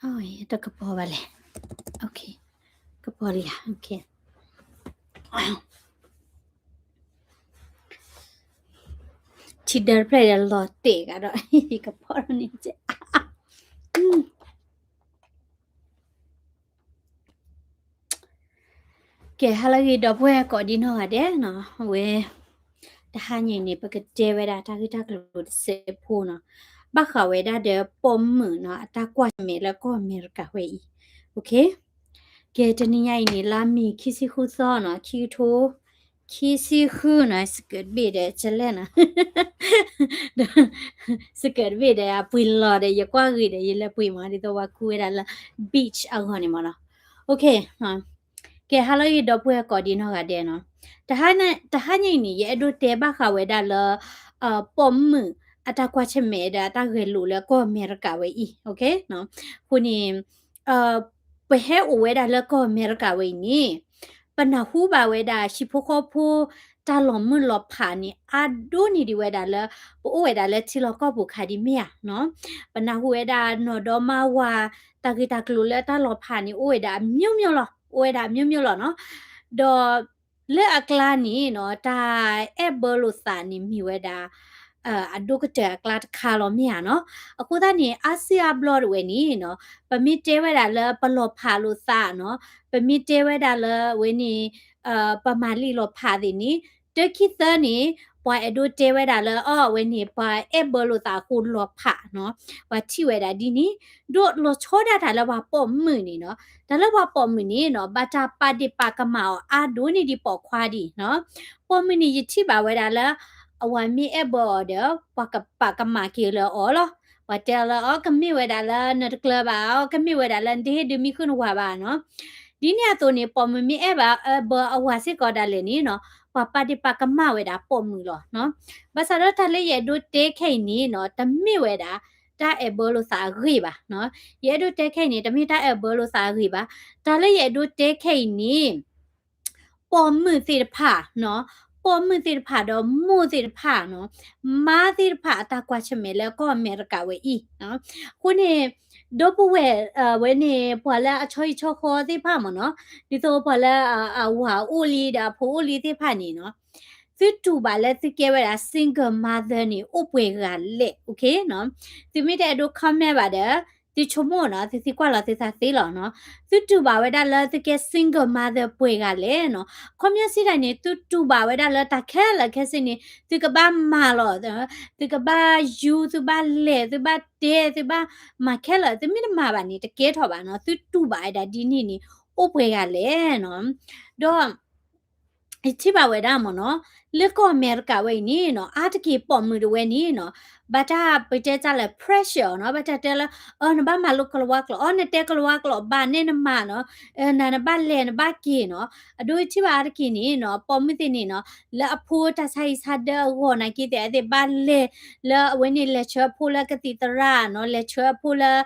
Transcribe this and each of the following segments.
တကပီၤဘၣ်လဲၣ်. ကပီၤလံဧါ. ထံဒၢတဖျၢၣ်ဒီးလီၤတဲာ်ကဒီး ကပီၤန့ၣ် ကဲ ဟါလၢအဂ့ၤ ဒီပုၢ်ဝဲၢ်ကိးဒံနီၢ်ဂၤဒဲးနီၤ, အဝဲ တဟါညါအံၤန့ၣ် ပကတဲဝဲဒၣ်တၢ်ဂ့ၢ်တၢ်ကျိၤတစဲးဖိနီၤ, ဘၣ်ဃးဝဲဒၣ်ဒီးပိာ်မုၣ်နီၤ အတၢ်ကွၢ်ဆၢၣ်မဲာ်လၢကီၢ်အမဲရကၤဝဲအံၤ, ကဲ တနံၤညါအံၤန့ၣ် လါမ့ၤခံဆံဃုသီနီၤ ခံကထိ ခံဆံဃုနီၤ စကဲးတဘ့ၣ်ဒီး ကလဲၣ်နီၤ စကဲးတဘ့ၣ်ဒီး အပှ့ၤလီၤဒီး ယကွၢ်ဂ့ၤဒီး ယလဲၤပှ့ၤမး ဒ်သိးပှၤခူဝဲဒၣ်လၢ beach အဂီၢ်န့ၣ်မးနီၤ, ကဲ ဟါလၢအဂ့ၤ ဒီပုၢ်ဝဲၢ်ကိးဒံနီၢ်ဂၤဒဲးနီၤ, တဟါညါအံၤန့ၣ် ယအဲၣ်ဒိးတဲဘၣ်ဃးဝဲဒၣ်လၢ ပိာ်မုၣ်အတၢ်ကွၢ်ဆၢၣ်မဲာ်ဒီးအတၢ်ဂဲၤလိာ်လၢကီၢ်အမဲရကၤဝဲအံၤ, အဃိန့ၣ် ပဟဲအိၣ်ဝဲဒၣ်လၢကီၢ်အမဲရကၤဝဲအံၤန့ၣ် ပနၢ်ဟူဘၣ်ဝဲဒၣ် ဟံၣ်ဖိဃီဖိ တၢ်လီၤမုၢ်လီၤဖးန့ၣ် အါဒိၣ်န့ၢ်ဒံးဝဲဒၣ်လၢ ပအိၣ်ဝဲဒၣ်လၢထံလီၢ်ကီၢ်ပူၤခါဒံးမ့ၢ်ဧါနီၤ, ပနၢ်ဟူဝဲဒၣ်နီၢ်ဒီမါဝၤ တၢ်ဂ့ၢ်တၢ်ကျိၤလၢတၢ်လီၤဖးန့ၣ် အိၣ်ဝဲဒၣ်အမျိုးမျိုးလီၤ, အိၣ်ဝဲဒၣ်အမျိုးမျိုးလီၤနီၤ, ဒီး လၢအကျါန့ၣ်နီၤ တၢ်အဲၣ်ဘၢလိာ်သးန့ၣ်မ့ၢ်ဝဲဒၣ် အဒိၣ်ကတၢၢ်အကျါတခါလီၤမ့ၢ်ဧါနီၤ, အဃိသတးန့ၣ် အါစုအါဘျီတဝဲန့ၣ်နီၤ ပမ့ၢ်တဲဝဲဒၣ်လၢပလီၤဖးလိာ်သးနီၤ, ပမ့ၢ်တဲဝဲဒၣ်လၢအဝဲန့ၣ် ပမၤလံာ်လီၤဖးသ့ၣ်န့ၣ် တၢခံသၢန့ၣ် ပှၤအဲၣ်ဒိးတဲဝဲဒၣ်လၢ အီၤ အဝဲန့ၣ် ပှၤအဲၣ်ဘၢလိာ်သးအဃိလီၤဖးနီၤ, ပှၤထံၣ်ဝဲဒၣ်ဒ်န့ၣ်, ဒီးလီၤဆီဒၣ်တၢ်လၢပှၤပိာ်မုၣ်န့ၣ်နီၤ, တၢ်လၢပှၤပိာ်မုၣ်န့ၣ်နီၤ ဘၣ်တၢ်ပာ်ဒ့ၣ်ပာ်ကမၣ်အီၤအါဒိၣ်န့ၢ်ဒံးပိာ်ခွါဒံးနီၤ, ပိာ်မုၣ်န့ၣ် ယထံၣ်ဘၣ်ဝဲဒၣ်လၢ အဝၤမ့ၢ်အဲၣ်ဘၢအီၤဒီး ပှၤကပာ်ကမၣ်က့ၤလၢအီၤလီၤ, ပှၤတဲလၢအီၤ ကမ့ၢ်ဝဲဒၣ်လၢနတကျၢၤဘၣ်အီၤ ကမ့ၢ်ဝဲဒၣ်လၢနတဟ့ၣ်ဒုးမံဃုာ်နဝၤဘၣ်နီၤ, ဒ်န့ၣ်အသိးန့ၣ် ပိာ်မုၣ်မ့ၢ်အဲၣ်ဘၢအဝၤစ့ၢ်ကီးဒၣ်လဲာ်န့ၣ်နီၤ ပှၤပာ်ဒ့ၣ်ပာ်ကမၣ်ဝဲဒၣ်ပိာ်မုၣ်လီၤနီၤ, ဘၣ်ဆၣ်ဒီးတၢ်လၢယအဲၣ်ဒိးတဲခဲအံၤန့ၣ်နီၤ တမ့ၢ်ဝဲဒၣ် တၢ်အဲၣ်ဘၢလိာ်သးအဂ့ၢ်ဘၣ်နီၤ, ယအဲၣ်ဒိးတဲခဲအံၤန့ၣ် တမ့ၢ်တၢ်အဲၣ်ဘၢလိာ်သးအဂ့ၢ်ဘၣ်, တၢ်လၢယအဲၣ်ဒိးတဲခဲအံၤန့ၣ် ပိာ်မုၣ်သ့ၣ်တဖၣ်နီၤ, ပိာ်မုၣ်သ့ၣ်တဖၣ်ဒီးမိၢ်သ့ၣ်တဖၣ်နီၤ, မါသ့ၣ်တဖၣ်အတၢ်ကွၢ်ဆၢၣ်မဲာ်လၢကီၢ်အမဲရကၤဝဲအံၤ, အဃိန့ၣ် ဒီပုၢ်ဝဲၢ် ဝဲန့ၣ် ပှၤလၢအဆီဟံၣ်ဆီဃီသ့ၣ်တဖၣ်မ့ၢ်နီၤ, ဒ်သိးပှၤလၢအဝၤအိၣ်လံဒီးအဖိအိၣ်လံသ့ၣ်တဖၣ်န့ၣ်နီၤ, သုတူၢ်ဘၣ်လၢသုကဲဝဲဒၣ် single mother န့ၣ် အိၣ်ပှဲၤဂၤလဲၣ်, သုမ့ၢ်တအဲၣ်ဒိး comment ဘၣ်ဒီး သုဆိကမိၣ်နီၤ, သုသံကွၢ်လီၤသုသးသ့လီၤနီၤ, သုတူၢ်ဘၣ်ဝဲဒၣ်လၢသုကဲ single mother ပှဲၤဂၤလဲၣ်နီၤ, ခီပညီစံးတၢ်န့ၣ် သုတူၢ်ဘၣ်ဝဲဒၣ်လၢတၢ်ခဲလၢာ်ခဲဆ့န့ၣ် သုကဘၣ်မၤလီၤ, သုကဘၣ်ယူၤ သုဘၣ်လဲၤ သုဘၣ်တဲ သုဘၣ်မၤခဲလၢာ် သုမ့ၢ်တမၤဘၣ်န့ၣ် တကဲထီၣ်ဘၣ်နီၤ, သုတူၢ်ဘၣ်ဝဲဒၣ်ဒ်န့ၣ်န့ၣ် အိၣ်ပှဲၤဂၤလဲၣ်နီၤ, ဒီး ယထံၣ်ဘၣ်ဝဲဒၣ်မ့ၢ်နီၤ, လၢကီၢ်အမဲရကၤဝဲအံၤန့ၣ်နီၤ အါတက့ၢ်ပိာ်မုၣ်တဝဲန့ၣ်နီၤ, ဘၣ်တၢ်ပတဲတၢ်လၢ pressure နီၤ, ဘၣ်တၢ်တဲလၢ အ နဘၣ်မၤလိကလၤဝါကျိာ် အီ နတဲကလၤဝါကျိာ်ဘၣ်န့ၣ်နမၤနီၤ, နၤနဘၣ်လဲၤနဘၣ်က့ၤနီၤ, အဒိထံၣ်ဘၣ်အါတက့ၢ်န့ၣ်နီၤ ပိာ်မုၣ်သ့ၣ်န့ၣ်နီၤ လၢအဖိတၢ်ဆါဟံၣ်ဆါဒၢအဂီၢ်နာ်က့သ့ၣ် အသ့ၣ်ဘၣ်လဲၤ လၢအဝဲန့ၣ်လဲၤဆှၢအဖိလၢကသံၣ်သရၣ်နီၤ, လဲၤဆှၢအဖိလၢ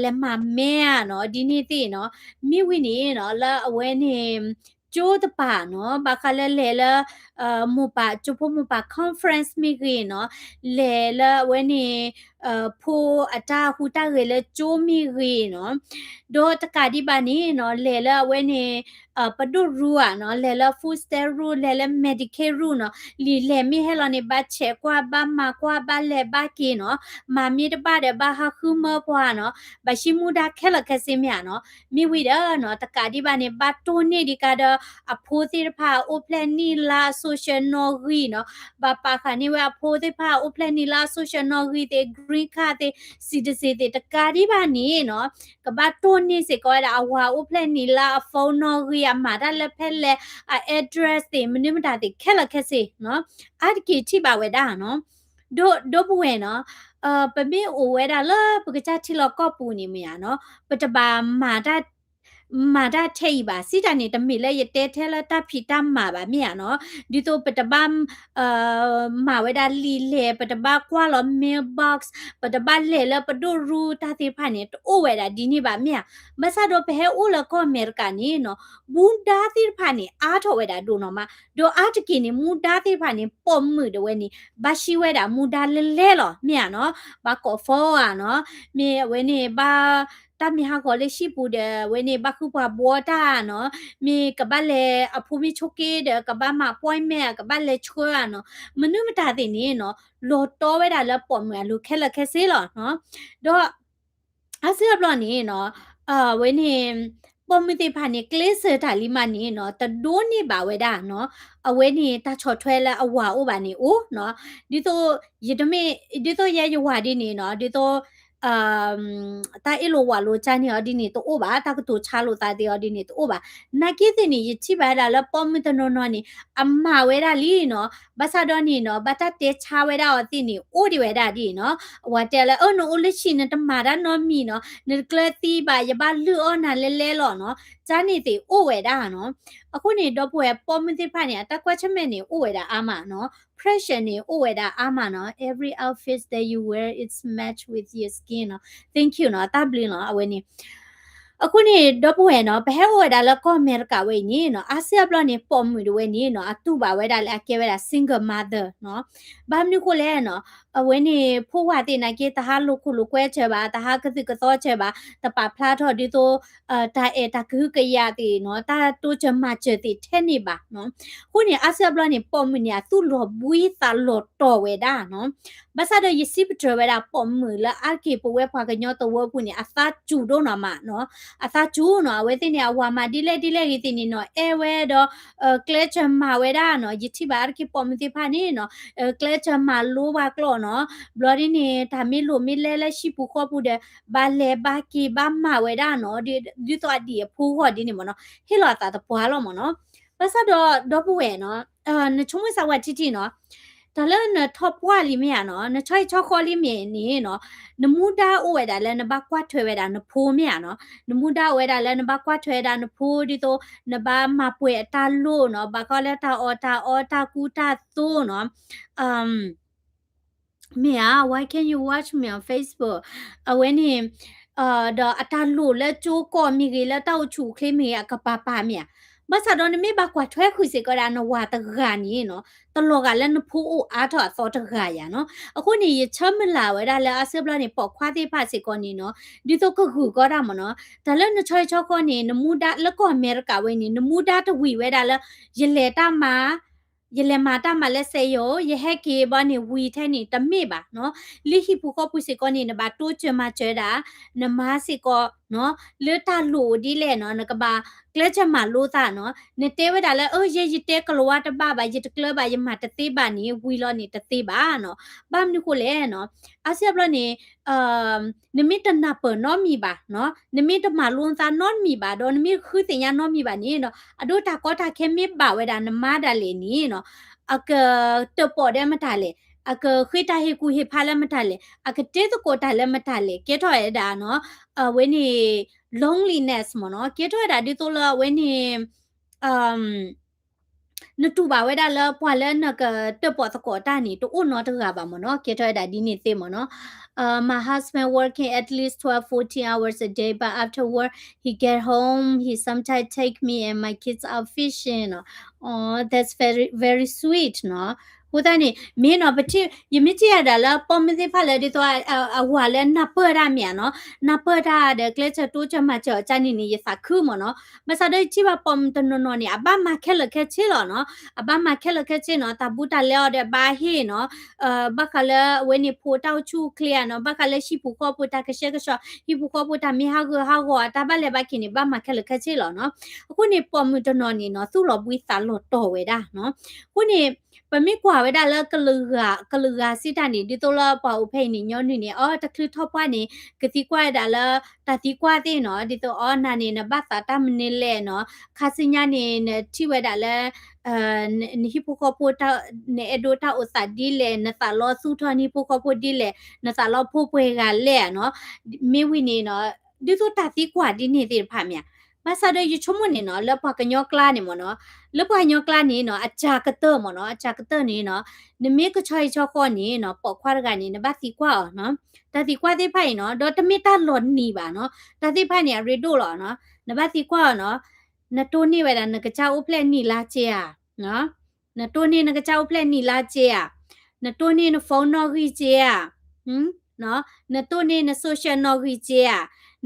လဲၤမၤမဲဧါနီၤ, ဒ်န့ၣ်သ့ၣ်နီၤ, မ့ၢ်ဝံၤန့ၣ်နီၤ လၢအဝဲန့ၣ် ကၠိတပၤနီၤ, ဘၣ်ဃးလၢလဲၤလၢ မိၢ်ပၢ် ကၠိဖိမိၢ်ပၢ် conference မ့ၢ်ဂ့ၤနီၤ, လဲၤလၢအဝဲန့ၣ် ဖိအတၢ်ဟူးတၢ်ဂဲၤလၢကၠိမ့ၢ်ဂ့ၤနီၤ, ဒီးတကးဒံးဘၣ်န့ၣ်နီၤ လဲၤလၢအဝဲန့ၣ် ပဒိၣ်ရူဧါနီၤ, လဲၤလၢ food stamp ရူ လဲၤလၢ Medicaid ရူနီၤ, လံာ်လဲၢ်မ့ၢ်ဟဲလီၤန့ၣ် ဘၣ်ဆဲးကွၢ် ဘၣ်မၤကွၢ် ဘၣ်လဲၤဘၣ်က့ၤနီၤ, မၤမ့ၢ်တဘၣ်ဒီး ဘၣ်ဟးဃုမၢပှၤနီၤ, ဘၣ်ဟံးမူဒါခဲလၢာ်ခဲဆ့မ့ၢ်ဧါနီၤ, မ့ၢ်ဝံၤဒီးနီၤ တကးဒံးဘၣ်န့ၣ် ဘၣ်တိၢ်န့ၢ်ဒံးကါဒီး အဖိသ့ၣ်တဖၣ် အိၣ်ဖျဲၣ်နံၣ်လါ social နီၣ်ဂံၢ်နီၤ, ဘၣ်ပာ်ဃာ်န့ၢ်ဝဲအဖိသ့ၣ်တဖၣ် အိၣ်ဖျဲၣ်နံၣ်လါ social နီၣ်ဂံၢ်သ့ၣ် green card သ့ၣ် citizen သ့ၣ် တကးဒံးဘၣ်န့ၣ်နီၤ ကဘၣ်တိၢ်န့ၢ်စ့ၢ်ကီးဝဲဒၣ် အဝၤအိၣ်ဖျဲၣ်နံၣ်လါ အ phone နီၣ်ဂံၢ် အမၤတၢ်လၢဖဲလဲၣ် အ address သ့ၣ် မနုၤမတၤသ့ၣ် ခဲလၢာ်ခဲဆ့နီၤ, အါတက့ၢ်ထံၣ်ဘၣ်ဝဲဒၣ်နီၤ, ဒီး ဒီပုၢ်ဝဲၢ်နီၤ, ပမ့ၢ်အိၣ်ဝဲဒၣ်လၢပကစၢ်ထံလီၢ်ကီၢ်ပူၤန့ၣ်မ့ၢ်ဧါနီၤ, ပတဘၣ်မၤတၢ် မၤတၢ်ထဲအံၤဘၣ်, စံးတၢ်န့ၣ် တမ့ၢ်လၢယတဲထဲလၢတၢ်ဖံးတၢ်မၤဘၣ်မ့ၢ်ဧါနီၤ, ဒ်သိးပတဘၣ် မၤဝဲဒၣ်လံာ်လဲၢ် ပတဘၣ်ကွၢ်လီၤ mailbox ပတဘၣ်လဲၤလၢပဒိၣ်ရူတၢ်သ့ၣ်တဖၣ်န့ၣ် တအိၣ်ဝဲဒၣ်ဒ်န့ၣ်ဘၣ်မ့ၢ်ဧါ, ဘၣ်ဆၣ်ဒီးပဟဲအိၣ်လၢကီၢ်အမဲရကၤန့ၣ်နီၤ, မူဒါသ့ၣ်တဖၣ်န့ၣ် အါထီၣ်ဝဲဒၣ်ဒိၣ်နီၢ်မး, ဒီးအါတက့ၢ်န့ၣ် မူဒါသ့ၣ်တဖၣ်န့ၣ် ပိာ်မုၣ်တဝဲန့ၣ် ဘၣ်ဟံးဝဲဒၣ်မူဒါလဲၤလဲၤလီၤ မ့ၢ်ဧါနီၤ, ဘၣ်ကိး phone ဧါနီၤ, မ့ၢ်အဝဲန့ၣ် ဘၣ် တၢ်မ့ၢ်ဟးဂီၤလၢဟံၣ်ပူၤဒီး အဝဲန့ၣ် ဘၣ်ဃုပှၤဘှီတၢ်နီၤ, မ့ၢ်ကဘၣ်လဲၤအဖိမ့ၢ်ဆိးက့ဒီး ကဘၣ်မၤ appointment ကဘၣ်လဲၤဆှၢဧါနီၤ, မနုၤမတၤသ့ၣ်န့ၣ်နီၤ လီၤတီဝဲဒၣ်လၢပိာ်မုၣ်အလိၤခဲလၢာ်ခဲဆ့လီၤနီၤ. ဒီး အါစုအါဘျီန့ၣ်နီၤ, အဝဲန့ၣ် ပိာ်မုၣ်သ့ၣ်တဖၣ်န့ၣ် ကျဲးစၢးတၢ်လံမးန့ၣ်နီၤ တဒိးန့ၢ်ဘၣ်ဝဲဒၣ်နီၤ, အဝဲန့ၣ်တၢ်ဆီၣ်ထွဲလၢအဝၤအိၣ်ဘၣ်န့ၣ်အိၣ်နီၤ, ဒ်သိး ယတမ့ၢ် ဒ်သိးယဲယဝၤဒ်န့ၣ်နီၤ, ဒ်သိး တၢ်အ့ၣ်လိာ်ဝးလိာ်ကၢ်န့ၢ်အီၤဒ်န့ၣ်တအိၣ်ဘၣ်, တၢ်ကတိၤဆါလိာ်သးသ့ၣ်အီၤဒ်န့ၣ်တအိၣ်ဘၣ်. နာ်က့သ့ၣ်န့ၣ် ယထံၣ်ဘၣ်ဝဲဒၣ်လၢပိာ်မုၣ်တနီၤနီၤန့ၣ် အမၤဝဲဒၣ်လံနီၤ, ဘၣ်ဆၣ်ဒီးန့ၣ်နီၤ ဘၣ်တၢ်တဲဆါဝဲဒၣ်အီၤသ့ၣ်န့ၣ် အိၣ်ဒံးဝဲဒၣ်ဒ်အံၤနီၤ, အဝၤတဲလၢ အၢ နအိၣ်လၢဟံၣ် နတမၤတၢ်နီတမံၤနီၤ, နတကျၢၤသံဘၣ် ယဘၣ်လုၢ်အီၣ်နၤလဲလဲလီၤနီၤ, ကၢ်န့ၣ်သ့ၣ်အိၣ်ဝဲဒၣ်နီၤ. အဃိန့ၣ် ဒီပုၢ်ဝဲၢ်ပိာ်မုၣ်သ့ၣ်တဖၣ်န့ၣ် အတၢ်ကွၢ်ဆၢၣ်မဲာ်န့ၣ် အိၣ်ဝဲဒၣ်အါမးနီၤ, pressure န့ၣ် အိၣ်ဝဲဒၣ်အါမးနီၤ, every outfit that you wear it's match with your skin နီၤ, thank you နီၤ, တၢ်ဘျုးနီၤ, အဝဲန့ၣ် အဃိန့ၣ် ဒီပုၢ်ဝဲၢ်နီၤ, ပဟဲအိၣ်ဝဲဒၣ်လၢကီၢ်အမဲရကၤဝဲအံၤန့ၣ်နီၤ, အါစုအါဘျီန့ၣ် ပိာ်မုၣ်တဝဲန့ၣ်နီၤ အတူၢ်ဘၣ်ဝဲဒၣ်လၢအကဲဝဲဒၣ် single mother နီၤ. ဘၣ်မနုၤဃိလဲၣ်နီၤ, အဝဲန့ၣ် ဖိဝၤသ့ၣ်နာ်က့ တဟးလိာ်ခိၣ်လိာ်ကွဲစၢၤဘၣ်, တဟးကသုၣ်ကသီစၢၤဘၣ်, တပာ်ဖျါထီၣ်ဒ်သိး တၢ်အဲၣ်တၢ်ကဟုကယာ်သ့ၣ်နီၤ, တၢ်တိစၢၤမၤစၢၤသ့ၣ်ထဲန့ၣ်ဘၣ်နီၤ. အဃိန့ၣ် အါစုအါဘျီန့ၣ် ပိာ်မုၣ်န့ၣ် အသူၣ်လီၤဘှံးသးလီၤတီၤဝဲဒၣ်နီၤ. ဘၣ်ဆၣ်ဒီးယစံးပတြၢၤဝဲဒၣ်ပိာ်မုၣ်လၢအါတက့ၢ်ပဝဲပှၤကညီသဝီပူၤန့ၣ် အသးစူၤဒိၣ်နီၤမးနီၤ, အသးစူၤနီၤ, အဝဲသ့ၣ်န့ၣ် အဝၤမၤဒ်လဲၣ်ဒ်လဲၣ်ဂ့ၤသ့ၣ်န့ၣ်နီၤ, အဲၣ်ဝဲဒီး ကျဲစၢၤမၤဝဲဒၣ်နီၤ, ယထံၣ်ဘၣ်အါတက့ၢ်ပိာ်မုၣ်သ့ၣ်တဖၣ်န့ၣ်နီၤ, ကျဲစၢၤမၤလိဘၣ်ကျိာ်နီၤ, ဘျီဒ်န့ၣ် တၢ်မ့ၢ်လိာ်မ့ၢ်လဲလၢဟံၣ်ပူၤဃီပူၤဒီး ဘၣ်လဲၤဘၣ်က့ၤဘၣ်မၤဝဲဒၣ်နီၤ, ဒ်သိးအဒံၣ်အဖိဂီၢ်ဒ်န့ၣ်မ့ၢ်နီၤ, ဟ့ၣ်လီၤအသးသပှၢ်လီၤမ့ၢ်နီၤ. ဘၣ်ဆၣ်ဒီးဒီပုၢ်ဝဲၢ်နီၤ, နဆိကမိၣ်စၢ်ဝဲထံထံနီၤ, တၢ်လၢနထီၣ်ပှၢ်လံမ့ၢ်ဧါနီၤ, နဆီဟံၣ်ဆီဃီလံမ့ၢ်န့ၣ်နီၤ, နမူဒါအိၣ်ဝဲဒၣ်လၢနဘၣ်ကွၢ်ထွဲဝဲဒၣ်နဖိမ့ၢ်ဧါနီၤ, နမူဒါအိၣ်ဝဲဒၣ်လၢနဘၣ်ကွၢ်ထွဲဝဲဒၣ်နဖိ ဒ်သိး နဘၣ်မၤပှဲၤအတၢ်လိၣ်နီၤ, ဘၣ်ဃးလၢတၢ်အီၣ်တၢ်အီတၢ်ကူတၢ်သိးနီၤ, မ့ၢ်ဧါ, why can't you watch me on Facebook? အဝဲန့ၣ် ဒီးအတၢ်လိၣ်လၢကၠိကီၢ်မ့ၢ်ဂ့ၤ လၢတၢ်အိၣ်ဆူၣ်အိၣ်ချ့မ့ၢ်ဂ့ၤ အကပၤပၤမ့ၢ်ဧါ. ဘၣ်ဆၣ်ဒီးနမ့ၢ်ဘၣ်ကွၢ်ထွဲဃုာ်စ့ၢ်ကီးဒၣ်နဝၤတဂၤန့ၣ်နီၤ, တလီၤဂာ်လၢနဖိအိၣ်အါထီၣ်အသီတဂၤယၤနီၤ. အဃိန့ၣ် ယဆၢမုၢ်လၢ်ဝဲဒၣ်လၢအါစုအါဘျီန့ၣ် ပိာ်ခွါသ့ၣ်တဖၣ်စ့ၢ်ကီးန့ၣ်နီၤ, ဒ်သိးကဂုာ်ကီးတၢ်မ့ၢ်နီၤ, တၢ်လၢနဆီဟံၣ်ဆီဃီန့ၣ် နမူဒါလၢကီၢ်အမဲရကၤဝဲန့ၣ် နမူဒါတဝံၤဝဲဒၣ်လၢ ယလဲၤတၢ်မၤ ယလဲၤမၤတၢ်မၤလၢစက်ရုံ, ယဟဲက့ၤဘၣ်န့ၣ်ဝံၤထဲန့ၣ် တမ့ၢ်ဘၣ်နီၤ. လၢဟံၣ်ပူၤဃီပူၤစ့ၢ်ကီးန့ၣ် နဘၣ်တိစၢၤမၤစၢၤဒၣ် နမါစ့ၢ်ကီးနီၤ, လၢတၢ်လိၣ်ဒ်လဲၣ်နီၤ, နကဘၣ်ကျဲစၢၤမၤလိသးနီၤ. နတဲဝဲဒၣ်လၢ အၢ ယဲယတဲကလၤဝါတဘၣ်ဘၣ်, ယတကျၢၤဘၣ်, ယမၤတသ့ဘၣ်န့ၣ် ဝံၤလီၤန့ၣ်တသ့ဘၣ်နီၤ. ဘၣ်မနုၤဃိလဲၣ်နီၤ, အါစုအါဘျီန့ၣ် နမ့ၢ်တနၢ်ပၢၢ်နီတမံၤဘၣ်နီၤ, နမ့ၢ်တမၤလိနသးနီတမံၤဘၣ်, ဒီးနမ့ၢ်တဃုသ့ၣ်ညါနီတမံၤဘၣ်န့ၣ်နီၤ, အဒိတၢ်ကီတၢ်ခဲမ့ၢ်ဘၣ်ဝဲဒၣ်နမါဒၣ်လဲာ်န့ၣ်နီၤ, အကတၢၣ်ပီၣ်ဒီးမတၤလဲၣ်, အကဃ့တၢ်ဟ့ၣ်ကူၣ်ဟ့ၣ်ဖးလၢမတၤလဲၣ်, အကတဲသကိးတၢ်လၢမတၤလဲၣ်, ကဲထီၣ်ဝဲဒၣ်နီၤ, အဝဲန့ၣ် loneliness မ့ၢ်နီၤ, ကဲထီၣ်ဝဲဒၣ်ဒ်သိးလၢအဝဲန့ၣ် နတူၢ်ဘၣ်ဝဲဒၣ်လၢပှၤလၢနကတၢၣ်ပီၣ်သကိးတၢ်န့ၣ် တအိၣ်နီတဂၤဘၣ်မ့ၢ်နီၤ, ကဲထီၣ်ဝဲဒၣ်ဒ်န့ၣ်သ့မ့ၢ်နီၤ. Uh, my husband working at least twelve, fourteen hours a day, but after work, he get home, he sometimes take me and my kids out fishing. Oh, that's very, very sweet နီၤ. အဃိသတးန့ၣ် မ့ၢ်နီၤ, ပထံၣ် ယမ့ၢ်ထံၣ်ယၤဒၣ်လၢပိာ်မုၣ်သ့ၣ်တဖၣ်လၢဒ်သိး အဝၤလၢနၢ်ပၢၢ်တၢ်မ့ၢ်ဧါနီၤ, နၢ်ပၢၢ်တၢ်ဒီးကျဲစၢၤတိစၢၤမၤစၢၤအီၤကန့ၣ်န့ၣ် ယသးခုမ့ၢ်နီၤ. ဘၣ်ဆၣ်ဒီးယထံၣ်ဘၣ်ပိာ်မုၣ်တနီၤနီၤန့ၣ် အဘၣ်မၤခဲလၢာ်ခဲဆ့လီၤနီၤ, အဘၣ်မၤခဲလၢာ်ခဲဆ့နီၤ, တၢ်ဘူးတၢ်လဲအီၤဒီးဘၣ်ဟ့ၣ်နီၤ, ဘၣ်ဃးလၢအဝဲန့ၣ်ဖိတၢ်အိၣ်ဆူၣ်အိၣ်ချ့ဧါနီၤ, ဘၣ်ဃးလၢဟံၣ်ပူၤဃီပူၤတၢ်ကဆှဲကဆှီ, ဟံၣ်ပူၤဃီပူၤတၢ်မ့ၢ်ဟးဂူာ်ဟးဂီၤ အတၢ်ဘၣ်လဲၤဘၣ်က့ၤန့ၣ် ဘၣ်မၤခဲလၢာ်ခဲဆ့လီၤနီၤ. အဃိန့ၣ် ပိာ်မုၣ်တနီၤန့ၣ်နီၤ သူၣ်လီၤဘှံးသးလီၤတီၤဝဲဒၣ်နီၤ. အဃိန့ၣ် ပမ့ၢ်ကွၢ်ဝဲဒၣ်လၢကလုာ်ဂၤ ကလုာ်ဂၤစံးတၢ်န့ၣ် ဒ်သိးလၢပှၤအိၣ်ဖဲအံၤန့ၣ် ညီနုၢ်န့ၣ် အီ တချုးထီၣ်ပှၢ်န့ၣ် ကသံကွၢ်ဝဲဒၣ်လၢ တၢ်သံကွၢ်သ့ၣ်နီၤ, ဒ်သိးအီ နၤန့ၣ် နဘၣ်သးတၢ်မနုၤလဲၣ်နီၤ, ခါဆူညါန့ၣ် နထံၣ်ဝဲဒၣ်လၢ နဟံၣ်ဖိဃီဖိ နအဲၣ်ဒိးတၢ်အိၣ်သးဒ်လဲၣ်, နသးလီသူၣ်ထီၣ်နဟံၣ်ဖိဃီဖိဒ်လဲၣ်, နသးလီဖိပှဲၤဂၤလဲၣ်နီၤ. မ့ၢ်ဝံၤန့ၣ်နီၤ ဒ်သိးတၢ်သံကွၢ်ဒ်န့ၣ်သ့ၣ်တဖၣ်မ့ၢ်ဧါ. ဘၣ်ဆၣ်ဒီးယဆိကမိၣ်န့ၣ်နီၤ လၢပှၤကညီကျါန့ၣ်မ့ၢ်နီၤ, လၢပှၤကညီကျါန့ၣ်နီၤ အစှၤကတၢၢ်မ့ၢ်နီၤ, အစှၤကတၢၢ်န့ၣ်နီၤ နမ့ၢ်ကဆီဟံၣ်ဆီဃီန့ၣ်နီၤ ပိာ်ခွါတဂၤန့ၣ် နဘၣ်သံကွၢ်အီၤနီၤ. တၢ်သံကွၢ်သ့ၣ်တဖၣ်အံၤနီၤ ဒီးတမ့ၢ်တၢ်လီၤနံၤဘၣ်နီၤ, တၢ်သ့ၣ်တဖၣ်န့ၣ် အရ့ဒိၣ်လီၤနီၤ. နဘၣ်သံကွၢ်အီၤနီၤ, နတိၢ်န့ၢ်ဝဲဒၣ်နကစၢ်အိၣ်ဖျဲၣ်နံၣ်လါစ့ဧါ, နတိၢ်န့ၢ်နကစၢ်အိၣ်ဖျဲၣ်နံၣ်လါစ့ဧါ, နတိၢ်န့ၢ်န phone နီၣ်ဂံၢ်စ့ဧါ, နတိၢ်န့ၢ်န social နီၣ်ဂံၢ်စ့ဧါ,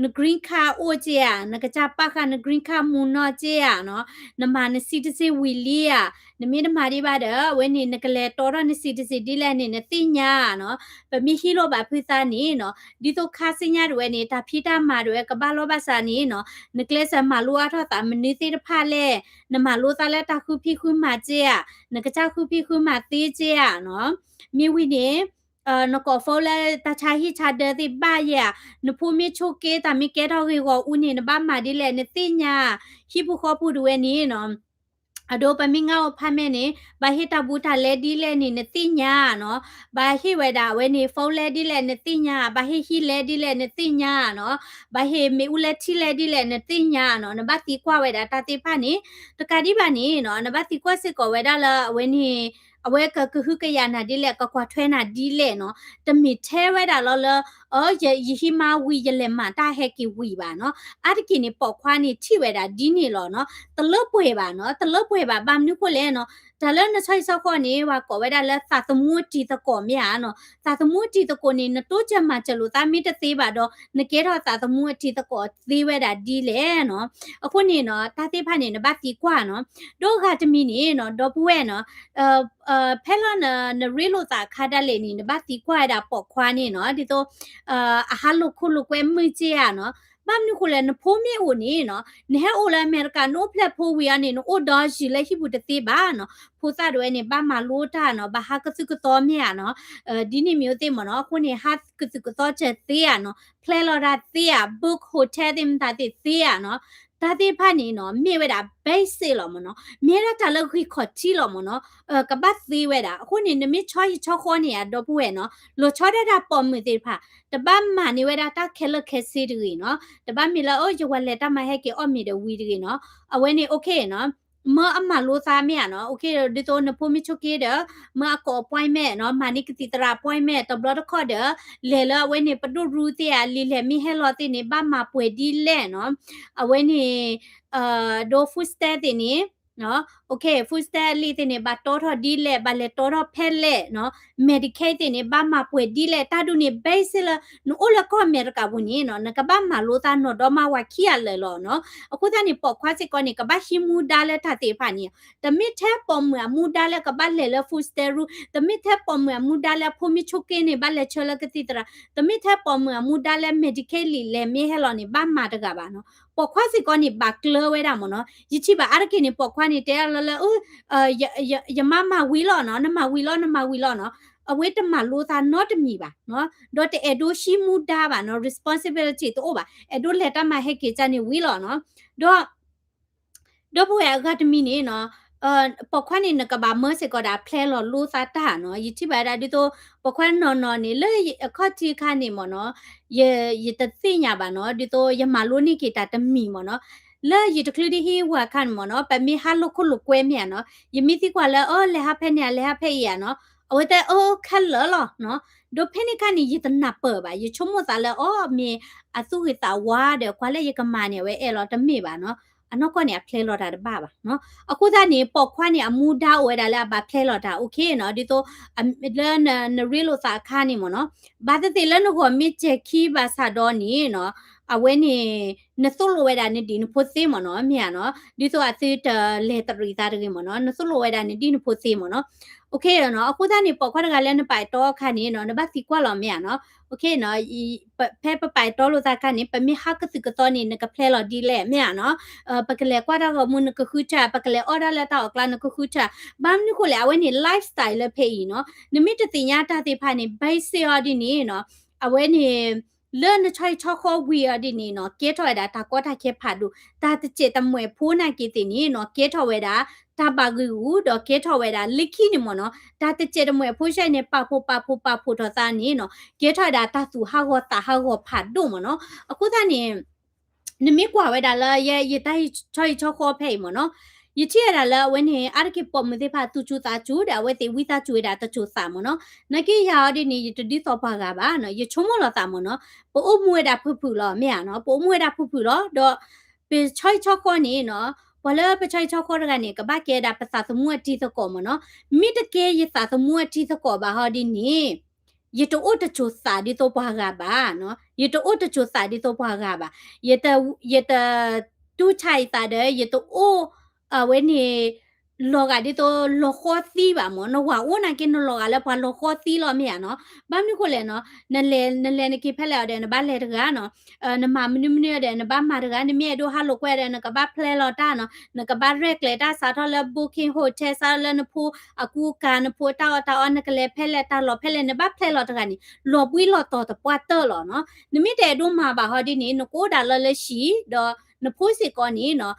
န green card အိၣ်က့ဧါ, နကစၢ်ပာ်ဃာ်န green card မူနီၢ်က့ဧါနီၤ, နမၤန citizen ဝံၤလံဧါ, နမ့ၢ်တမၤဒံးဘၣ်ဒီး အဝဲန့ၣ် နကလဲၤတီထီၣ်န citizen ဒ်လဲၣ်န့ၣ် နသ့ၣ်ညါနီၤ, ပမ့ၢ်ဟ့ၣ်လိာ်ဘၣ်ဖုသးန့ၣ်နီၤ, ဒ်သိးခါဆူညါဒဝဲန့ၣ် တၢ်ဖံးတၢ်မၤဒဝဲကဘၣ်လိာ်ဘၣ်ဆၣ်န့ၣ်နီၤ, နကျဲးစၢးမၤလိအါထီၣ်သးမနုၤသ့ၣ်တဖၣ်လဲၣ်, နမၤလိသးလၢတၢ်ဃုဖံးဃုမၤက့ဧါ, နကစၢ်ဃုဖံးဃုမၤသ့က့ဧါနီၤ, မ့ၢ်ဝံၤန့ၣ် နကိး phone လၢတၢ်ဆါဟံၣ်ဆါဒၢသ့ၣ်ဘၣ်ယဲဧါ, နဖိမ့ၢ်ဆိးက့ တၢ်မ့ၢ်ကဲထီၣ်ဂ့ၢ်ဂီၤအူန့ၣ် နဘၣ်မၤဒ်လဲၣ် နသ့ၣ်ညါ, ဟံၣ်ပူၤဃီပူၤဒဝဲန့ၣ်နီၤ, အဒိ ပမ့ၢ်ငါအိၣ်ဖးမဲာ်န့ၣ် ဘၣ်ဟ့ၣ်တၢ်ဘူးတၢ်လဲဒ်လဲၣ်န့ၣ် နသ့ၣ်ညါနီၤ, ဘၣ်ဟ့ၣ်ဝဲဒၣ်အဝဲန့ၣ် phone လဲဒ်လဲၣ် နသ့ၣ်ညါ, ဘၣ်ဟ့ၣ်ဟံၣ်လဲဒ်လဲၣ် နသ့ၣ်ညါနီၤ, ဘၣ်ဟ့ၣ်မ့ၣ်အူလဲထံလဲဒ်လဲၣ် နသ့ၣ်ညါနီၤ, နဘၣ်သံကွၢ်ဝဲဒၣ်တၢ်သ့ၣ်တဖၣ်န့ၣ်, တကးဒံးဘၣ်န့ၣ်နီၤ နဘၣ်သံကွၢ်စ့ၢ်ကီးဝဲဒၣ်လၢအဝဲန့ၣ် အဝဲကကဟုကယာ်နၤဒ်လဲၣ် ကကွၢ်ထွဲနၤဒ်လဲၣ်နီၤ, တမ့ၢ်ထဲဝဲဒၣ်လီၤလၢ အ ယ ယဟံးမါဝံၤ ယလဲၤမၤတၢ်ဟဲက့ၤဝံၤဘၣ်နီၤ, အါတက့ၢ်န့ၣ် ပိာ်ခွါန့ၣ်ထံၣ်ဝဲဒၣ်ဒ်န့ၣ်လီၤနီၤ, တလၢပှဲၤဘၣ်နီၤ, တလၢပှဲၤဘၣ် ဘၣ်မနုၤဃိလဲၣ်နီၤ, တၢ်လၢနဆီဟံၣ်ဆီဃီန့ၣ် ပှၤကိးဝဲဒၣ်လၢသးသမူအတံၤသကိးမ့ၢ်ဧါနီၤ, သးသမူအတံၤသကိးန့ၣ် နတိစၢၤမၤစၢၤလိာ်သးမ့ၢ်တသ့ဘၣ်ဒီး နကဲထီၣ်သးသမူအတံၤသကိးသ့ဝဲဒၣ်ဒ်လဲၣ်နီၤ, အဃိန့ၣ်နီၤ တၢ်သ့ၣ်တဖၣ်န့ၣ် နဘၣ်သံကွၢ်နီၤ, ဒီးဂၤတမံၤန့ၣ်နီၤ ဒီပုၢ်ဝဲၢ်နီၤ ဖဲလီၤန နရ့လိာ်သးအခါဒၣ်လဲာ်န့ၣ် နဘၣ်သံကွၢ်ဝဲဒၣ်ပိာ်ခွါန့ၣ်နီၤ ဒ်သိး အဟးလိာ်ခိၣ်လိာ်ကွဲမုာ်က့ဧါနီၤ, ဘၣ်မနုၤဃိလဲၣ် နဖိမ့ၢ်အိၣ်န့ၣ်နီၤ နဟဲအိၣ်လၢအမဲရကၤ နအိၣ်ဖျဲၣ်ဖိဝံၤအီၤန့ၣ် နအိၣ်ဒီးယံာ်လၢဟံၣ်ပူၤတသ့ဘၣ်နီၤ, ဖိသၣ်တဝဲန့ၣ် ဘၣ်မၤလိတၢ်နီၤ ဘၣ်ဟးကသုၣ်ကသီမ့ၢ်ဧါနီၤ, ဒ်န့ၣ်မ့ၢ်အိၣ်သ့ၣ်မ့ၢ်နီၤ, အဃိန့ၣ် ဟးကသုၣ်ကသီစၢၤသ့ဧါနီၤ, ဖျဲလီၤတၢ်သ့ဧါ, book hotel သ့ၣ်မတၤသ့ၣ်သ့ဧါနီၤ, တၢ်သ့ၣ်တဖၣ်န့ၣ်နီၤ မ့ၢ်ဝဲဒၣ် basic လီၤမ့ၢ်နီၤ, မ့ၢ်ဝဲဒၣ်တၢ်လၢဂံၢ်ခီၣ်ထံးလီၤမ့ၢ်နီၤ, ကဘၣ်သ့ဝဲဒၣ်, အဃိန့ၣ် နမ့ၢ်ဆီဟံၣ်ဆီဃီန့ၣ်ဧါ ဒီပုၢ်ဝဲၢ်နီၤ, လီၤဆီဒၣ်တၢ်ပိာ်မုၣ်သ့ၣ်တဖၣ်, တဘၣ်မၤန့ၢ်ဝဲဒၣ်တၢ်ခဲလၢာ်ခဲဆ့တဂ့ၤနီၤ, တဘၣ်မ့ၢ်လၢ အိ ယဝၤလဲၤတၢ်မၤဟဲက့ၤအီၣ်မ့ၤဒီးဝံၤတဂ့ၤနီၤ, အဝဲန့ၣ် okay နီၤ မၢအမၤလိသးမ့ၢ်ဧါနီၤ, okay ဒ်သိးနဖိမ့ၢ်ဆိးက့ဒီး မၢအကိး appointment နီၤ, မၤန့ၢ်ကသံၣ်သရၣ် appointment တဘျီတခီၣ်ဒီး လဲၤလၢအဝဲန့ၣ် ပဒိၣ်ရူသ့ၣ်ဧါ လံာ်လဲၢ်မ့ၢ်ဟဲလီၤသ့ၣ်န့ၣ် ဘၣ်မၤပှဲၤဒ်လဲၣ်နီၤ, အဝဲန့ၣ် ဒီး food stamp သ့ၣ်န့ၣ် okay food stamp လံာ်သ့ၣ်န့ၣ် ဘၣ်တီထီၣ်ဒ်လဲၣ် ဘၣ်လဲၤတီထီၣ်ဖဲလဲၣ်နီၤ, Medicaid သ့ၣ်န့ၣ် ဘၣ်မၤပှဲၤဒ်လဲၣ် တၢ်ဒ်န့ၣ် basic လၢ နအိၣ်လၢကီၢ်အမဲရကၤပူၤန့ၣ်နီၤ နကဘၣ်မၤလိသးနီၢ်ဒီမါဝၤခံဂၤလၢာ်လီၤနီၤ, အဃိသတးန့ၣ် ပိာ်ခွါစ့ၢ်ကီးန့ၣ် ကဘၣ်ဟံးမူဒါလၢတၢ်သ့ၣ်တဖၣ်န့ၣ်, တမ့ၢ်ထဲပိာ်မုၣ်အမူဒါလၢကဘၣ်လဲၤလၢ food stamp ရူ, တမ့ၢ်ထဲပိာ်မုၣ်အမူဒါလၢဖိမ့ၢ်ဆိးက့န့ၣ် ဘၣ်လဲၤဆှၢလၢကသံၣ်သရၣ်, တမ့ၢ်ထဲပိာ်မုၣ်အမူဒါလၢ Medicaid လံာ်လဲၢ်မ့ၢ်ဟဲလီၤန့ၣ် ဘၣ်မၤတဂၤဘၣ်နီၤ, ပိာ်ခွါစ့ၢ်ကီးန့ၣ် ဘၣ်ကျၢၤဝဲဒၣ်မ့ၢ်နီၤ, ယထံၣ်ဘၣ်အါတက့ၢ်န့ၣ် ပိာ်ခွါန့ၣ် တဲလၢလၢ ယမါမၤဝံၤလီၤနီၤ, နမၤဝံၤလီၤ နမၤဝံၤလီၤနီၤ, အဝဲတမၤလိသးနီတမံၤဘၣ်နီၤ, ဒီးတအဲၣ်ဒိးဟံးမူဒါဘၣ်နီၤ, responsibility တအိၣ်ဘၣ်, အဲၣ်ဒိးလဲၤတၢ်မၤဟဲက့ၤကန့ၣ်ဝံၤလီၤနီၤ, ဒီး ဒီပုၢ်ဝဲၢ်အဂၤတမံၤန့ၣ်နီၤ, ပိာ်ခွါန့ၣ် နကဘၣ်မၢစ့ၢ်ကီးဒၣ်ဖျဲလီၤလိသးတၢ်နီၤ, ယထံၣ်ဘၣ်ဝဲဒၣ်ဒ်သိး ပိာ်ခွါနီၢ်နီၢ်န့ၣ် လၢအခီၣ်ထံးအခါန့ၣ်မ့ၢ်နီၤ, ယ ယတသ့ၣ်ညါဘၣ်နီၤ, ဒ်သိးယမၤလိန့ၢ်က့ၤတၢ်တမံၤမ့ၢ်နီၤ, လၢယတချုးဒ်ဟံၣ်ဝၤအခါန့ၣ်မ့ၢ်နီၤ, ပမ့ၢ်ဟးလိာ်ခိၣ်လိာ်ကွဲမ့ၢ်ဧါနီၤ, ယမ့ၢ်သံကွၢ်လၢ အၢ လဲၤဟးဖဲန့ၣ်ဧါ လဲၤဟးဖဲအံၤဧါနီၤ, အဝဲတဲ အၢ ခဲလၢာ်လီၤနီၤ, ဒီးဖဲန့ၣ်အခါန့ၣ် ယတနၢ်ပၢၢ်ဘၣ်, ယဆိကမိၣ်သးလၢ အီ မ့ၢ်အသူၣ်ဂ့ၤသးဝါဒီး ကွၢ်လၢယကမၤန့ၣ် အဝဲအဲၣ်လီၤတမ့ၢ်ဘၣ်နီၤ, အနီၢ်ကီၢ်န့ၣ် အဖျဲလီၤတၢ်တဘၣ်ဘၣ်နီၤ, အဃိသတးန့ၣ် ပိာ်ခွါန့ၣ် အမူဒါအိၣ်ဝဲဒၣ်လၢအဘၣ်ဖျဲလီၤတၢ် okay နီၤ, ဒ်သိး လၢနရ့လိာ်သးအခါန့ၣ်မ့ၢ်နီၤ, ဘၣ်သ့ၣ်သ့ၣ်လၢနဂီၢ်မ့ၢ်စဲၤခံဘၣ်ဆၣ်ဒီးန့ၣ်နီၤ, အဝဲန့ၣ် နသိၣ်လိဝဲဒၣ်နဒံၣ်နဖိသ့မ့ၢ်နီၤ, မ့ၢ်ဧါနီၤ, ဒ်သိးအသုတလဲၤတရံးသးတဂ့ၤမ့ၢ်နီၤ, နသိၣ်လိဝဲဒၣ်နဒံၣ်နဖိသ့မ့ၢ်နီၤ, okay နီၤ, အဃိသတးန့ၣ် ပိာ်ခွါတဂၤလၢနပာ်အဲၣ်တီအခါန့ၣ်နီၤ, နဘၣ်သံကွၢ်လီၤ မ့ၢ်ဧါနီၤ, okay နီၤ, ဖဲပပာ်အဲၣ်တီလိာ်သးအခါန့ၣ် ပမ့ၢ်ဟးကသုၣ်ကသီန့ၣ် နကဖျဲလီၤဒ်လဲၣ် မ့ၢ်ဧါနီၤ, ပကလဲၤကွၢ်တၢ်ဂီၤမူ နကဃုထၢ, ပကလဲၤအီၣ်ဒၣ်လၢတၢ်အီၣ်ကျါ နကဃုထၢ, ဘၣ်မနုၤဃိလဲၣ် အဝဲန့ၣ် lifestyle လၢဖဲအံၤနီၤ, နမ့ၢ်တသ့ၣ်ညါတၢ်သ့ၣ်တဖၣ်န့ၣ် basic အီၤဒ်န့ၣ်နီၤ, အဝဲန့ၣ် လၢနဆီဟံၣ်ဆီဃီဝံၤအီၤဒ်န့ၣ်နီၤ, ကဲထီၣ်ဝဲဒၣ်တၢ်ကီတၢ်ခဲဖးဒိၣ်, တၢ်တစဲးတမှဲာ်ဖိနာ်က့ၤသ့ၣ်န့ၣ်နီၤ, ကဲထီၣ်ဝဲဒၣ် တၢ်ဘၣ်ဂံာ်ဂူာ် ဒီးကဲထီၣ်ဝဲဒၣ်လၢခံန့ၣ်မ့ၢ်နီၤ, တၢ်တစဲးတမှဲာ်ဖိဆဲန့ၣ် ပာ်ဖှိၣ်ပာ်ဖှိၣ်ပာ်ဖှိၣ်ထီၣ်သးန့ၣ်နီၤ, ကဲထီၣ်ဝဲဒၣ်တၢ်သူၣ်ဟးဂီၤသးဟးဂီၤဖးဒိၣ်မ့ၢ်နီၤ, အဃိသတးန့ၣ် နမ့ၢ်ကွၢ်ဝဲဒၣ်လၢ ယ ယတၢ်ဆီဟံၣ်ဆီဃီဖဲအံၤမ့ၢ်နီၤ, ယထံၣ်ဝဲဒၣ်လၢအဝဲန့ၣ် အါတက့ၢ်ပိာ်မုၣ်သ့ၣ်တဖၣ်သူၣ်စူၤသးစူၤဒီး အဝဲသ့ၣ်ဝံသးစူၤဝဲဒၣ်တစိၤသးမ့ၢ်နီၤ, နာ်က့ယၤအီၤဒ်န့ၣ် ယတဒ်သိးပှၤဂၤဘၣ်နီၤ, ယဆိကမိၣ်လီၤသးမ့ၢ်နီၤ, ပအိၣ်မူဝဲဒၣ်ဖုၣ်ဖုၣ်လီၤ မ့ၢ်ဧါနီၤ, ပအိၣ်မူဝဲဒၣ်ဖုၣ်ဖုၣ်လီၤ, ဒီး ပဆီဟံၣ်ဆီဃီန့ၣ်နီၤ, ပှၤလၢပဆီဟံၣ်ဆီဃီတဂၤန့ၣ် ကဘၣ်ကဲဒၣ်ပသးသမူအတံၤသကိးမ့ၢ်နီၤ, မ့ၢ်တကဲယသးသမူအတံၤသကိးဘၣ်ဟီဒ်န့ၣ် ယတအိၣ်တစိၤသးဒ်သိးပှၤဂၤဘၣ်နီၤ, ယတအိၣ်တစိၤသးဒ်သိးပှၤဂၤဘၣ်, ယတ ယတ တူၢ်ဆါအသးဒီး ယတအိၣ် အဝဲန့ၣ် လီၤဂာ်ဒ်သိးလီၤဃီသံဘၣ်မၢ်, နဝၤအိၣ်နာ်က့ နလီၤဂာ်လၢပှၤလီၤဃီသံလီၤမ့ၢ်ဧါနီၤ. ဘၣ်မနုၤဃိလဲၣ်နီၤ, နလဲၤ နလဲၤနက့ၤဖဲလဲၣ်အီၤဒီး နဘၣ်လဲၤတဂၤနီၤ, နမၤမနုၤမနုၤဒီး နဘၣ်မၤတဂၤ, နမ့ၢ်အဲၣ်ဒိးဟးလိာ်ကွဲဒီး နကဘၣ် plan လီၤတၢ်နီၤ, နကဘၣ်ရဲၣ်ကျဲၤတၢ် စးထီၣ်လၢ booking hotel စးထီၣ်လၢနဖိအကူအကၤ နဖိတၢ်အီၣ်တၢ်အီ နကလဲၤဖဲလဲၣ် တၢ်လီၤဖဲလဲၣ် နဘၣ် plan လီၤတဂၤန့ၣ် လီၤဘှံးလီၤတီၤသပှၢ်တၢၢ်လီၤနီၤ. နမ့ၢ်တအဲၣ်ဒိးမၤဘၣ်ဟီဒ်န့ၣ် နကအိၣ်ဒၣ်လၢလၢဟံၣ် ဒီးနဖိစ့ၢ်ကီးန့ၣ်နီၤ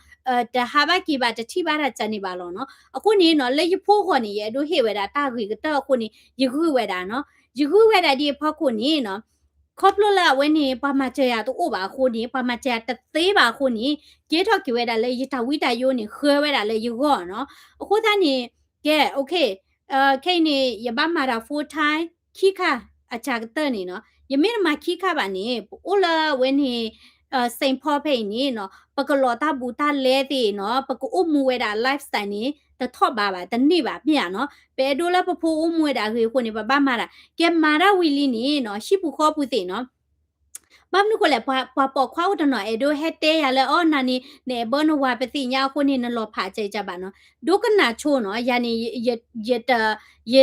တဟးဘၣ်က့ၤဘၣ် တထံၣ်ဘၣ်တၢ်ကန့ၣ်ဘၣ်လီၤနီၤ. အဃိန့ၣ်နီၤ လၢယဖိအဂီၢ်န့ၣ် ယအဲၣ်ဒိးဟ့ၣ်ဝဲဒၣ်တၢ်ဂ့ၤကတၢၢ်အဃိန့ၣ် ယဂုာ်ဝဲဒၣ်နီၤ. ယဂုာ်ဝဲဒၣ်ဒ်အဖီခိၣ်န့ၣ်နီၤ ခီဖျိလၢအဝဲန့ၣ် ပှၤမၤစၢၤယၤတအိၣ်ဘၣ်အဃိန့ၣ် ပှၤမၤစၢၤယၤတသ့ဘၣ်အဃိန့ၣ် ကဲထီၣ်က့ၤဝဲဒၣ်လၢယတၢ်ဝံတၢ်ယိန့ၣ် ဃၢဝဲဒၣ်လၢယဂီၢ်နီၤ. အဃိသတးန့ၣ် ကဲ okay ခဲအံၤန့ၣ် ယဘၣ်မၤတၢ် full time ခံခါအစှၤကတၢၢ်န့ၣ်နီၤ. ယမ့ၢ်တမၤခံခါဘၣ်န့ၣ် ပအိၣ်လၢအဝဲန့ၣ် Saint Paul ဖဲအံၤန့ၣ်နီၤ ပကလီၤတၢ်ဘူးတၢ်လဲသ့ၣ်နီၤ ပကအိၣ်မူဝဲဒၣ် lifestyle န့ၣ် တထီၣ်ဘးဘၣ် တန့ၢ်ဘၣ်မ့ၢ်ဧါနီၤ. ပအဲၣ်ဒိးလၢပဖိအိၣ်မူဝဲဒၣ်အဂ့ၤအဃိန့ၣ် ပဘၣ်မၤတၢ် ကဲမၤတၢ်ဝံၤလံန့ၣ်နီၤ ဟံၣ်ပူၤဃီပူၤသ့ၣ်နီၤ ဘၣ်မနုၤဃိလဲၣ် ပှၤပိာ်ခွါအိၣ်တနီၤ အဲၣ်ဒိးဟဲတဲယၤလၢ အီ နၤန့ၣ် နအဲၣ်ဘၢနဝၤပသ့ၣ်ညါအဃိန့ၣ် နလီၤဖးစၢကဘၣ်နီၤ. ဒိကနၣ်ဆိနီၤ ယၤန့ၣ် ယ ယ ယတ ယ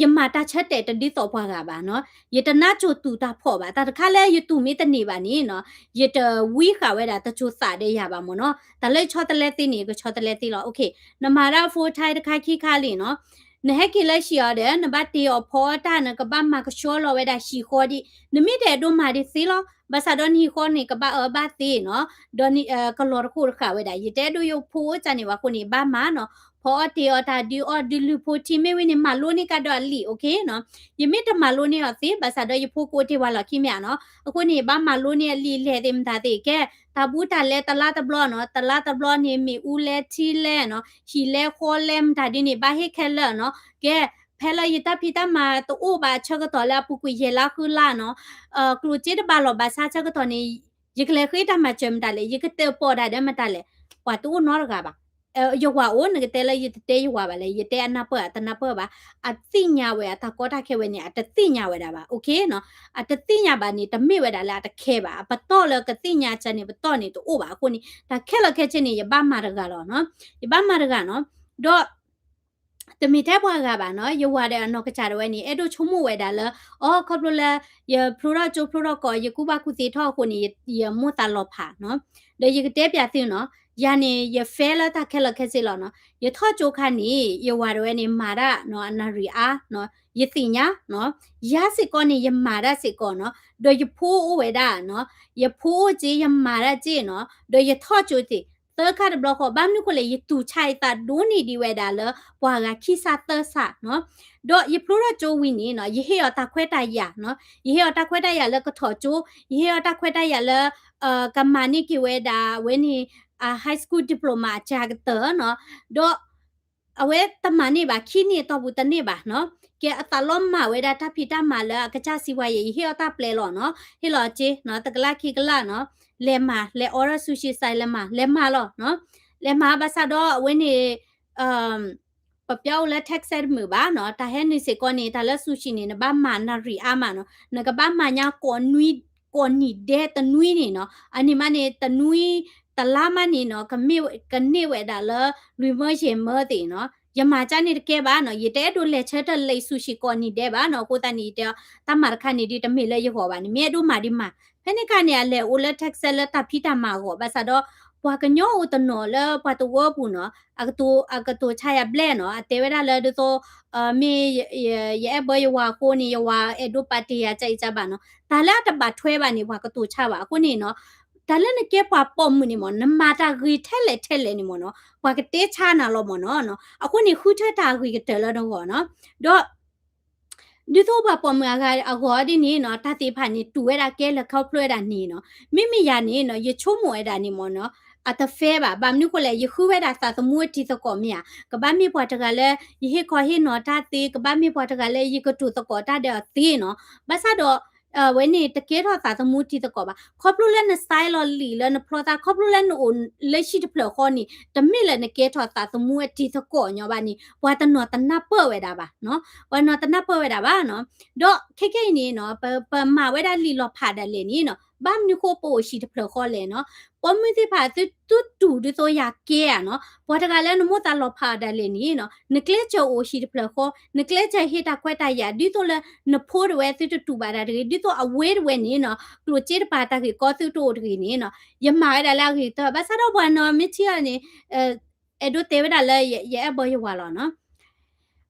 ယမၤတၢ်ဆၢတဲာ်တဒ်သိးပှၤဂၤဘၣ်နီၤ. ယတနါစိၤတူၢ်တၢ်ဖှီၣ်ဘၣ်. တၢ်တခါလၢယတူၢ်မ့ၢ်တန့ၢ်ဘၣ်န့ၣ်နီၤ ယတဝံဃာ်ဝဲဒၣ်တစိၤသးဒီးယၤဘၣ်မၢ်နီၤ. တၢ်လၢယဆီတလဲသ့န့ၣ် ယကဆီတလဲသ့လီၤ. Okay နမၤတၢ် full time တခါခံခါလံနီၤ နဟဲက့ၤလၢဟံၣ်အီၤဒီး နဘၣ်တ့အီၣ်ဖီအီၣ်တၢ် နကဘၣ်မၤကဆှီလီၤဝဲဒၣ်ဟံၣ်ဃီဒံး. နမ့ၢ်တအဲၣ်ဒိးမၤဒ်သ့လီၤ. ဘၣ်ဆၣ်ဒီးနဟံၣ်ဃီန့ၣ် ကဘၣ်အၢဘၣ်သီနီၤ, ဒီးကလီၤတဃိာ်တဃာ်ဝဲဒၣ်. ယတအဲၣ်ဒိးယဖိအိၣ်ကၢ်န့ၣ်ဘၣ်အဃိန့ၣ် ဘၣ်မၤနီၤ, ဖီအီၣ်တ့အီၣ်တၢ် ဒုးအီၣ်ဒုးလုၢ်ဖိထံ မ့ၢ်ဝံၤန့ၣ် မၤလိန့ၢ်ကဒီးအလံာ် okay နီၤ. ယမ့ၢ်တမၤလိန့ၢ်အီၤသ့ ဘၣ်ဆၣ်ဒီးယဖိကအိၣ်တ့ၢ်ဝဲလီၢ်ခံမ့ၢ်ဧါနီၤ. အဃိန့ၣ် ဘၣ်မၤလိန့ၢ်အလံာ်လဲၢ်သ့ၣ်မတၤသ့ၣ် ကဲ တၢ်ဘူးတၢ်လဲတလါတဘျီနီၤ, တလါတဘျီန့ၣ် မ့ၣ်အူလဲထံလဲနီၤ, ဟံၣ်လဲဃီလဲမတၤဒ်န့ၣ် ဘၣ်ဟ့ၣ်ခဲလၢာ်နီၤ. ကဲ ဖဲလၢယတၢ်ဖံးတၢ်မၤတအိၣ်ဘၣ်ဆၢကတီၢ်လၢအပူၤကွံာ်ယဲၢ်လါဃုလါနီၤ, ကျိၣ်စ့တဘၣ်လီၤဘၣ်ဆၣ်ဆၢကတီၢ်န့ၣ် ယကလဲၤဃ့တၢ်မၤစၢၤမတၤလဲၣ်, ယကတၢၣ်ပီၣ်ဒၣ်ဒီးမတၤလဲၣ်, ပှၤတအိၣ်နီတဂၤဘၣ်. ယဝၤအိၣ် နကတဲလၢယတတဲယဝၤဘၣ်လဲၣ်, ယတဲအနၢ်ပၢၢ်အတနၢ်ပၢၢ်ဘၣ်, အသ့ၣ်ညါဝဲအတၢ်ကီတၢ်ခဲဝဲန့ၣ် အတသ့ၣ်ညါဝဲဒၣ်ဘၣ်, okay နီၤ. အတသ့ၣ်ညါဘၣ်န့ၣ် တမ့ၢ်ဝဲဒၣ်လၢအတခဲဘၣ်, အပတီၢ်လၢကသ့ၣ်ညါစၢန့ၣ် ပတီၢ်န့ၣ်တအိၣ်ဘၣ်အဃိန့ၣ် တၢ်ခဲလၢာ်ခဲဆ့န့ၣ် ယဘၣ်မၤတဂၤလီၤနီၤ, ယဘၣ်မၤတဂၤနီၤ. ဒီး တမ့ၢ်ထဲပှၤဂၤဘၣ်နီၤ, ယဝၤဒီးအနီၢ်ကစၢ်ဒၣ်ဝဲန့ၣ် အဲၣ်ဒိးဆိကမိၣ်ဝဲဒၣ်လၢ အိ ခီဖျိလၢ ယဖျိထီၣ်ကၠိဖျိထီၣ်ကီၢ် ယကူၣ်ဘၣ်ကူၣ်သ့ထီၣ်အဃိန့ၣ် ယမိၣ်သးလီၤဖးနီၤ. ဒီးယကတဲပျးသုနီၤ, ယၤန့ၣ် ယ fair လၢတၢ်ခဲလၢာ်ခဲဆ့လီၤနီၤ. ယထီၣ်ကၠိခါန့ၣ် ယဝၤဒၣ်ဝဲန့ၣ် မၤတၢ်နီၤ အနၣ်ရံၣ်အါနီၤ, ယသ့ၣ်ညါနီၤ. ယၤစ့ၢ်ကီးန့ၣ် ယမၤတၢ်စ့ၢ်ကီးနီၤ, ဒီးယဖိအိၣ်ဝဲဒၣ်နီၤ, ယဖိအိၣ်က့ ယမၤတၢ်က့နီၤ, ဒီးယထီၣ်ကၠိက့ သၢခါတဘျီဃီ, ဘၣ်မနုၤဃိလဲၣ် ယတူၢ်ဆါအသးဒိၣ်န့ၢ်ဒံးဝဲဒၣ်လၢ ပှၤဂၤခံစးသၢစးနီၤ. ဒီးယဖျိထီၣ်ကၠိဝံၤန့ၣ်နီၤ, ယဟ့ၣ်အီၤတၢ်ခွဲးတၢ်ယာ်နီၤ, ယဟ့ၣ်အီၤတၢ်ခွဲးတၢ်ယာ်လၢကထီၣ်ကၠိ, ယဟ့ၣ်အီၤတၢ်ခွဲးတၢ်ယာ်လၢ ကမၤန့ၢ်က့ၤဝဲဒၣ် အဝဲန့ၣ် high school diploma အစှၤကတၢၢ်နီၤ. ဒီး အဝဲတမၤန့ၢ်ဘၣ် ခံနံၣ်အတီၢ်ပူၤတန့ၢ်ဘၣ်နီၤ. ကဲအသးလီၤမၢ်ဝဲဒၣ်တၢ်ဖံးတၢ်မၤလၢအကစၢ်စံးဝါယဲၢ် ယဟ့ၣ်အီၤတၢ်ပျဲလီၤနီၤ. ဟ့ၣ်လီၤစ့နီၤ, တကလးခံကလးနီၤ, လဲၤမၤ လဲၤ order sushi စဲး လဲၤမၤ လဲၤမၤလီၤနီၤ. လဲၤမၤဘၣ်ဆၣ်ဒီးအဝဲန့ၣ် ပပျီအိၣ်လၢ Texas တမုာ်ဘၣ်နီၤ, တၢ်ဟဲနုာ်စ့ၢ်ကီးန့ၣ် တၢ်လၢ sushi န့ၣ် နဘၣ်မၤနၣ်ရံၣ်အါမးနီၤ, နကဘၣ်မၤညါ ကိးနံၣ်ဒဲးတနွံန့ၣ်နီၤ, အန့ၣ်မးန့ၣ် တနွံ တလါမးန့ၣ်နီၤ, ကန့ၢ်ဝဲဒၣ်လၢ လွံၢ်မၢယဲၢ်မၢသ့ၣ်နီၤ. ယမၤကၢ်န့ၣ်တကဲဘၣ်နီၤ, ယတအဲၣ်ဒိးလဲၤဆၢထၢၣ်လၢ sushi ကိးနံၣ်ဒဲးဘၣ်နီၤ, အဃိသတးန့ၣ် ယတဲအီၤ တၢ်မၤတခါန့ၣ်ဒ်တမ့ၢ်လၢယဂီၢ်ဘၣ်န့ၣ် မ့ၢ်အဲၣ်ဒိးမၤဒ်မၤ. ဖဲန့ၣ်အခါန့ၣ် အလဲၤအိၣ်လၢ Texas လၢတၢ်ဖံးတၢ်မၤအဂီၢ်, ဘၣ်ဆၣ်ဒီး ပှၤကညီအိၣ်တနီၤလၢပှၤသဝီပူၤနီၤ, အကတိၤဆါယၤဘျဲၣ်နီၤ, အတဲဝဲဒၣ်လၢဒ်သိး မ့ၢ်ယအဲၣ်ဘၢယဝၤအဃိန့ၣ် ယဝၤအဲၣ်ဒိးပာ်တ့ၢ်ယၤ ကၢအံၤကၢဘၣ်နီၤ, တၢ်လၢအတဘၣ်ထွဲဘၣ်န့ၣ် ပှၤကတိၤဆါဘၣ်အဃိန့ၣ်နီၤ, တၢ်လၢနကဲပှၤပိာ်မုၣ်န့ၣ်မ့ၢ် နမၤတၢ်ဂ့ၤထဲလဲၣ်ထဲလဲၣ်န့ၣ်မ့ၢ်နီၤ, ပှၤကတဲဆါနၤလီၤမ့ၢ်နီၤ. အဃိန့ၣ် ဃုထၢတၢ်အဂ့ၤကတၢၢ်လၢနဂီၢ်နီၤ. ဒီး ဒ်သိးပှၤပိာ်မုၣ်အဂၤအဂီၢ်ဒ်န့ၣ်နီၤ, တၢ်သ့ၣ်တဖၣ်န့ၣ် တူၢ်ဝဲဒၣ်ကဲလၢခီဖျိဝဲဒၣ်န့ၣ်နီၤ. မ့မ့ၢ်ယၤန့ၣ်နီၤ, ယဆိကမိၣ်ဝဲဒၣ်န့ၣ်မ့ၢ်နီၤ, အတ fair ဘၣ်. ဘၣ်မနုၤဃိလဲၣ် ယဃုဝဲဒၣ်သးသမူအတံၤသကိးမ့ၢ်ဧါ, ကဘၣ်မ့ၢ်ပှၤတဂၤလၢ ယဟ့ၣ်ခီဟ့ၣ်နီၤတၢ်သ့, ကဘၣ်မ့ၢ်ပှၤတဂၤလၢယကတိၤသကိးတၢ်ဒီးအီၤသ့နီၤ. ဘၣ်ဆၣ်ဒီး အဝဲန့ၣ် တကဲထီၣ်သးသမူတံၤသကိးဘၣ်. ခီဖျိလၢနစဲးလီၤလံာ်လၢနဖျီသး ခီဖျိလၢနအိၣ်လၢဟံၣ်တဖျၢၣ်ဃီန့ၣ် တမ့ၢ်လၢနကဲထီၣ်သးသမူအတံၤသကိးညီဘၣ်န့ၣ် ပှၤတနီၤတနၢ်ပၢၢ်ဝဲဒၣ်ဘၣ်နီၤ. ပှၤနီၤတနၢ်ပၢၢ်ဝဲဒၣ်ဘၣ်နီၤ. ဒီးခဲကနံၣ်အံၤန့ၣ်နီၤ ပမၤဝဲဒၣ်လံာ်လီၤဖးဒၣ်လဲာ်န့ၣ်နီၤ ဘၣ်မနုၤဃိပအိၣ်ဟံၣ်တဖျၢၣ်ဃီလဲၣ်နီၤ. ပိာ်မုၣ်သ့ၣ်တဖၣ်သုတူၢ်ဒ်သိးယၤကဲဧါနီၤ. ပှၤတဂၤလၢနမိၣ်သးလီၤဖးအီၤဒၣ်လဲာ်န့ၣ်နီၤ နကျဲးစၢးအိၣ်ဟံၣ်တဖျၢၣ်ဃီ နကျဲးစၢးဟ့ၣ်တၢ်ခွဲးတၢ်ယာ် ဒ်သိးလၢနဖိတဝဲသုတတူၢ်ဘၣ်တၢ်တဂ့ၤ ဒ်သိးအဝဲတဝဲန့ၣ်နီၤ ကျိၣ်စ့တပၤတၢ်ဂ့ၢ်ကီသုတအိၣ်တဂ့ၤန့ၣ်နီၤ ယမၤဝဲဒၣ်လၢအဂ့ၤကတၢၢ် ဘၣ်ဆၣ်ဒီးပှၤနီၤမ့ၢ်ထံၣ်အီၤန့ၣ် အဲၣ်ဒိးတဲဝဲဒၣ်လၢယအဲၣ်ဘၢယဝၤလီၤနီၤ.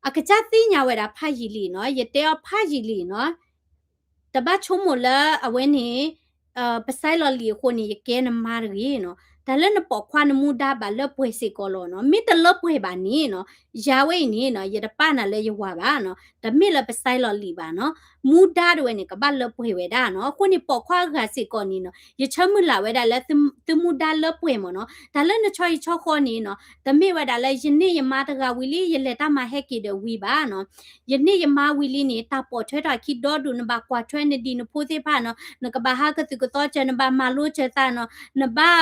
အကစၢ်သ့ၣ်ညါဝဲဒၣ်ဖးယံာ်လံနီၤ ယတဲအီၤဖးယံာ်လံနီၤ တဘၣ်ဆိကမိၣ်လၢအဝဲန့ၣ် ပစဲးလီၤလံာ်အဃိန့ၣ် ယကဲနမါတဂ့ၤနီၤ. တၢ်လၢနပိာ်ခွါနမူဒါဘၣ်လၢပှဲၤစ့ၢ်ကီးလီၤနီၤ. မ့ၢ်တလၢပှဲၤဘၣ်န့ၣ်နီၤ ယၤဝဲအံၤန့ၣ်နီၤ ယတပာ်နၤလၢယဝၤဘၣ်နီၤ. တမ့ၢ်လၢပစဲးလီၤလံာ်ဘၣ်နီၤ. မူဒါတဝဲန့ၣ် ကဘၣ်လၢပှဲၤဝဲဒၣ်နီၤ. အဃိန့ၣ် ပိာ်ခွါအဂၤစ့ၢ်ကီးန့ၣ်နီၤ ယဆၢမုၢ်လၢ်ဝဲဒၣ်လၢသုမူဒါလၢပှဲၤမ့ၢ်နီၤ. တၢ်လၢနဆီဟံၣ်ဆီဃီန့ၣ်နီၤ တမ့ၢ်ဝဲဒၣ်လၢယန့ၢ်ယမါတဂၤဝံၤလံ ယလဲၤတၢ်မၤဟဲက့ၤဒီးဝံၤဘၣ်နီၤ. ယန့ၢ်ယမါဝံၤလံန့ၣ် တၢ်ပိာ်ထွဲထီၣ်အခံဒီဒူၣ် နဘၣ်ကွၢ်ထွဲနဒံၣ်နဖိသ့ၣ်တဖၣ်နီၤ နကဘၣ်ဟးကသုၣ်ကသီစၢၤ နဘၣ်မၤလိစၢၤသးနီၤ နဘၣ်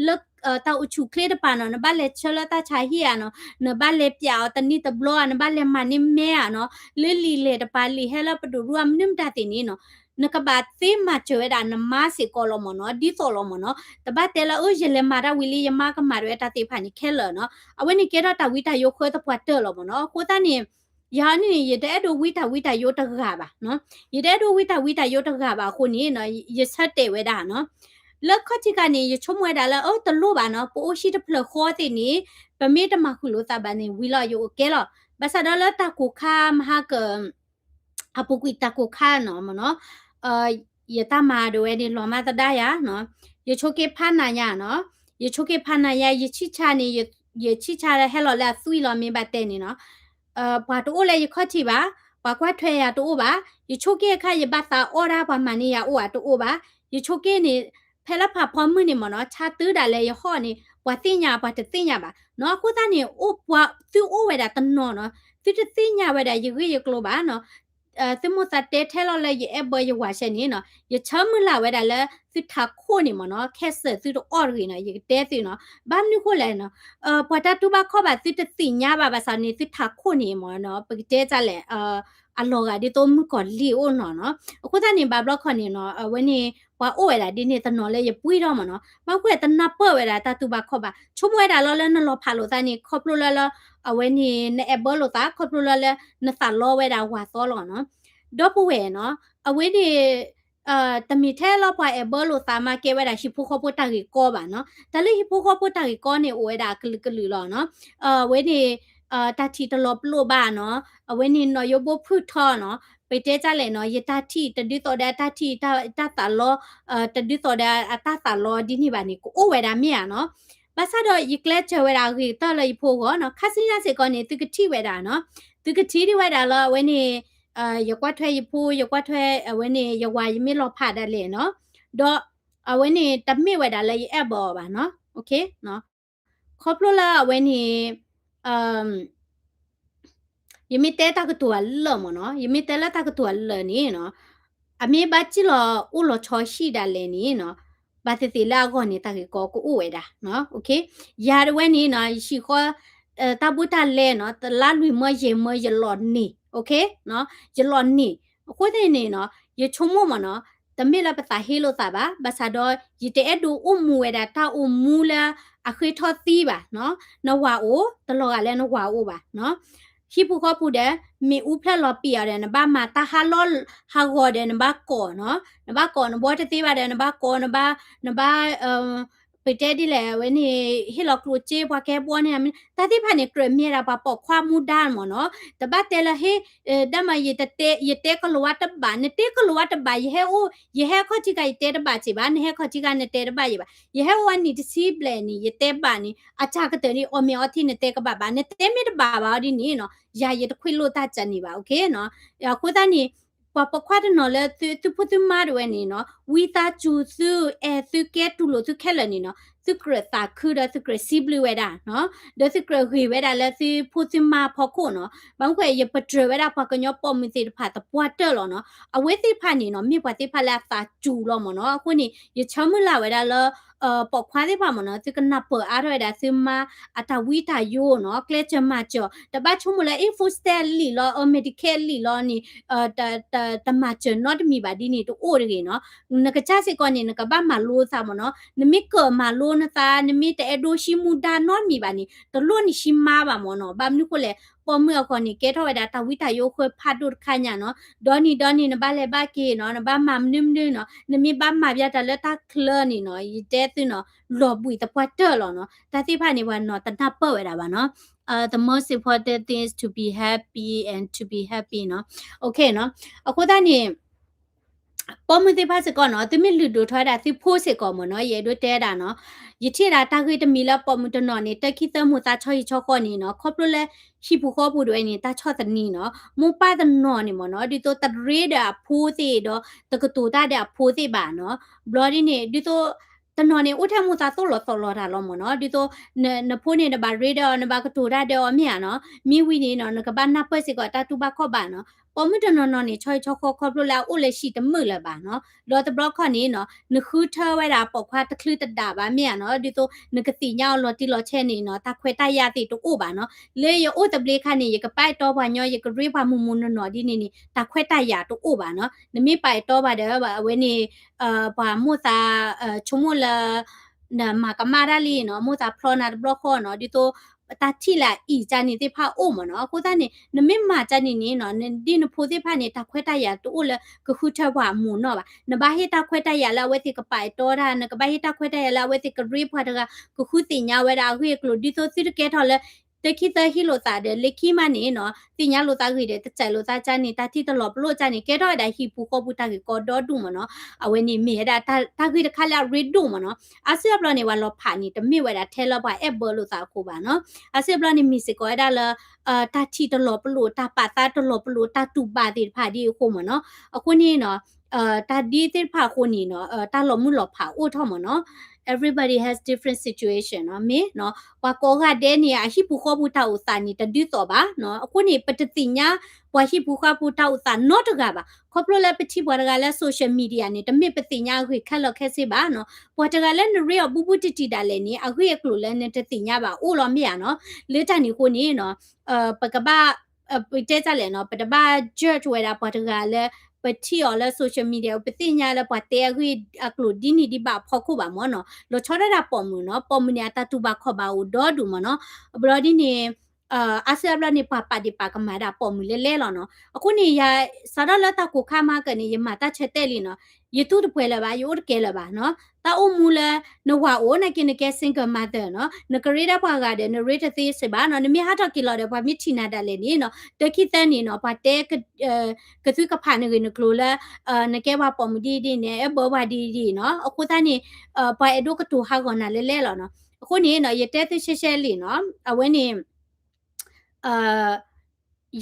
လၢ တၢ်အိၣ်ဆူၣ်ချ့တပၤနီၤ နဘၣ်လဲၤဆှၢလၢတၢ်ဆါဟံၣ်ဧါနီၤ နဘၣ်လဲၤပျးအီၤတနံၣ်တဘျီဧါ နဘၣ်လဲၤမၤန့ၢ်မဲဧါနီၤ လၢလံာ်လဲၢ်တပၤ လံာ်ဟဲလၢပဒိၣ်ရူၢ်အမနုၤမတၤသ့ၣ်န့ၣ်နီၤ နကဘၣ်သ့မၤစၢၤဝဲဒၣ်နမါစ့ၢ်ကီးလီၤမ့ၢ်နီၤ ဒ်သိးလီၤမ့ၢ်နီၤ တဘၣ်တဲလၢ အၢ ယလဲၤမၤတၢ်ဝံၤလံ ယမါကမၤတၢ်ဝဲတၢ်သ့ၣ်တဖၣ်န့ၣ်ခဲလၢာ်နီၤ အဝဲန့ၣ်ကဲထီၣ်တၢ်ဝံတၢ်ယိၤဃၢသပှၢ်တၢၢ်လီၤမ့ၢ်နီၤ အဃိသတးန့ၣ် ယၤန့ၣ်န့ၣ် ယတအဲၣ်ဒိးဝံတၢ်ဝံတၢ်ယိၤတဂၤဘၣ်နီၤ ယတအဲၣ်ဒိးဝံတၢ်ဝံတၢ်ယိၤတဂၤဘၣ်အဃိန့ၣ်နီၤ ယဆၢတဲာ်ဝဲဒၣ်နီၤ လၢခီၣ်ထံးခါန့ၣ် ယဆိကမိၣ်ဝဲဒၣ်လၢ အၢ တလိၣ်ဘၣ်နီၤ ပအိၣ်ဟံၣ်တဖျၢၣ်ဃီသ့ၣ်န့ၣ် ပမ့ၢ်တမၤဃုာ်လိာ်သးဘၣ်န့ၣ် ဝံၤလီၤယအိၣ်ကဲလီၤ ဘၣ်ဆၣ်ဒီးလၢတၢ်ကိၢ်ခါမဟါက အပူၤကွံာ်တၢ်ကိၢ်ခါနီၤမ့ၢ်နီၤ ယတၢ်မၤဒၣ်ဝဲန့ၣ် လီၤမၢ်သဒါယၤနီၤ ယဆိက့ဖးနၤယၤနီၤ ယဆိက့ဖးနၤယၤ ယဆံၣ်ဆါန့ၣ် ယဆံၣ်ဆါဟဲလီၤလၢအသွံၣ်လီၤ မ့ၢ်ဘၣ်တဲန့ၣ်နီၤ ပှၤတအိၣ်လၢယခီၣ်ထံးဘၣ် ပှၤကွၢ်ထွဲယၤတအိၣ်ဘၣ် ယဆိက့အခါ ယဘၣ်သးအီၣ်ဒၣ်ပှၤမၤန့ၢ်ယၤအိၣ်ဧါတအိၣ်ဘၣ် ယဆိက့န့ၣ် ဖဲလၢဖးဖီမုၢ်န့ၣ်မ့ၢ်နီၤ ဆါတုၤဒၣ်လဲာ်ယဟီၣ်န့ၣ် ပှၤသ့ၣ်ညါပှၤတသ့ၣ်ညါဘၣ်နီၤ အဃိသတးန့ၣ် အိၣ်ပှၤသုအိၣ်ဝဲဒၣ်တနီၤနီၤ သုတသ့ၣ်ညါဝဲဒၣ်ယဂ့ၢ်ယကျိၤဘၣ်နီၤ သုမိၣ်သးတဲထဲလီၤလၢယအဲၣ်ဘၢယဝၤဆဲန့ၣ်နီၤ ယဆၢမုၢ်လၢ်ဝဲဒၣ်လၢသုထးခိၣ်န့ၣ်မ့ၢ်နီၤ ခဲစၢၢ်သုတအီၣ်တဂ့ၤနီၤ ယကတဲသုနီၤ ဘၣ်မနုၤဃိလဲၣ်နီၤ ပှၤတၢ်တူၢ်ဘၣ်ခီၣ်ဘၣ်သုတသ့ၣ်ညါဘၣ်ဘၣ်ဆၣ်န့ၣ် သုထးခိၣ်န့ၣ်မ့ၢ်နီၤ ပကတဲတၢ်လဲၣ် အလီၤဂာ်ဒ်သိးမုၣ်ကီၤလံၢ်အိၣ်နီၤနီၤ အဃိသတးန့ၣ် ဘၣ်ဘျီခီန့ၣ်နီၤ အဝဲန့ၣ် ပှၤအိၣ်ဝဲဒၣ်ဒ်န့ၣ်တနီၤလၢယပှ့ၤထီၣ်မ့ၢ်နီၤ ဘၣ်ကွဲးတနၢ်ပၢၢ်ဝဲဒၣ်တၢ်တူၢ်ဘၣ်ခီၣ်ဘၣ် ဆိကမိၣ်ဝဲဒၣ်လီၤလၢနလီၤဖးလိာ်သးန့ၣ် ခီဖျိလၢလၢ အဝဲန့ၣ် နအဲၣ်ဘၢလိာ်သး ခီဖျိလၢလၢ နသးလီဝဲဒၣ်ဝၤသီလီၤနီၤ ဒီပုၢ်ဝဲၢ်နီၤ အဝဲန့ၣ် တမ့ၢ်ထဲလၢပှၤအဲၣ်ဘၢလိာ်သးမး ကဲဝဲဒၣ်ဟံၣ်ဖိဃီဖိတၢ်ဂ့ၢ်ကီဘၣ်နီၤ တၢ်လၢဟံၣ်ဖိဃီဖိတၢ်ဂ့ၢ်ကီန့ၣ် အိၣ်ဝဲဒၣ်အကလုာ်ကလုာ်လီၤနီၤ အဝဲန့ၣ် တၢ်ထံၣ်တလီၤပလိာ်ဘၣ်နီၤ အဝဲန့ၣ်နီၢ်ယိဘိဖုၣ်ထီနီၤ ပတဲတၢ်လဲၣ်နီၤ ယတၢ်ထံၣ်တဒ်သိးဒီးအတၢ်ထံၣ် တၢ်သးလီ တဒ်သိးဒီးအတၢ်သးလီဒ်န့ၣ်ဘၣ်န့ၣ် ကအိၣ်ဝဲဒၣ်မ့ၢ်ဧါနီၤ ဘၣ်ဆၣ်ဒီးယကျဲးစၢးဝဲဒၣ်အဂ့ၤကတၢၢ်လၢယဖိအဂီၢ်နီၤ ခါဆူညါစ့ၢ်ကီးန့ၣ် သုကထံၣ်ဝဲဒၣ်နီၤ သုကထံၣ်ဒံးဝဲဒၣ်လၢအဝဲန့ၣ် ယကွၢ်ထွဲယဖိ ယကွၢ်ထွဲ အဝဲန့ၣ် ယဝၤယမ့ၢ်လီၤဖးဒၣ်လဲာ်နီၤ ဒီးအဝဲန့ၣ် တမ့ၢ်ဝဲဒၣ်လၢယအဲၣ်ဘၢအီၤဘၣ်နီၤ ခီဖျိလၢအဝဲန့ၣ် ယမ့ၢ်တဲတၢ်ကတိၤအလၢာ်မ့ၢ်နီၤ ယမ့ၢ်တဲလၢတၢ်ကတိၤအလၢာ်န့ၣ်နီၤ အမ့ၢ်ဘၣ်စံၣ်လီၤအိၣ်လီၤဆီဟံၣ်ဒၣ်လဲာ်န့ၣ်နီၤ ဘၣ်သ့ၣ်သ့ၣ်လၢအဂီၢ်န့ၣ် တၢ်ဂ့ၢ်ကီကအိၣ်ဝဲဒၣ် ယၤတဝဲန့ၣ်နီၤ ယဟံၣ်ဃီ တၢ်ဘူးတၢ်လဲနီၤ တလါလွံၢ်မၢယဲၢ်မၢယလီၤန့ၢ် ယလီၤန့ၢ် အဃိသတးန့ၣ်နီၤ ယဆိကမိၣ်မ့ၢ်နီၤ တမ့ၢ်လၢပသးဟ့လိာ်သးဘၣ် ဘၣ်ဆၣ်ဒီး ယတအဲၣ်ဒိးအိၣ်မူဝဲဒၣ်တၢ်အိၣ်မူလၢအဃ့ထီၣ်သံဘၣ်နီၤ နဝၤအိၣ် တလီၤဂာ်လၢနဝၤအိၣ်ဘၣ်နီၤ ဟံၣ်ပူၤဃီပူၤဒီး မ့ၣ်အူဖျၢၣ်လီၤပံာ်အီၤဒီး နဘၣ်မၤတၢ်ဟးလီၤဟးဂီၤဒီး နဘၣ်ကိးနီၤ နဘၣ်ကိး နဘီတသ့ဘၣ်ဒီး နဘၣ်ကိး နဘၣ် နဘၣ် ပတဲဒ်လဲၣ် အဝဲန့ၣ် ဟ့ၣ်လီၤကျိၣ်စ့ ပှၤကဟဲဘှီန့ၢ် တၢ်သ့ၣ်တဖၣ်န့ၣ် ကြၢးမ့ၢ်ဒၣ်ပှၤပိာ်ခွါမူဒါမ့ၢ်နီၤ တဘၣ်တဲလၢဟ့ၣ် ဒ်မး ယတဲကလီၤဝါတဘး နတဲကလီၤဝါတဘး ယဟဲအိၣ် ယဟဲခီၣ်ထံးခါ ယတဲတဘးစ့ၢ်ဘၣ် နဟဲခီၣ်ထံးခါ နတဲတဘးယံၤဘၣ် ယဟဲအိၣ်ဝဲနံၣ်တဆံဘျဲၣ်န့ၣ် ယတဲဘးန့ၣ် အစှၤကတၢၢ်န့ၣ် အီၣ်မ့ၤအီထံ နတဲကဘၣ်ဘၣ် နတဲမ့ၢ်တဘၣ်ဘၣ်အီၤဒ်န့ၣ်နီၤ ယၤယတခွ့လိာ်တၢ်ကန့ၣ်ဘၣ် အဃိသတးန့ၣ် ပှၤပိာ်ခွါတနီၤလၢသုဖိသုမါတဝဲန့ၣ်နီၤ ဝံသးစူၤသုအဲၣ်သုကဲတူၢ်လိာ်သုခဲလၢာ်န့ၣ်နီၤ သုကြၢးသးခုဒီးသုကြၢးစံးဘျုးဝဲဒၣ်နီၤ, ဒီးသုကြၢးဂ့ၤဝဲဒၣ်လၢသုဖိသုမါအဖီခိၣ်နီၤ. ဘၣ်မနုၤဃိ ယပတြၢၤဝဲဒၣ်ပှၤကညီပိာ်မုၣ်သ့ၣ်တဖၣ်သပှၢ်တၢၢ်လီၤနီၤ. အဝဲသ့ၣ်တဖၣ်န့ၣ်နီၤ မ့ၢ်ပှၤသ့ၣ်တဖၣ်လၢအသးစူၤလီၤမ့ၢ်နီၤ. အဃိန့ၣ် ယဆၢမုၢ်လၢ်ဝဲဒၣ်လၢ ပိာ်ခွါသ့ၣ်တဖၣ်မ့ၢ်နီၤ သုကနၢ်ပၢၢ်အါထီၣ်ဝဲဒၣ်သုမါအတၢ်ဝံတၢ်ယိာ်နီၤ, ကျဲးစၢးမၤစၢၤ, တဘၣ်ဆိကမိၣ်လၢ အ့ food stamp လံာ်လီၤ, အ Medicare လံာ်လီၤန့ၣ် တမၤစၢၤနီတမံၤဘၣ်ဒ်န့ၣ်တအိၣ်တဂ့ၤနီၤ. နကစၢ်စ့ၢ်ကီးန့ၣ် နကဘၣ်မၤလိသးမ့ၢ်နီၤ. နမ့ၢ်ကၢၣ်မၤလိနသး, နမ့ၢ်တအဲၣ်ဒိးဟံးမူဒါနီတမံၤဘၣ်န့ၣ် တလိၣ်နဟံးမါဘၣ်မ့ၢ်နီၤ. ဘၣ်မနုၤဃိလဲၣ်, ပိာ်မုၣ်အဂီၢ်န့ၣ် ကဲထီၣ်ဝဲဒၣ်တၢ်ဝံတၢ်ယိာ်ဃၢဖးဒိၣ်တခါညါနီၤ. ဒီနံၤဒီနံၤ နဘၣ်လဲၤဘၣ်က့ၤနီၤ, နဘၣ်မၤမနုၤမနုၤနီၤ, နမ့ၢ်ဘၣ်မၤဘၣ်တၢ်လၢတၢ်ချၢန့ၣ်နီၤ, ယတဲသုနီၤ, လီၤဘှံးသပှၢ်တၢၢ်လီၤနီၤ. တၢ်သ့ၣ်တဖၣ်န့ၣ် ပှၤနီၤတနၢ်ပၢၢ်ဝဲဒၣ်ဘၣ်နီၤ. The most important thing is to be happy and to be happy နီၤ. Okay နီၤ. အဃိသတးန့ၣ် ပိာ်မုၣ်သ့ၣ်တဖၣ်စ့ၢ်ကီးနီၤ, သုမ့ၢ်လုၢ်ဒိၣ်ထီၣ်ဝဲဒၣ်သုဖိစ့ၢ်ကီးမ့ၢ်နီၤ, ယအဲၣ်ဒိးတဲဒၣ်နီၤ, ယထံၣ်ဒၣ်တၢ်ဂ့ၢ်တမံၤလၢပိာ်မုၣ်တနီၤန့ၣ် တၢ်ခံသၢမိၢ်သးဆီဟံၣ်ဆီဃီန့ၣ်နီၤ, ခီဖျိလၢဟံၣ်ပူၤဃီပူၤဒၣ်ဝဲန့ၣ် တၢ်ဆီၣ်သနံးနီၤ, မိၢ်ပၢ်တနီၤန့ၣ်မ့ၢ်နီၤ, ဒ်သိးတရ့ဒီးအဖိသ့ၣ်ဒီး တကတိၤတၢ်ဒီးအဖိသ့ၣ်ဘၣ်နီၤ. ဘျီဒ်န့ၣ် ဒ်သိး တနီၤန့ၣ် အိၣ်ထဲမိၢ်သးသိၣ်လီၤသီၣ်လီၤတၢ်လီၤမ့ၢ်နီၤ, ဒ်သိး နဖိန့ၣ်နဘၣ်ရ့ဒီးအီၤ နဘၣ်ကတိၤတၢ်ဒီးအီၤမ့ၢ်ဧါနီၤ, မ့ၢ်ဝံၤန့ၣ်နီၤ နကဘၣ်နၢ်ပၢၢ်စ့ၢ်ကီးတၢ်တူၢ်ဘၣ်ခီၣ်ဘၣ်နီၤ. ပိာ်မုၣ်တနီၤနီၤန့ၣ် ဆီဟံၣ်ဆီဃီခီဖျိလၢအအိၣ်လၢဟံၣ်တမုာ်လၢၤဘၣ်နီၤ, ဒီးတဘျီခီန့ၣ်နီၤ နဃုထၢဝဲဒၣ်ပိာ်ခွါတချုးတဒးဘၣ်မ့ၢ်ဧါနီၤ, ဒ်သိးနကသ့ၣ်ညါအီၤလီၤတံၢ်လီၤဆဲးန့ၣ်နီၤ တၢ်ခွဲးတၢ်ယာ်သ့ၣ်တအိၣ်ဘၣ်နီၤ. လၢယအိၣ်သဘျ့ခါန့ၣ် ယကပာ်အဲၣ်တီပှၤညီ ယကရ့ပှၤမုၢ်မုၢ်နီၢ်နီၢ်ဒ်န့ၣ်န့ၣ် တၢ်ခွဲးတၢ်ယာ်တအိၣ်ဘၣ်နီၤ. နမ့ၢ်ပာ်အဲၣ်တီပှၤဒီး အဝဲန့ၣ် ပှၤမိၢ်သး ဆိကမိၣ်လၢ နမၤကမၣ်တၢ်လံနီၤ, မိၢ်သးဖျီနၤတဘျီဃီနီၤ, ဒ်သိး တၢ်ထံၣ်လၢအအံၤကန့ၣ်သ့ၣ်တဖၣ်အိၣ်မ့ၢ်နီၤ. အဃိသတးန့ၣ် နမ့ၢ်မၤကန့ၣ်န့ၣ်နီၤ ဒ်နဖိသ့ၣ်တဖၣ်န့ၣ် တၢ်ခွဲးတၢ်ယာ်တအိၣ်လၢကဃုထၢပှၤအမုၢ်နီၢ်ဘၣ်. နဘၣ်ဟ့ၣ်တၢ်ခွဲးတၢ်ယာ်လၢအဝဲသ့ၣ်ကပာ်အဲၣ်တီတၢ်, နကဘၣ်ဟ့ၣ်တၢ်ခွဲးတၢ်ယာ်လၢအဝဲသ့ၣ်ကရ့ပှၤတဂၤ ကဃုသ့ၣ်ညါဝဲဒၣ်အဂ့ၢ်အကျိၤ ဒ်သိးသုတကဲထီၣ်လၢ တခံသၢဟံၣ်လိာ်သးဒီး လၢခံမးန့ၣ်နီၤ သ့ၣ်ညါလိာ်သးဂ့ၤဒီး တစဲးလိာ်သးကန့ၣ် တၢ်ထံၣ်တလီၤပလိာ်ကန့ၣ် ကဲထီၣ်ဝဲဒၣ်ဟံၣ်ပူၤဃီပူၤတၢ်ဂ့ၢ်ကီဒီဒူၣ်မ့ၢ်နီၤ. အဝဲန့ၣ်မ့ၢ်ဝဲဒၣ်တၢ်ဂ့ၢ်တခါလၢအရ့ဒိၣ်မ့ၢ်နီၤ. အါစုအါဘျီန့ၣ် ပှၤလီၤဖးန့ၣ် တမ့ၢ်ဝဲဒၣ်ထဲလၢပှၤအဲၣ်ဘၢလိာ်သးအဃိဘၣ်နီၤ. အါစုအါဘျီန့ၣ် မ့ၢ်စ့ၢ်ကီးဝဲဒၣ်လၢ တၢ်ထံၣ်တလီၤပလိာ် တၢ်ပာ်သးတလီၤပလိာ် တၢ်တူၢ်ဘၣ်သ့ၣ်တဖၣ်ဒ်အဃိမ့ၢ်နီၤ. အဃိန့ၣ်နီၤ တၢ်ဒ်သ့ၣ်တဖၣ်အဃိန့ၣ်နီၤ တၢ်လီၤမုၢ်လီၤဖးအိၣ်ထီၣ်မ့ၢ်နီၤ. Everybody has different situation နီၤ မ့ၢ်နီၤ ပှၤကိးဂၤဒဲးန့ၣ် အဟံၣ်ပူၤဃီပူၤတၢ်အိၣ်သးန့ၣ် တဒ်သိးဘၣ်နီၤ. အဃိန့ၣ် ပတသ့ၣ်ညါ ပှၤဟံၣ်ပူၤဃီပူၤတၢ်အိၣ်သးနီတဂၤဘၣ်. ခီဖျိလၢပထံၣ်ပှၤတဂၤလၢ social media န့ၣ် တမ့ၢ်ပသ့ၣ်ညါအဂ့ၢ်ခဲလၢာ်ခဲဆ့ဘၣ်နီၤ. ပှၤတဂၤလၢနရ့အီၤဘူးဘူးတံၢ်တံၢ်ဒၣ်လဲာ်န့ၣ် အဂ့ၢ်အကျိၤလၢနတသ့ၣ်ညါဘၣ်အိၣ်လီၤမ့ၢ်ဧါနီၤ. လၢတၢ်န့ၣ်အဃိန့ၣ်နီၤ ပကဘၣ် ပတဲတၢ်လဲၣ်နီၤ ပတဘၣ် judge ဝဲဒၣ်ပှၤတဂၤလၢ ပထံၣ်အီၤလၢ social media ပသ့ၣ်ညါလၢပှၤတဲအဂ့ၢ်အကျိၤဒ်န့ၣ်ဒ်ဘၣ်အဖီခိၣ်ဘၣ်မ့ၢ်နီၤ. လီၤဆီဒၣ်တၢ်ပိာ်မုၣ်နီၤ ပိာ်မုၣ်န့ၣ် အတၢ်တူၢ်ဘၣ်ခီၣ်ဘၣ်အိၣ်ဒီဒူၣ်မ့ၢ်နီၤ. အဘျီဒ်န့ၣ် အါစုအါဘျီန့ၣ် ပှၤပာ်ဒ့ၣ်ပာ်ကမၣ်ဒၣ်ပိာ်မုၣ်လဲလဲလီၤနီၤ. အဃိန့ၣ် ယစးထီၣ်လၢတၢ်ကိၢ်ခါမၤကၢၢ်န့ၣ် ယမၤတၢ်ဆၢတဲာ်လံနီၤ. ယတူၢ်တပှဲၤလၢၤဘၣ် ယအိၣ်တကဲလၢၤဘၣ်နီၤ. တၢ်အိၣ်မူလၢ နဝၤအိၣ်နာ်က့ နကဲ single mother နီၤ နကရ့ဒၣ်ပှၤဂၤဒီး နရ့တသ့စ့ၢ်ဘၣ်နီၤ. နမ့ၢ်ဟးထီၣ်က့ၤလီၤဒီး ပှၤမ့ၢ်ထံၣ်နၤဒၣ်လဲာ်န့ၣ်နီၤ တခံသၢန့ၣ်နီၤ ပှၤတဲ ကသုကဖးနဂ့ၢ်နကျိၤလၢ နကဲပှၤပိာ်မုၣ်ဒ်ဒ်န့ၣ် အဲၣ်ဘၢပှၤဒ်ဒ်နီၤ. အဃိသတးန့ၣ် ပှၤအဲၣ်ဒိးကတိၤဟးဂီၤနၤလဲလဲလီၤနီၤ. အဃိန့ၣ်နီၤ ယတဲသုရှဲရှဲလံနီၤ အဝဲန့ၣ်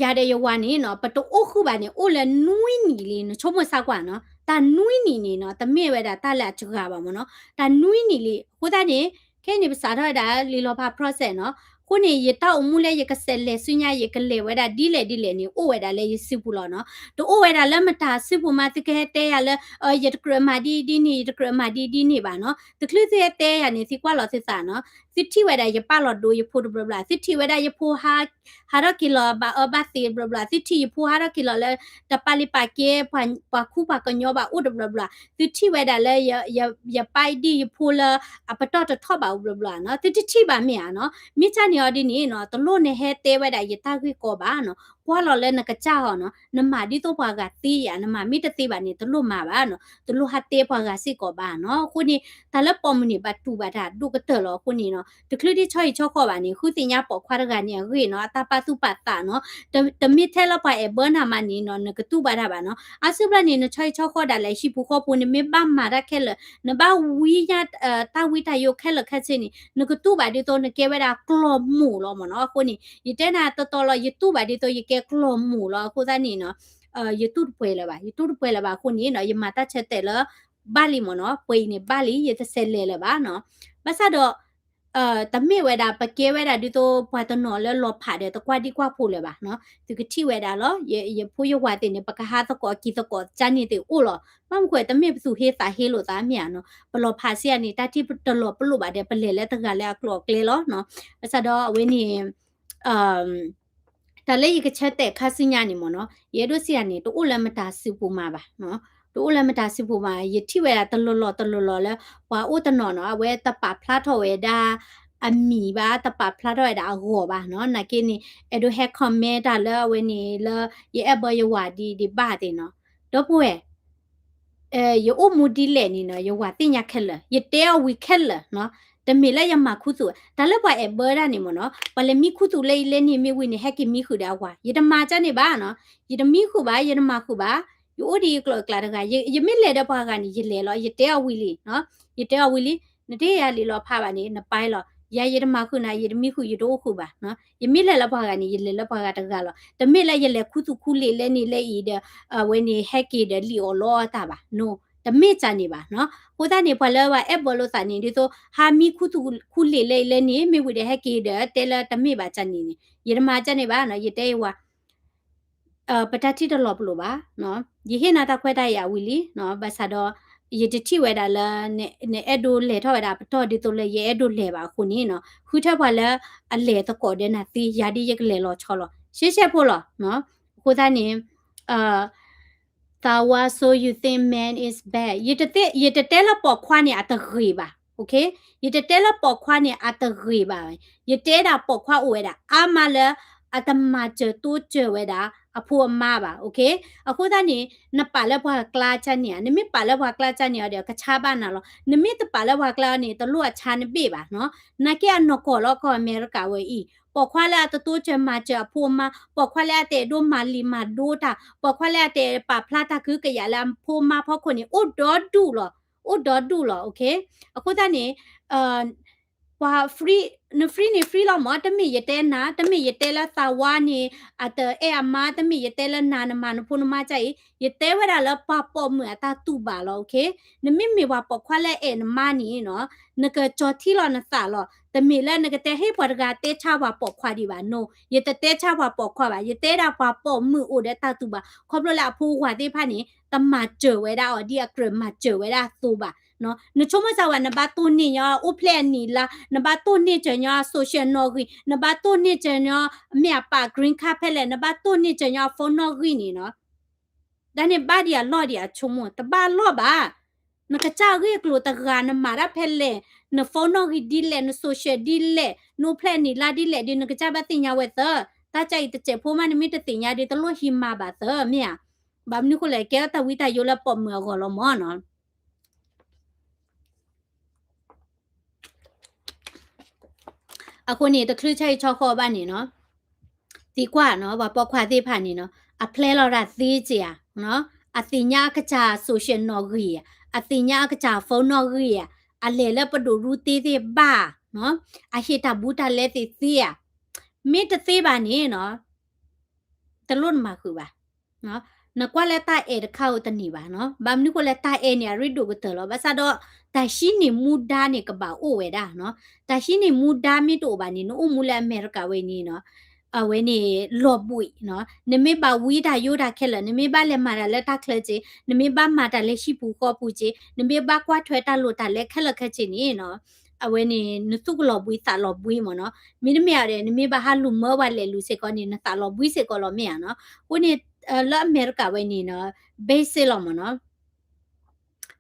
ယၤဒီးယဝၤန့ၣ်နီၤ ပတအိၣ်ဃုာ်ဘၣ်န့ၣ် အိၣ်လၢနွံနံၣ်လံ နဆိကမိၣ်ဆါကွၢ်နီၤ တၢ်နွံနံၣ်န့ၣ်နီၤ တမ့ၢ်ဝဲဒၣ်တၢ်လၢအစှၤဘၣ်မ့ၢ်နီၤ တၢ်နွံနံၣ်လံ. အဃိသတးန့ၣ် ခဲအံၤန့ၣ် ပစးထီၣ်ဝဲဒၣ်လံာ်လီၤဖး process နီၤ. အဃိန့ၣ် ယတၢ်အိၣ်မူလၢယကဆဲးလဲၤဆူညါ ယကလဲၤဝဲဒၣ်ဒ်လဲၣ်ဒ်လဲၣ်န့ၣ် အိၣ်ဝဲဒၣ်လၢယစုပူၤလီၤနီၤ. တအိၣ်ဝဲဒၣ်လၢမတၤစုပူၤမး သုကဟဲတဲယၤလၢ ယတကြၢးမၤဒ်ဒ်န့ၣ် ယတကြၢးမၤဒ်ဒ်န့ၣ်ဘၣ်နီၤ. တချုးသုဟဲတဲယၤန့ၣ် သုကွၢ်လီၤသုသးနီၤ. သုထံၣ်ဝဲဒၣ်ယပာ်လီၤဒိယဖိတဘျီဘျီ သုထံၣ်ဝဲဒၣ်ယဖိဟး ဟးထီၣ်က့ၤလီၤဘၣ်အၢဘၣ်သီတဘျီဘျီ သုထံၣ်ယဖိဟးထီၣ်က့ၤလီၤလၢ တၢ်ပာ်လံာ်ပာ်ကဲ ပှၤခူပှၤကညီဘၣ်အိၣ်တဘျီဘျီ သုထံၣ်ဝဲဒၣ်လၢ ယပာ်ဒံၣ်ယဖိလၢအပတီၢ်တထီၣ်ဘၣ်အိၣ်ဘျီဘျီနီၤ. သုတထံၣ်ဘၣ်မ့ၢ်ဧါနီၤ. မ့ၢ်တၢ်န့ၣ်အီၤဒ်န့ၣ်နီၤ တလိၣ်နဟဲတဲဝဲဒၣ်ယတၢ်ဂ့ၢ်ကီဘၣ်နီၤ. ကွၢ်လီၤလၢနကစၢ်အီၤနီၤ နမၤဒ်သိးပှၤဂၤသ့ယၤ နမၤမ့ၢ်တသ့ဘၣ်န့ၣ် တလိၣ်မၤဘၣ်နီၤ တလိၣ်ဟးတဲပှၤဂၤစ့ၢ်ကီးဘၣ်နီၤ. အဃိန့ၣ် တၢ်လၢပိာ်မုၣ်န့ၣ် ဘၣ်တူၢ်ဘၣ်တၢ်ဒိၣ်ကတၢၢ်လီၤ. အဃိန့ၣ်နီၤ တချုးဒ်ဆီဟံၣ်ဆီဃီဘၣ်န့ၣ် ဃုသ့ၣ်ညါပိာ်ခွါတဂၤန့ၣ်အဂ့ၢ်နီၤ အတၢ်ပာ်သူၣ်ပာ်သးနီၤ တမ့ၢ်ထဲလၢပှၤအဲၣ်ဘၢနၤမးန့ၣ်နီၤ နကတူၢ်ဘၣ်တၢ်ဘၣ်နီၤ. အါစုဘျီန့ၣ် နဆီဟံၣ်ဆီဃီဒၣ်လဲာ် ဟံၣ်ပူၤဃီပူၤ နမ့ၢ်ဘၣ်မၤတၢ်ခဲလၢာ် နဘၣ်ဝံယါ တၢ်ဝံတၢ်ယိးခဲလၢာ်ခဲဆ့န့ၣ် နကတူၢ်ဘၣ်ဒ်သိးနကဲဝဲဒၣ်ကျီၢ်မိၢ်လီၤမ့ၢ်နီၤ. အဃိန့ၣ် ယတဲနၤတီတီလီၤ ယတူၢ်ဘၣ်ဒ်သိးယကဲကျီၢ်မိၢ်လီၤ. အဃိသတးန့ၣ်နီၤ ယတူၢ်တပှဲၤလၢၤဘၣ် ယတူၢ်တပှဲၤလၢၤဘၣ်အဃိန့ၣ်နီၤ ယမၤတၢ်ဆၢတဲာ်လၢ ဘၣ်လံမ့ၢ်နီၤ, ပှဲၤအံၤန့ၣ်ဘၣ်လံ, ယတဆဲးလဲၤလၢၤဘၣ်နီၤ. ဘၣ်ဆၣ်ဒီး တမ့ၢ်ဝဲဒၣ် ပကဲဝဲဒၣ်ဒ်သိးပှၤတနီၤလၢလီၤဖးဒီးတကွၢ်ဒံကွၢ်ဖိလၢၤဘၣ်နီၤ. သုကထံၣ်ဝဲဒၣ်လီၤ, ယဖိယဝၤသ့ၣ်န့ၣ် ပကဟးသကိးက့ၤသကိးကန့ၣ်သ့ၣ်အိၣ်လီၤ. ဘၣ်မနုၤဃိ တမ့ၢ်ပသူၣ်ဟ့သးဟ့လိာ်သးမ့ၢ်ဧါနီၤ. ပလီၤဖးစ့ၢ်ဧါန့ၣ် တၢ်ထံၣ်တလီၤပလိာ်ဘၣ်ဒီး ပလဲၤလၢတဂၤလၢအကျိၤအကျဲလီၤနီၤ. ဘၣ်ဆၣ်ဒီးအဝဲန့ၣ် တၢ်လၢယကဆၢတဲာ်ခါဆူညါန့ၣ်မ့ၢ်နီၤ, ယအဲၣ်ဒိးစံးယၤန့ၣ် တအိၣ်လၢမတၤစုပူၤမးဘၣ်နီၤ. တအိၣ်လၢမတၤစုပူၤမး, ယထံၣ်ဝဲဒၣ်တလီၢ်လီၢ်တလီၢ်လီၢ်လၢ ပှၤအိၣ်တနီၤနီၤ အဝဲတပာ်ဖျါထီၣ်ဝဲဒၣ်အမံၤဘၣ်, တပာ်ဖျါထီၣ်ဝဲဒၣ်အဂီၤဘၣ်နီၤ. နာ်က့န့ၣ် အဲၣ်ဒိးဟဲ comment တၢ်လၢအဝဲန့ၣ်လၢ ယအဲၣ်ဘၢယဝၤဒ်ဒံးဘၣ်သ့ၣ်နီၤ. ဒီပုၢ်ဝဲၢ် ယအိၣ်မူဒ်လဲၣ်န့ၣ်နီၤ ယဝၤသ့ၣ်ညါခဲလၢာ်, ယတဲအီၤဝံၤခဲလၢာ်နီၤ. တမ့ၢ်လၢယမၤခူသူၣ်, တၢ်လၢပှၤအဲၣ်ဘၢဒၣ်န့ၣ်မ့ၢ်နီၤ, ပှၤလဲၤမံခူသူၣ်လၢအံၤလၢန့ၣ်မ့ၢ်ဝံၤန့ၣ် ဟဲက့ၤမံဃုာ်ဒီးအဝၤ, ယတမၤကန့ၣ်ဘၣ်နီၤ. ယတမံဃုာ်ဘၣ်, ယတမၤဃုာ်ဘၣ်. ယအိၣ်ဒ်အံၤကျိၤအကျဲတဂၤ, ယမ့ၢ်လဲၤဒီးပှၤဂၤန့ၣ် ယလဲၤလီၤ, ယတဲအီၤဝံၤလံ, ယတဲအီၤဝံၤလံ, နတဟ့ၣ်ယၤလံာ်လီၤဖးဘၣ်န့ၣ် နပာ်လီၤ. ယၤယတမၤဃုာ်နၤ, ယတမံဃုာ် ယတအိၣ်ဃုာ်ဘၣ်. ယမ့ၢ်လဲၤလၢပှၤဂၤန့ၣ် ယလဲၤလၢပှၤဂၤတဂၤလီၤ. တမ့ၢ်လၢယလဲၤခူသူၣ်ခူလံာ်လၢန့ၣ်လၢအံၤဒီး အဝဲန့ၣ်ဟဲက့ၤဒီးလံၣ်အီၣ်လီအီၣ်တၢ်ဘၣ်နီၤ. တမ့ၢ်ကန့ၣ်ဘၣ်နီၤ. အဃိသတးန့ၣ် ပှၤလၢပှၤအဲၣ်ဘၢလိာ်သးန့ၣ် ဒ်သိး ဟးမံခူသူၣ်ခူလံာ်လၢအံၤလၢန့ၣ် မ့ၢ်ဝံၤဒီးဟဲက့ၤဒီးတဲလၢတမ့ၢ်ဘၣ်ကန့ၣ်န့ၣ် ယတမၤကန့ၣ်ဘၣ်နီၤ. ယတဲယဝၤ ပတၢ်ထံၣ်တလီၤပလိာ်ဘၣ်. ယဟ့ၣ်နၤတၢ်ခွဲးတၢ်ယာ်ဝံၤလံ, ဘၣ်ဆၣ်ဒီး ယတထံၣ်ဝဲဒၣ်လၢ နအဲၣ်ဒိးလဲၤထီၣ်ဝဲဒၣ်ပတီၢ်ဒ်သိးလၢယအဲၣ်ဒိးလဲၤဘၣ်အဃိန့ၣ်နီၤ, ဃုထၢပှၤလၢအလဲၤသကိးဒီးနၤသ့ ယၤဒ်ယကလဲၤလီၤဆီလီၤ. ရှဲရှဲဖိလီၤ. အဃိသတးန့ၣ် သးဝါ so you think man is bad. ယတတဲလၢပိာ်ခွါန့ၣ်အတဂ့ၤဘၣ်. ယတတဲလၢပိာ်ခွါန့ၣ်အတဂ့ၤဘၣ်. ယတဲဒၣ်ပိာ်ခွါအိၣ်ဝဲဒၣ်အါမးလၢ အတမၤစၢၤတိစၢၤဝဲဒၣ်အဖိအမါဘၣ်. အဃိသတးန့ၣ် နပာ်လၢပှၤကျါကန့ၣ်ဧါ, နမ့ၢ်ပာ်လၢပှၤကျါကန့ၣ်အီၤဒီး ကဆါဘၣ်နၤလီၤ. နမ့ၢ်တပာ်လၢပှၤကျါန့ၣ် တလိၣ်အဆါနဘ့ၣ်ဘၣ်နီၤ. နာ်က့အနီၢ်ကီၢ်လီၤကီၢ်အမဲရကၤဝဲအံၤ, ပိာ်ခွါလၢအတတိစၢၤမၤစၢၤအဖိအမါ, ပိာ်ခွါလၢအတအဲၣ်ဒိးမၤလံာ်မၤဒိတၢ်, ပိာ်ခွါလၢအတအဲၣ်ပာ်ဖျါတၢ်ကဟုကယာ်လၢအဖိမါဖီခိၣ်န့ၣ် အိၣ်ဒီဒူၣ်လီၤ. အိၣ်ဒီဒူၣ်လီၤ. အဃိသတးန့ၣ် ပှၤ free, န free န့ၣ် free လီၤမး, တမ့ၢ်ယတဲနၤ, တမ့ၢ်ယတဲလၢသးဝါန့ၣ် အတအဲၣ်အမါ, တမ့ၢ်ယတဲလၢနၤနမၤနဖိနမါကအံၤ, ယတဲဝဲဒၣ်လၢပှၤပိာ်မုၣ်အတၢ်တူၢ်ဘၣ်လီၤ. နမ့မ့ၢ်ပှၤပိာ်ခွါလၢအဲၣ်နမါန့ၣ်နီၤ, နကကၠီၤထံလီၤနသးလီၤ. တမ့ၢ်လၢနကတဲဟ့ၣ်ပှၤတဂၤတဲဆါပှၤပိာ်ခွါဒံးဘၣ်, no, ယတတဲဆါပှၤပိာ်ခွါဘၣ်, ယတဲဒၣ်ပှၤပိာ်မုၣ်အိၣ်ဒီးတၢ်တူၢ်ဘၣ်, ခီဖျိလၢအဖိဝၤသ့ၣ်တဖၣ်န့ၣ် တမၤစၢၤဝဲဒၣ်အီၤဒ်အကြၢးမၤစၢၤဝဲဒၣ်အသိးဘၣ်. နဆိကမိၣ်စၢ်ဝဲ နဘၣ်တိၢ်န့ၢ်ညီအိၣ်ဖျဲၣ်အနံၣ်လါ, နဘၣ်တိၢ်န့ၢ်စၢၤညီအ social နီၣ်ဂံၢ်, နဘၣ်တိၢ်န့ၢ်စၢၤညီ မ့ၢ်အပာ် green card ဖဲလဲၣ်, နဘၣ်တိၢ်န့ၢ်စၢၤညီအ phone နီၣ်ဂံၢ်န့ၣ်နီၤ. တၢ်န့ၣ်ဘၣ်ဒံးအလီၢ်ဒံးအဆိကမိၣ်, တဘၣ်အလီၢ်ဘၣ်. နကစၢ်အဂ့ၢ်အကျိၤတဂၤ နမၤတၢ်ဖဲလဲၣ်, န phone နီၣ်ဂံၢ်ဒ်လဲၣ်, န social ဒ်လဲၣ်, နအိၣ်ဖျဲၣ်အနံၣ်လါဒ်လဲၣ်ဒီး နကစၢ်ဘၣ်သ့ၣ်ညါဝဲသၢ. တၢ်ကါအံၤတစဲးဖိမး နမ့ၢ်တသ့ၣ်ညါဒီး တလိၣ်ဟံးမၤဘၣ်သၢမ့ၢ်ဧါ. ဘၣ်မနုၤဃိလဲၣ်, ကဲထီၣ်တၢ်ဝံတၢ်ယိလၢပိာ်မုၣ်အဂီၢ်လီၤမးနီၤ. အဃိန့ၣ် တချုးဆၢအံၤဆီဃီဘၣ်န့ၣ်နီၤ, သံကွၢ်နီၤ, ပှၤပိာ်ခွါသ့ၣ်တဖၣ်န့ၣ်နီၤ, အဖျဲလီၤဒၣ်သ့စ့ၢ်ဧါ, အသ့ၣ်ညါအကစၢ် social နီၣ်ဂံၢ်ဧါ, အသ့ၣ်ညါအကစၢ် phone နီၣ်ဂံၢ်ဧါ, အလဲၤလၢပဒိၣ်ရူသ့သ့ၣ်ဘၣ်, အဟ့ၣ်တၢ်ဘူးတၢ်လဲသ့သ့ဧါ. မ့ၢ်တသ့ဘၣ်န့ၣ်နီၤ တလိၣ်နမၤဃုာ်ဘၣ်. နကွၢ်လၢတၢ်အဲၣ်တခါဧိၤတန့ၢ်ဘၣ်နီၤ. ဘၣ်မနုၤဃိလဲၣ် တၢ်အဲၣ်န့ၣ် အရ့ဒိၣ်ကတၢၢ်လီၤ. ဘၣ်ဆၣ်ဒီး တၢ်ဟံးန့ၢ်မူဒါန့ၣ် ကဘၣ်အိၣ်ဝဲဒၣ်နီၤ. တၢ်ဟံးန့ၢ်မူဒါမ့ၢ်တအိၣ်ဘၣ်န့ၣ် နအိၣ်မူလၢအမဲရကၤဝဲန့ၣ်နီၤ, အဝဲန့ၣ် လီၤဘှံးနီၤ. နမ့ၢ်ဘၣ်ဝံတၢ်ယိတၢ်ခဲလၢာ်, နမ့ၢ်ဘၣ်လဲၤမၤတၢ်လၢတၢ်ချၢက့, နမ့ၢ်ဘၣ်မၤတၢ်လၢဟံၣ်ပူၤဃီပူၤက့, နမ့ၢ်ဘၣ်ကွၢ်ထွဲတၢ်လိၣ်တၢ်လဲခဲလၢာ်ခဲဆ့န့ၣ်နီၤ, အဝဲန့ၣ် နသူၣ်ကလီၤဘှံးသးလီၤဘှံးမ့ၢ်နီၤ. မ့တမ့ၢ်ဒီး နမ့ၢ်ဘၣ်ဟးလူၤမၢပှၤလဲၤလူၤစ့ၢ်ကီးန့ၣ် နသးလီၤဘှံးစ့ၢ်ကီးလီၤမ့ၢ်ဧါနီၤ. အဃိန့ၣ် လၢအမဲရကၤဝဲန့ၣ်နီၤ, basic လီၤမ့ၢ်နီၤ.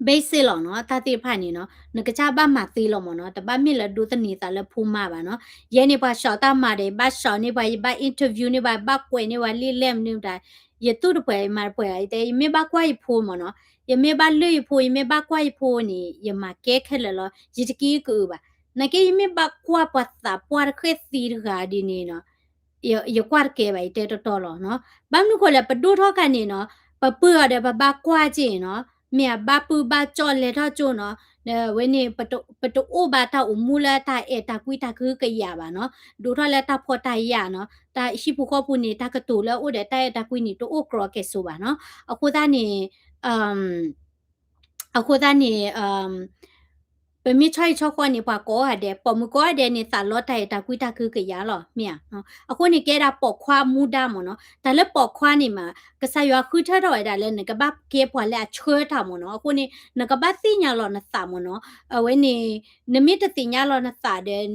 basic လီၤနီၤ, တၢ်သ့ၣ်တဖၣ်န့ၣ်နီၤ, နကစၢ်ဘၣ်မၤသ့လီၤမ့ၢ်နီၤ, တဘၣ်မ့ၢ်လၢဒိးသန့ၤသးလၢဖိမါဘၣ်နီၤ. ယဲန့ၣ်ပှၤစှီၤတၢ်မၤဒီး ယဘၣ်စှီၤန့ၢ်ပှၤ, ယဘၣ် interview န့ၢ်ပှၤ, ယဘၣ်ကွဲးန့ၢ်ပှၤလံလဲၣ်မနုၤတၢ်, ယသူၣ်တပှဲၤမၤတပှဲၤ, ယတဲ ယမ့ၢ်ဘၣ်ကွၢ်ယဖိမ့ၢ်နီၤ, ယမ့ၢ်ဘၣ်လုၢ်ယဖိ, ယမ့ၢ်ဘၣ်ကွၢ်ယဖိန့ၣ် ယမၤကဲခဲလၢာ်လီၤ, ယတက့ၤကအုဘၣ်. နာ်က့ ယမ့ၢ်ဘၣ်ကွၢ်ပှၤသးပှၢ်တဃဲၣ်သံတဂၤဒ်န့ၣ်နီၤ ယကွၢ်တကဲဘၣ်, ယတဲတီတီလီၤနီၤ. ဘၣ်မနုၤဃိလဲၣ် ပဒိၣ်ထီၣ်ခါန့ၣ်နီၤ, ပပုၢ်အီၤဒီးပဘၣ်ကွၢ်က့နီၤ, မ့ၢ်အဘၣ်ပုၢ်ဘၣ်ကၠီၣ်လဲၤထီၣ်ကၠိနီၤ, ဝဲန့ၣ် ပတအိၣ်ဘၣ်တၢ်အိၣ်မူလၢတၢ်အဲၣ်တၢ်ကွံတၢ်ကဟုကယာ်ဘၣ်နီၤ, ဒိၣ်ထီၣ်လၢတၢ်ဖှီၣ်တၢ်ယာ်နီၤ, တၢ်ဟံၣ်ပူၤဃီပူၤန့ၣ် တၢ်ကတိၤလၢအအိၣ်ဒီးတၢ်အဲၣ်တၢ်ကွံန့ၣ် တအိၣ်ကြီကဲၣ်ဆိးဘၣ်နီၤ. အဃိသတးန့ၣ် အဃိသတးန့ၣ် ပမ့ၢ်ဆီဟံၣ်ဆီဃီန့ၣ် ပှၤကိးဂၤဒဲး ပိာ်မုၣ်ကိးဂၤဒဲးန့ၣ် သးလီတၢ်အဲၣ်တၢ်ကွံတၢ်ကဟုကယာ်လီၤ မ့ၢ်ဧါ. အဃိန့ၣ် ကဲဒၣ်ပိာ်ခွါမူဒါမ့ၢ်နီၤ. တၢ်လၢပိာ်ခွါန့ၣ်မး ကစၢ်ယွၤဃုထၢထီၣ်ဝဲဒၣ်လၢနကဘၣ်ကဲပှၤလၢအဆှၢတၢ်မ့ၢ်နီၤ. အဃိန့ၣ် နကဘၣ်သ့ၣ်ညါလီၤနသးမ့ၢ်နီၤ. အဝဲန့ၣ် နမ့ၢ်တသ့ၣ်ညါလီၤနသးဒီး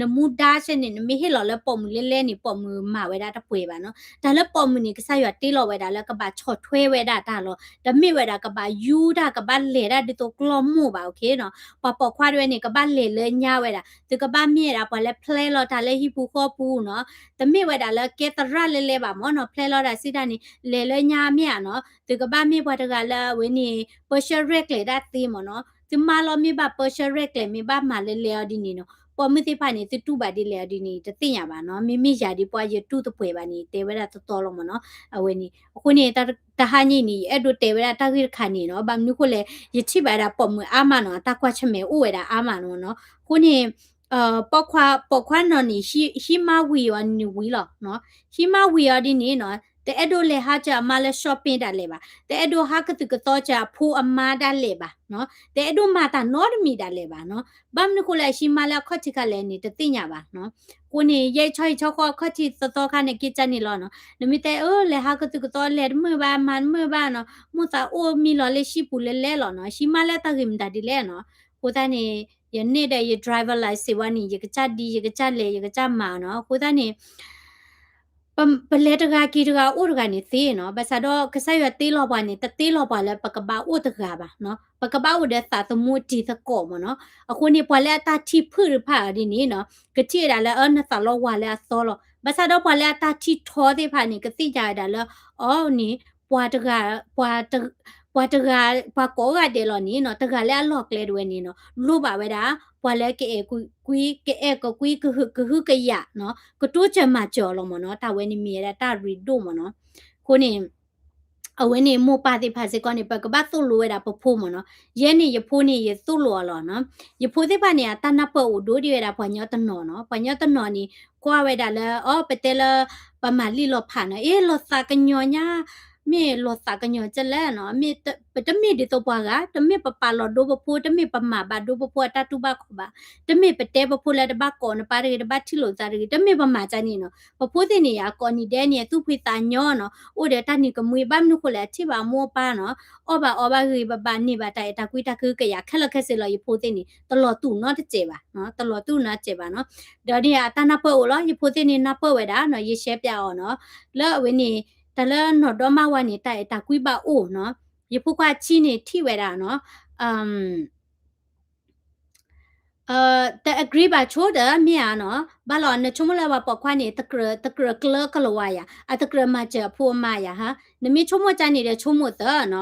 နမူဒါဆဲန့ၣ် နမ့ၢ်ဟ့ၣ်လီၤလၢပိာ်မုၣ်လဲလဲန့ၣ် ပိာ်မုၣ်မၤဝဲဒၣ်တပှဲၤဘၣ်နီၤ. တၢ်လၢပိာ်မုၣ်န့ၣ် ကစၢ်ယွၤတ့လီၤဝဲဒၣ်လၢကဘၣ်ဆီၣ်ထွဲဝဲဒၣ်တၢ်လီၤ. တမ့ၢ်ဝဲဒၣ်ကဘၣ်ယူတၢ် ကဘၣ်လဲၤတၢ်ဒ်သိးကျီၢ်မိၢ်ဘၣ် okay နီၤ. ပှၤပိာ်ခွါတဝဲန့ၣ် ကဘၣ်လဲၤလၢညါဝဲဒၣ် သုကဘၣ်မ့ၢ်ဝဲဒၣ်ပှၤလၢဖျဲလီၤတၢ်လၢဟံၣ်ပူၤဃီပူၤနီၤ. တမ့ၢ်ဝဲဒၣ်လၢကဲသရၣ်လဲလဲဘၣ်မ့ၢ်နီၤ. ဖျဲလီၤတၢ်စံးတၢ်န့ၣ် လဲၤလၢညါမ့ၢ်ဧါနီၤ. သုကဘၣ်မ့ၢ်ပှၤတဂၤလၢအဝဲန့ၣ် ပၢဆှၢရဲၣ်ကျဲၤတၢ်သ့မ့ၢ်နီၤ. သုမါလီၤမ့ၢ်ဘၣ်ပၢဆှၢရဲၣ်ကျဲၤ မ့ၢ်ဘၣ်မၤလဲလဲအီၤဒ်န့ၣ်နီၤ. ပိာ်မုၣ်သ့ၣ်တဖၣ်န့ၣ် သုတူၢ်ဘၣ်ဒ်လဲၣ်အီၤဒ်န့ၣ် တသ့ၣ်ညါဘၣ်နီၤ. မ့မ့ၢ်ယၤဒ်ပှၤယတူၢ်တပှဲၤဘၣ်န့ၣ် တဲဝဲဒၣ်တတီလီၤမ့ၢ်နီၤ. အဝဲန့ၣ် အဃိန့ၣ် တဟါညါအံၤန့ၣ် ယအဲၣ်ဒိးတဲဝဲဒၣ်တၢ်ဂ့ၢ်တခါန့ၣ်နီၤ. ဘၣ်မနုၤဃိလဲၣ် ယထံၣ်ဘၣ်ဝဲဒၣ်ပိာ်မုၣ်အါမးနီၤ အတၢ်ကွၢ်ဆၢၣ်မဲာ်အိၣ်ဝဲဒၣ်အါမးနီၤ. အဃိန့ၣ် ပိာ်ခွါနီၢ်န့ၣ် ဟံးမါဝံၤအီၤန့ၣ်ဝံၤလီၤ. ဟံးမါဝံၤအီၤဒ်န့ၣ်နီၤ တအဲၣ်ဒိးလဲၤဟးစၢၤအမါလၢ shopping ဒၣ်လဲာ်ဘၣ်. တအဲၣ်ဒိးဟးကသုၣ်ကသီစၢၤအဖိအမါဒၣ်လဲာ်ဘၣ်နီၤ. တအဲၣ်ဒိးမၤတၢ်နီတမံၤဒၣ်လဲာ်ဘၣ်နီၤ. ဘၣ်မနုၤဃိလဲၣ် အဟံးမါလၢအခီၣ်ထံးခါလဲၣ်န့ၣ် တသ့ၣ်ညါဘၣ်နီၤ. အဃိန့ၣ် ယဲအံၤဆီဟံၣ်ဆီဃီအခီၣ်ထံးသီသီခါန့ၣ် က့ၤကၢန့ၣ်လီၤနီၤ. နမ့ၢ်တဲအၢ လဲၤဟးကသုၣ်ကသီလဲၤတမုာ်ဘၣ် မၤတမုာ်ဘၣ်နီၤ မိၣ်သးအိၣ်မံလီၤလၢဟံၣ်ပူၤလဲလဲလီၤနီၤ. ဟံးမါလၢတၢ်ဂ့ၢ်မတၤဒ်လဲၣ်နီၤ. အဃိသတးန့ၣ် ယန့ၢ်ဒီးယ driver license ဝဲန့ၣ် ယကစၢ်ဒံး ယကစၢ်လဲၤ ယကစၢ်မၤနီၤ. အဃိသတးန့ၣ် ပလဲၤတဂၤက့ၤတဂၤအိၣ်တဂၤန့ၣ်သ့နီၤ. ဘၣ်ဆၣ်ဒီးကစၢ်ယွၤတ့လီၤပှၤန့ၣ် တတ့လီၤပှၤလၢပကဘၣ်အိၣ်တဂၤဘၣ်နီၤ. ပကဘၣ်အိၣ်ဒီးသးသမူတံၤသကိးမ့ၢ်နီၤ. အဃိန့ၣ် ပှၤလၢအတၢ်ထံၣ်ဖုၣ်တဖၣ်အီၤဒ်န့ၣ်နီၤ ကထံၣ်ဝဲဒၣ်လၢ အၢ နသးလီဝါလၢအသီလီၤ. ဘၣ်ဆၣ်ဒီးပှၤလၢအတၢ်ထံၣ်ထီသ့ၣ်တဖၣ်န့ၣ် ကသ့ၣ်ညါဝဲဒၣ်လၢ အီၤန့ၣ် ပှၤတဂၤ ပှၤတဂၤ ပှၤကိးဂၤဒဲးလီၤန့ၣ်နီၤ တဂၤလၢအလီၢ်ကျဲတဝဲန့ၣ်နီၤ လိၣ်ဘၣ်ဝဲဒၣ် ပှၤလၢကအဲၣ်ကွံ ကအဲၣ်ကကွံ ကဟုကယာ်နီၤ ကတိစၢၤမၤစၢၤအီၤလီၤမ့ၢ်နီၤ. တၢ်ဝဲန့ၣ်မ့ၢ်ဝဲဒၣ်တၢ်ရ့ဒိၣ်မ့ၢ်နီၤ. အဃိန့ၣ် အဝဲန့ၣ်မိၢ်ပၢ်သ့ၣ်တဖၣ်စ့ၢ်ကီးန့ၣ် ပကဘၣ်သိၣ်လိဝဲဒၣ်ပဖိမ့ၢ်နီၤ. ယဲန့ၣ်ယဖိန့ၣ် ယသိၣ်လိအီၤလီၤနီၤ. ယဖိသ့ၣ်တဖၣ်န့ၣ် အတၢ်နၢ်ပၢၢ်အိၣ်ဒိၣ်ဒံးဝဲဒၣ်ပှၤကညီတနီၤနီၤ. ပှၤကညီတနီၤန့ၣ် ကွၢ်ဝဲဒၣ်လၢ အီ ပတဲလၢ ပမၤလံာ်လီၤဖးနီၤ အ့ လီၤသးကညီၤညါ မ့ၢ်လီၤသးကညီၤကလဲၣ်နီၤ ပတမ့ၢ်ဒ်သိးပှၤဂၤ တမ့ၢ်ပပာ်လီၤဒိပဖိ တမ့ၢ်ပမၤဘၣ်ဒိပဖိအတၢ်တူၢ်ဘၣ်ခီၣ်ဘၣ် တမ့ၢ်ပတဲပဖိလၢတဘၣ်ကိးနပၢ်တဂ့ၤ တဘၣ်ထံၣ်လိာ်သးတဂ့ၤ တမ့ၢ်ပမၤကန့ၣ်နီၤ. ပဖိသ့ၣ်န့ၣ် အကိးနံၤဒဲးန့ၣ် အသူၣ်ဖှံသးညီနီၤ အိၣ်ဒီးတၢ်နံၤကမှံ ဘၣ်မနုၤဃိလဲၣ် အထံၣ်ဘၣ်အမိၢ်အပၢ်နီၤ အီၣ်ဘၣ်အီဘၣ်ဂ့ၤဘၣ်ဘၣ် န့ၢ်ဘၣ်တၢ်အဲၣ်တၢ်ကွံတၢ်ကဟုကယာ်ခဲလၢာ်ခဲဆ့လီၤ. ယဖိသ့ၣ်န့ၣ် တလီၤတူာ်နီတစဲးဘၣ် တလီၤတူာ်နီတစဲးဘၣ်နီၤ. ဒီးန့ၣ်အတၢ်နၢ်ပၢၢ်အိၣ်လီၤ ယဖိသ့ၣ်န့ၣ်နၢ်ပၢၢ်ဝဲဒၣ်နီၤ ယရှဲပၠးအီၤနီၤ လၢအဝဲန့ၣ် တၢ်လၢနီၢ်ဒီမါဝၤန့ၣ် တၢ်အဲၣ်တၢ်ကွံဘၣ်အိၣ်နီၤ. ယဖိခွါဆံန့ၣ် ထံၣ်ဝဲဒၣ်နီၤ တ agree ဘၣ်ဆိဒီး မ့ၢ်ဧါနီၤ ဘၣ်လီၤ နဆိကမိၣ်လၢပှၤပိာ်ခွါန့ၣ် တကြၢး တကြၢးကျၢကလၤဝါယၤ အတကြၢးမၤစၢၤအဖိအမါယၤဟါ နမ့ၢ်ဆိကမိၣ်ကန့ၣ်ဒီးဆိကမိၣ်သၢန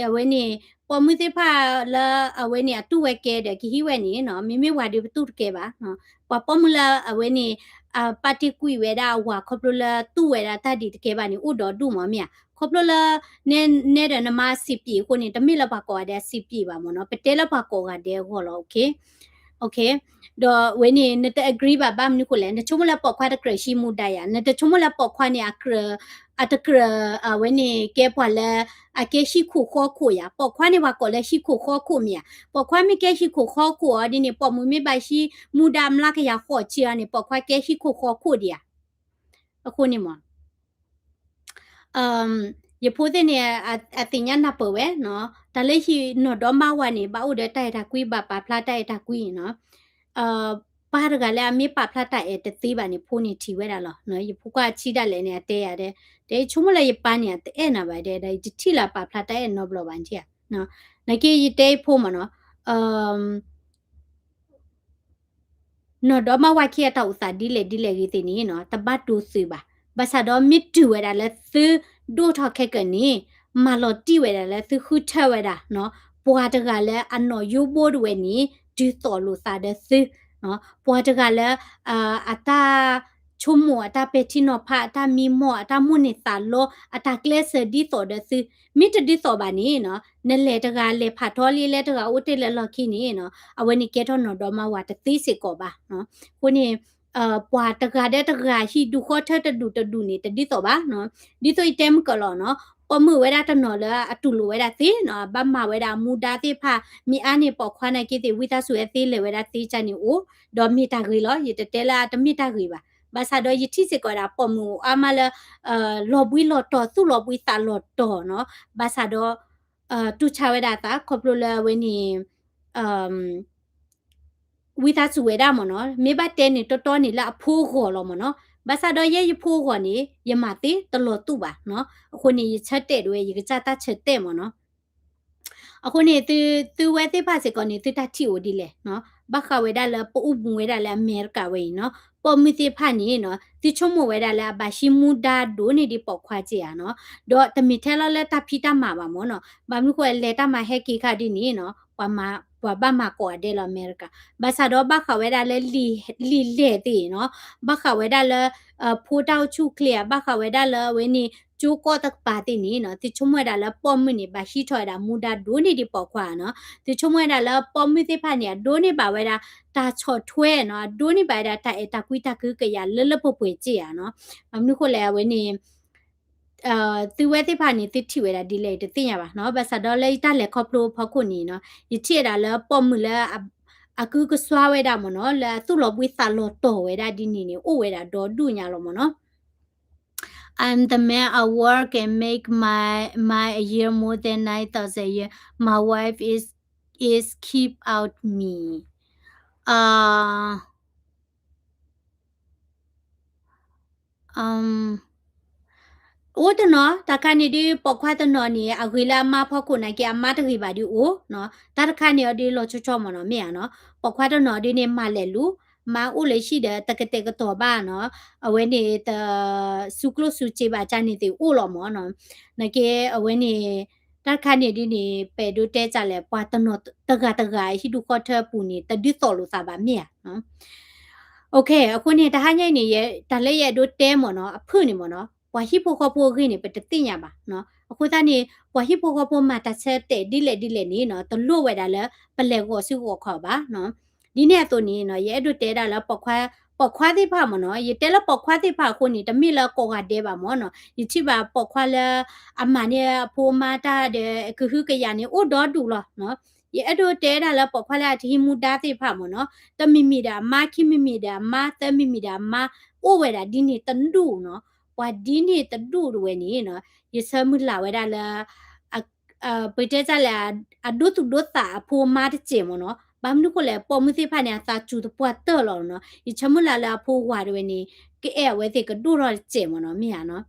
ီၤ. အဝဲန့ၣ် ပိာ်မုၣ်သ့ၣ်တဖၣ်လၢအဝဲန့ၣ် အတူၢ်ဝဲကဲဒီးကဟံးဝဲန့ၣ်နီၤ မ့မ့ၢ်ဝၤဒီးပတူၢ်တကဲဘၣ် ပှၤပိာ်မုၣ်လၢအဝဲန့ၣ် အပာ်တ့ၢ်ကွံာ်ဝဲဒၣ်အဝၤခီဖျိလၢတူၢ်ဝဲဒၣ်တၢ်ဒ်တကဲဘၣ်န့ၣ် အိၣ်ဒီးဒူၣ်မးမ့ၢ်ဧါ. ခီဖျိလၢ နဲ နဲဒီးနမါစံးပံာ်အဃိန့ၣ် တမ့ၢ်လၢပှၤကိးဂၤဒဲးအစံးပံာ်ဘၣ်မ့ၢ်နီၤ ပတဲလၢပှၤကိးဂၤဒဲးအဂီၢ်လီၤ okay ဒီးဝဲန့ၣ် နတ agree ဘၣ်ဘၣ်မနုၤဃိလဲၣ် နဆိကမိၣ်လၢပိာ်ခွါတကြၢးဟံးမူဒါယၤ နတဆိကမိၣ်လၢပိာ်ခွါန့ၣ် အကြၢး အတကြၢး အဝဲန့ၣ်ကဲပှၤလၢ အကဲဟံၣ်ခိၣ်ဃီခိၣ်ယၤ ပိာ်ခွါန့ၣ်ပှၤကိးလၢဟံၣ်ခိၣ်ဃီခိၣ်မ့ၢ်ဧါ ပိာ်ခွါမ့ၢ်ကဲဟံၣ်ခိၣ်ဃီခိၣ်အီၤဒ်န့ၣ် ပိာ်မုၣ်မ့ၢ်ဘၣ်ဟံးမူဒါမျးကယၤဃိးဆံအီၤန့ၣ် ပိာ်ခွါကဲဟံၣ်ခိၣ်ဃီခိၣ်ဒံးဧါ အဃိန့ၣ်မ့ၢ် ယဖိသ့ၣ်န့ၣ် အသ့ၣ်ညါနၢ်ပၢၢ်ဝဲနီၤ တၢ်လၢဟံၣ်နီၢ်ဒီမါဝၤန့ၣ် ဘၣ်အိၣ်ဒီးတၢ်အဲၣ်တၢ်ကွံ ဘၣ်ပာ်ဖျါတၢ်အဲၣ်တၢ်ကွံနီၤ ပၢ်တဂၤလၢအမ့ၢ်ပာ်ဖျါတၢ်အဲၣ်တသ့ဘၣ်န့ၣ် ဖိန့ၣ်ထံၣ်ဝဲဒၣ်လီၤ. ယဖိခွါဆံးဒၣ်လဲာ်န့ၣ် အတဲယၤဒဲး တဲယဆိကမိၣ်လၢယပၢ်န့ၣ် အတအဲၣ်နၤဘၣ်ဒဲး ဒီးယတထံၣ်လၢအပာ်ဖျါတၢ်အဲၣ်နီတဘျီဘၣ်န့ၣ်ဧါ. နာ်က့ယတဲယဖိမ့ၢ်နီၤ နီၢ်ဒီမါဝၤခံဂၤတၢ်အိၣ်သးဒ်လဲၣ်ဒ်လဲၣ်ဂ့ၤသ့ၣ်န့ၣ်နီၤ တဘၣ်တိၢ်သုးဘၣ်. ဘၣ်ဆၣ်ဒီးမ့ၢ်တုၤဝဲဒၣ်လၢသုဒိၣ်ထီၣ်ခဲကနံၣ် မၤလီၤတံၢ်ဝဲဒၣ်လၢသုဃုထၢဝဲဒၣ်နီၤ ပှၤတဂၤလၢအနီၢ်ယိဘိတဝဲန့ၣ် ဒုးသိၣ်လိာ်သးဒီးသု ပှၤတဂၤလၢ အတၢ်ဆိကမိၣ် အတၢ်ပဲာ်ထံနီၤဖး အတၢ်မံမီၢ် အတၢ်မိၣ်န့ၢ်သးလီ အတၢ်ကျဲးစၢးဒ်သိးဒီးသု မ့ၢ်တဒ်သိးဘၣ်န့ၣ်နီၤ နလဲၤတဂၤလဲၤဖးထီလံ လၢတဂၤအိၣ်တ့ၢ်လၢလီၢ်ခံန့ၣ်နီၤ အဝဲန့ၣ်ကဲထီၣ်နီၢ်ဒီမါဝၤတသ့စ့ၢ်ကီးဘၣ်. အဃိန့ၣ် ပှၤတဂၤဒီးတဂၤ ဟံၣ်ဒူၣ်ဃီထၢတဒူၣ်တဒူၣ်န့ၣ် တဒ်သိးဘၣ်နီၤ. ဒ်သိးယတဲမုၢ်ကၢၢ်လီၤနီၤ ပိာ်မုၣ်ဝဲဒၣ်တနီၤလၢအတူၢ်လိာ်ဝဲဒၣ်သ့နီၤ, ဘၣ်မၤဝဲဒၣ်အမူဒါသ့ၣ်တဖၣ်, မ့ၢ်အါန့ၢ်ပိာ်ခွါနာ်က့သ့ၣ် ဝံသးစူၤဝဲသ့လဲၤဝဲဒၣ်သ့ကါန့ၣ်အိၣ်, ဒီးမ့ၢ်တၢ်ဂ့ၤလီၤ, ယတတဲလၢအတမ့ၢ်တၢ်ဂ့ၤဘၣ်. ဘၣ်ဆၣ်ဒီးယထံၣ်စ့ၢ်ကီးဝဲဒၣ်ပိာ်မုၣ်အိၣ်အါမးလၢ လီၤဘှံးလီၤတီၤ သူၣ်လီၤဘှံးသးလီၤတီၤနီၤ, ဘၣ်ဆၣ်ဒီး တူၢ်ဆါဝဲဒၣ်အသးခီဖျိလၢအဝဲန့ၣ် ဝံသးစူၤဝဲဒၣ်မ့ၢ်နီၤ, မ့ၢ်ဘၣ်တဲန့ၣ်တီတီန့ၣ်လၢအဖိအဂီၢ်လီၤမ့ၢ်နီၤ, ဘၣ်ဆၣ်ဒီးယဲယဖိအဂီၢ်န့ၣ် ယမၤသ့တလီၤတူာ်ဘၣ်နီၤ, အဃိန့ၣ် ယဆၢတဲာ်ဒၣ်ဝဲ ယကစၢ်တၢ်ဆၢတဲာ်မ့ၢ်နီၤ. အဃိန့ၣ် သုဝဲသ့ၣ်တဖၣ်စ့ၢ်ကီးန့ၣ် သုတၢ်ထံၣ်အိၣ်ဒ်လဲၣ်နီၤ, ဘၣ်ဃးဝဲဒၣ်လၢပအိၣ်မူဝဲဒၣ်လၢအမဲရကၤဝဲအံၤနီၤ, ပိာ်မုၣ်သ့ၣ်တဖၣ်န့ၣ်နီၤ သုဆိကမိၣ်ဝဲဒၣ်လၢအဘၣ်ဟံးမူဒါဒိၣ်န့ၢ်ဒံးပိာ်ခွါက့ဧါနီၤ, ဒီးတမ့ၢ်ထဲလီၤလၢတၢ်ဖံးတၢ်မၤဘၣ်မ့ၢ်နီၤ, ဘၣ်မနုၤဃိလဲၤတၢ်မၤဟဲက့ၤခါဒ်န့ၣ်နီၤ, ပှၤဘၣ်မၤကိးဂၤဒဲးလီၤအမဲရကၤ, ဘၣ်ဆၣ်ဒီးဘၣ်ဃးဝဲဒၣ်လၢလံာ်လဲၢ်သ့ၣ်နီၤ, ဘၣ်ဃးဝဲဒၣ်လၢ ဖိတၢ်အိၣ်ဆူၣ်အိၣ်ချ့ဧါ, ဘၣ်ဃးဝဲဒၣ်လၢအဝဲန့ၣ် ကၠိကီၢ်တကပၤသ့ၣ်န့ၣ်နီၤ, သုဆိကမိၣ်ဝဲဒၣ်လၢပိာ်မုၣ်န့ၣ် ဘၣ်ဟံးထီၣ်ဝဲဒၣ်မူဒါဒိၣ်န့ၢ်ဒံးပိာ်ခွါနီၤ, သုဆိကမိၣ်ဝဲဒၣ်လၢပိာ်မုၣ်သ့ၣ်တဖၣ်န့ၣ် အဒိးန့ၢ်ဘၣ်ဝဲဒၣ် တၢ်ဆီၣ်ထွဲနီၤ, အဒိးန့ၢ်ဘၣ်ဝဲဒၣ် တၢ်အဲၣ်တၢ်ကွံတၢ်ကဟုကယာ်လၢလၢပှဲၤပှဲၤက့ဧါနီၤ, ဘၣ်မနုၤဃိလဲၣ် အဝဲန့ၣ် သုဝဲသ့ၣ်တဖၣ်န့ၣ် သုထံၣ်ဝဲဒၣ်ဒ်လဲၣ်တသ့ၣ်ညါဘၣ်နီၤ, ဘၣ်ဆၣ်ဒီးလၢယတၢ်လဲၤခီဖျိဖီခိၣ်န့ၣ်နီၤ, ယထံၣ်ဝဲဒၣ်လၢပိာ်မုၣ်လၢ အကုကစွါဝဲဒၣ်မ့ၢ်နီၤ, လၢအသူၣ်လီၤဘှံးသးလီၤတီၤဝဲဒၣ်ဒ်န့ၣ်န့ၣ် အိၣ်ဝဲဒၣ်ဒီဒူၣ်ညါလီၤမ့ၢ်နီၤ. I'm the man at work and make my my a year more than nine thousand a year. My wife is is keep out me. Uh, အိၣ်တနီၤ တၢ်ခါန့ၣ်ဒ်ပိာ်ခွါတနီၤန့ၣ် အဂ့ၤလၢအမါဖီခိၣ်နာ်က့ အမါတဂ့ၤဘၣ်ဒ်အိၣ်နီၤ, တၢ်တခါန့ၣ်အီၤဒ်လီၤဆီဆီမ့ၢ်နီၤ မ့ၢ်ဧါနီၤ, ပိာ်ခွါတနီၤဒ်န့ၣ် မၤလဲၤလူၤ မါအိၣ်လၢဟံၣ်ဒီး တကတဲာ်ကတီၤဘၣ်နီၤ, အဝဲန့ၣ်တ စူးကျိၣ်စူးစ့ဘၣ်ကၢ်န့ၣ်သ့ၣ်အိၣ်လီၤမ့ၢ်နီၤ, နာ်က့အဝဲန့ၣ် တၢ်တခါန့ၣ်ဒ်န့ၣ် ပအဲၣ်ဒိးတဲကၢ်လဲၣ် ပှၤတနီၤတဂၤတဂၤ ဟံၣ်ဒူၣ်ဃီထၢအပူၤန့ၣ် တဒုးသိၣ်လိာ်သးဘၣ်မ့ၢ်ဧါ OK, အဃိန့ၣ် တဟါညါအံၤန့ၣ် တၢ်လၢယအဲၣ်ဒိးတဲမ့ၢ်နီၤ အဖုၣ်န့ၣ်မ့ၢ်နီၤ ပှၤဟံၣ်ဖိဃီဖိအဂ့ၢ်န့ၣ် ပတသ့ၣ်ညါဘၣ်နီၤ. အဃိသတးန့ၣ် ပှၤဟံၣ်ဖိဃီဖိမၤတၢ်ဆၢတဲာ်ဒ်လဲၣ်ဒ်လဲၣ်န့ၣ်နီၤ တလိၣ်ဝဲဒၣ်လၢ ပလဲၤဂီၤစုဂီၤခီၣ်ဘၣ်နီၤ. ဒ်န့ၣ်အသိးန့ၣ်နီၤ ယအဲၣ်ဒိးတဲဒၣ်လၢ ပိာ်ခွါသ့ၣ်တဖၣ်မ့ၢ်နီၤ ယတဲလၢပိာ်ခွါသ့ၣ်တဖၣ်အဃိန့ၣ် တမ့ၢ်လၢကိးဂၤဒဲးဘၣ်မ့ၢ်နီၤ ယထံၣ်ဘၣ်ပိာ်ခွါလၢ အမၤန့ၢ်အဖိအမါတၢ်ဒီး ကဟုကယာ်န့ၣ် အိၣ်ဒီဒူၣ်လီၤနီၤ. ယအဲၣ်ဒိးတဲဒၣ်လၢပိာ်ခွါလၢအတဟံးမူဒါသ့ၣ်တဖၣ်မ့ၢ်နီၤ တမံၤမံၤဒီးအမါ ခံမံၤမံၤဒီးအမါ သၢမံၤမံၤဒီးအမါ အိၣ်ဝဲဒၣ်ဒ်န့ၣ်တဒူၣ်နီၤ. ပှၤဒ်န့ၣ်တဒူၣ်တဝဲန့ၣ်နီၤ ယဆၢမုၢ်လၢ်ဝဲဒၣ်လၢ ပတဲတၢ်လဲၣ် အဒိသူၣ်ဒိသးအဖိအမါတစဲးမ့ၢ်နီၤ ဘၣ်မနုၤဃိလဲၣ် ပိာ်မုၣ်သ့ၣ်တဖၣ်န့ၣ် အသးစူၤတပှၢ်တၢၢ်လီၤနီၤ. ယဆၢမုၢ်လၢ်လၢအဖိဝၤတဝဲန့ၣ် ကအဲၣ်အဝဲသ့ၣ်ကဒိၣ်ထီၣ်တစဲးမ့ၢ်နီၤ မ့ၢ်ဧါနီၤ.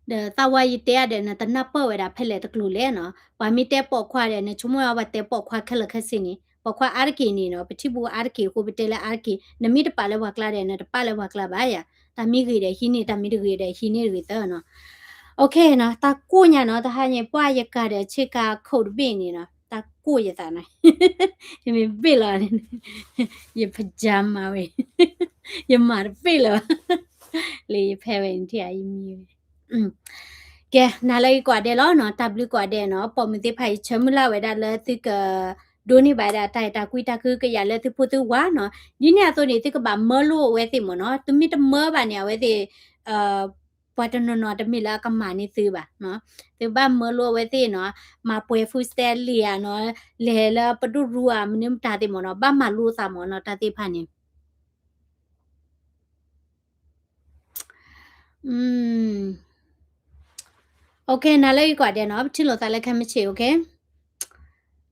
ဒီးသးဝါယတဲအါဒီး နတနၢ်ပၢၢ်ဝဲဒၣ်ဖဲလဲၣ်တကျိၤလဲၣ်နီၤ. ပှၤမ့ၢ်တဲပိာ်ခွါဒီး နဆိကမိၣ်အီၤပှၤတဲပိာ်ခွါခဲလၢာ်ခဲဆ့န့ၣ် ပိာ်ခွါအါတက့ၢ်န့ၣ်နီၤ ပထံၣ်ဘူးအါတက့ၢ်အဃိ ပတဲလၢအါတက့ၢ် နမ့ၢ်တပာ်လၢပှၤကျါဒီး နတပာ်လၢပှၤကျါဘၣ်ယၤ တၢ်မ့ၢ်ဂ့ၤဒီးဟံးန့ၢ် တၢ်မ့ၢ်တဂ့ၤဒီးဟံးန့ၢ်တဂ့ၤသၢနီၤ. OK နီၤ တၢ်ကိၢ်ညါနီၤ တဟါညါ ပှၢ်ယကၤဒီးဆ့ကၤခိၣ်တဘ့ၣ်န့ၣ်နီၤ တၢ်ကိၢ်ယသးနီၤ ယမ့ၢ်ဘ့ၣ်လီၤ ယပယါမၤဝဲ ယမၤတဘ့ၣ်လၢၤဘၣ် လၢယဖဲဝဲန့ၣ်ထံၣ်အံၤမံဝဲ ကဲ နၤလၢအံၤကိးဂၤဒဲးလီၤနီၤ တၢ်ဘျုးကိးဂၤဒဲးနီၤ ပိာ်မုၣ်သ့ၣ်တဖၣ်အံၤ ဆၢမုၢ်လၢ်ဝဲဒၣ်လၢသုက ဒိးန့ၢ်ဘၣ်ဝဲဒၣ်တၢ်အဲၣ်တၢ်ကွံတၢ်ကဟုကယာ်လၢသုဖိသုဝၤနီၤ ဒ်န့ၣ်အသိးန့ၣ် သုကဘၣ်မၢလိအဝဲသ့ၣ်မ့ၢ်နီၤ သုမ့ၢ်တမၢဘၣ်န့ၣ် အဝဲသ့ၣ် ပှၤတနီၤနီၤတမ့ၢ်လၢအကမၤန့ၢ်သုဘၣ်နီၤ သုဘၣ်မၢလိအဝဲသ့ၣ်နီၤ မၤပှဲၤ food stamp လံဧါနီၤ လဲၤလၢပဒိၣ်ရူဧါ မနုၤမတၤသ့ၣ်မ့ၢ်နီၤ ဘၣ်မၤလိအသးမ့ၢ်နီၤ တၢ်သ့ၣ်တဖၣ်န့ၣ် OK နၤလၢအံၤကိးဂၤဒဲးနီၤ ပထံၣ်လိာ်သးလၢခဲမုၢ်ဆ့ၣ် OK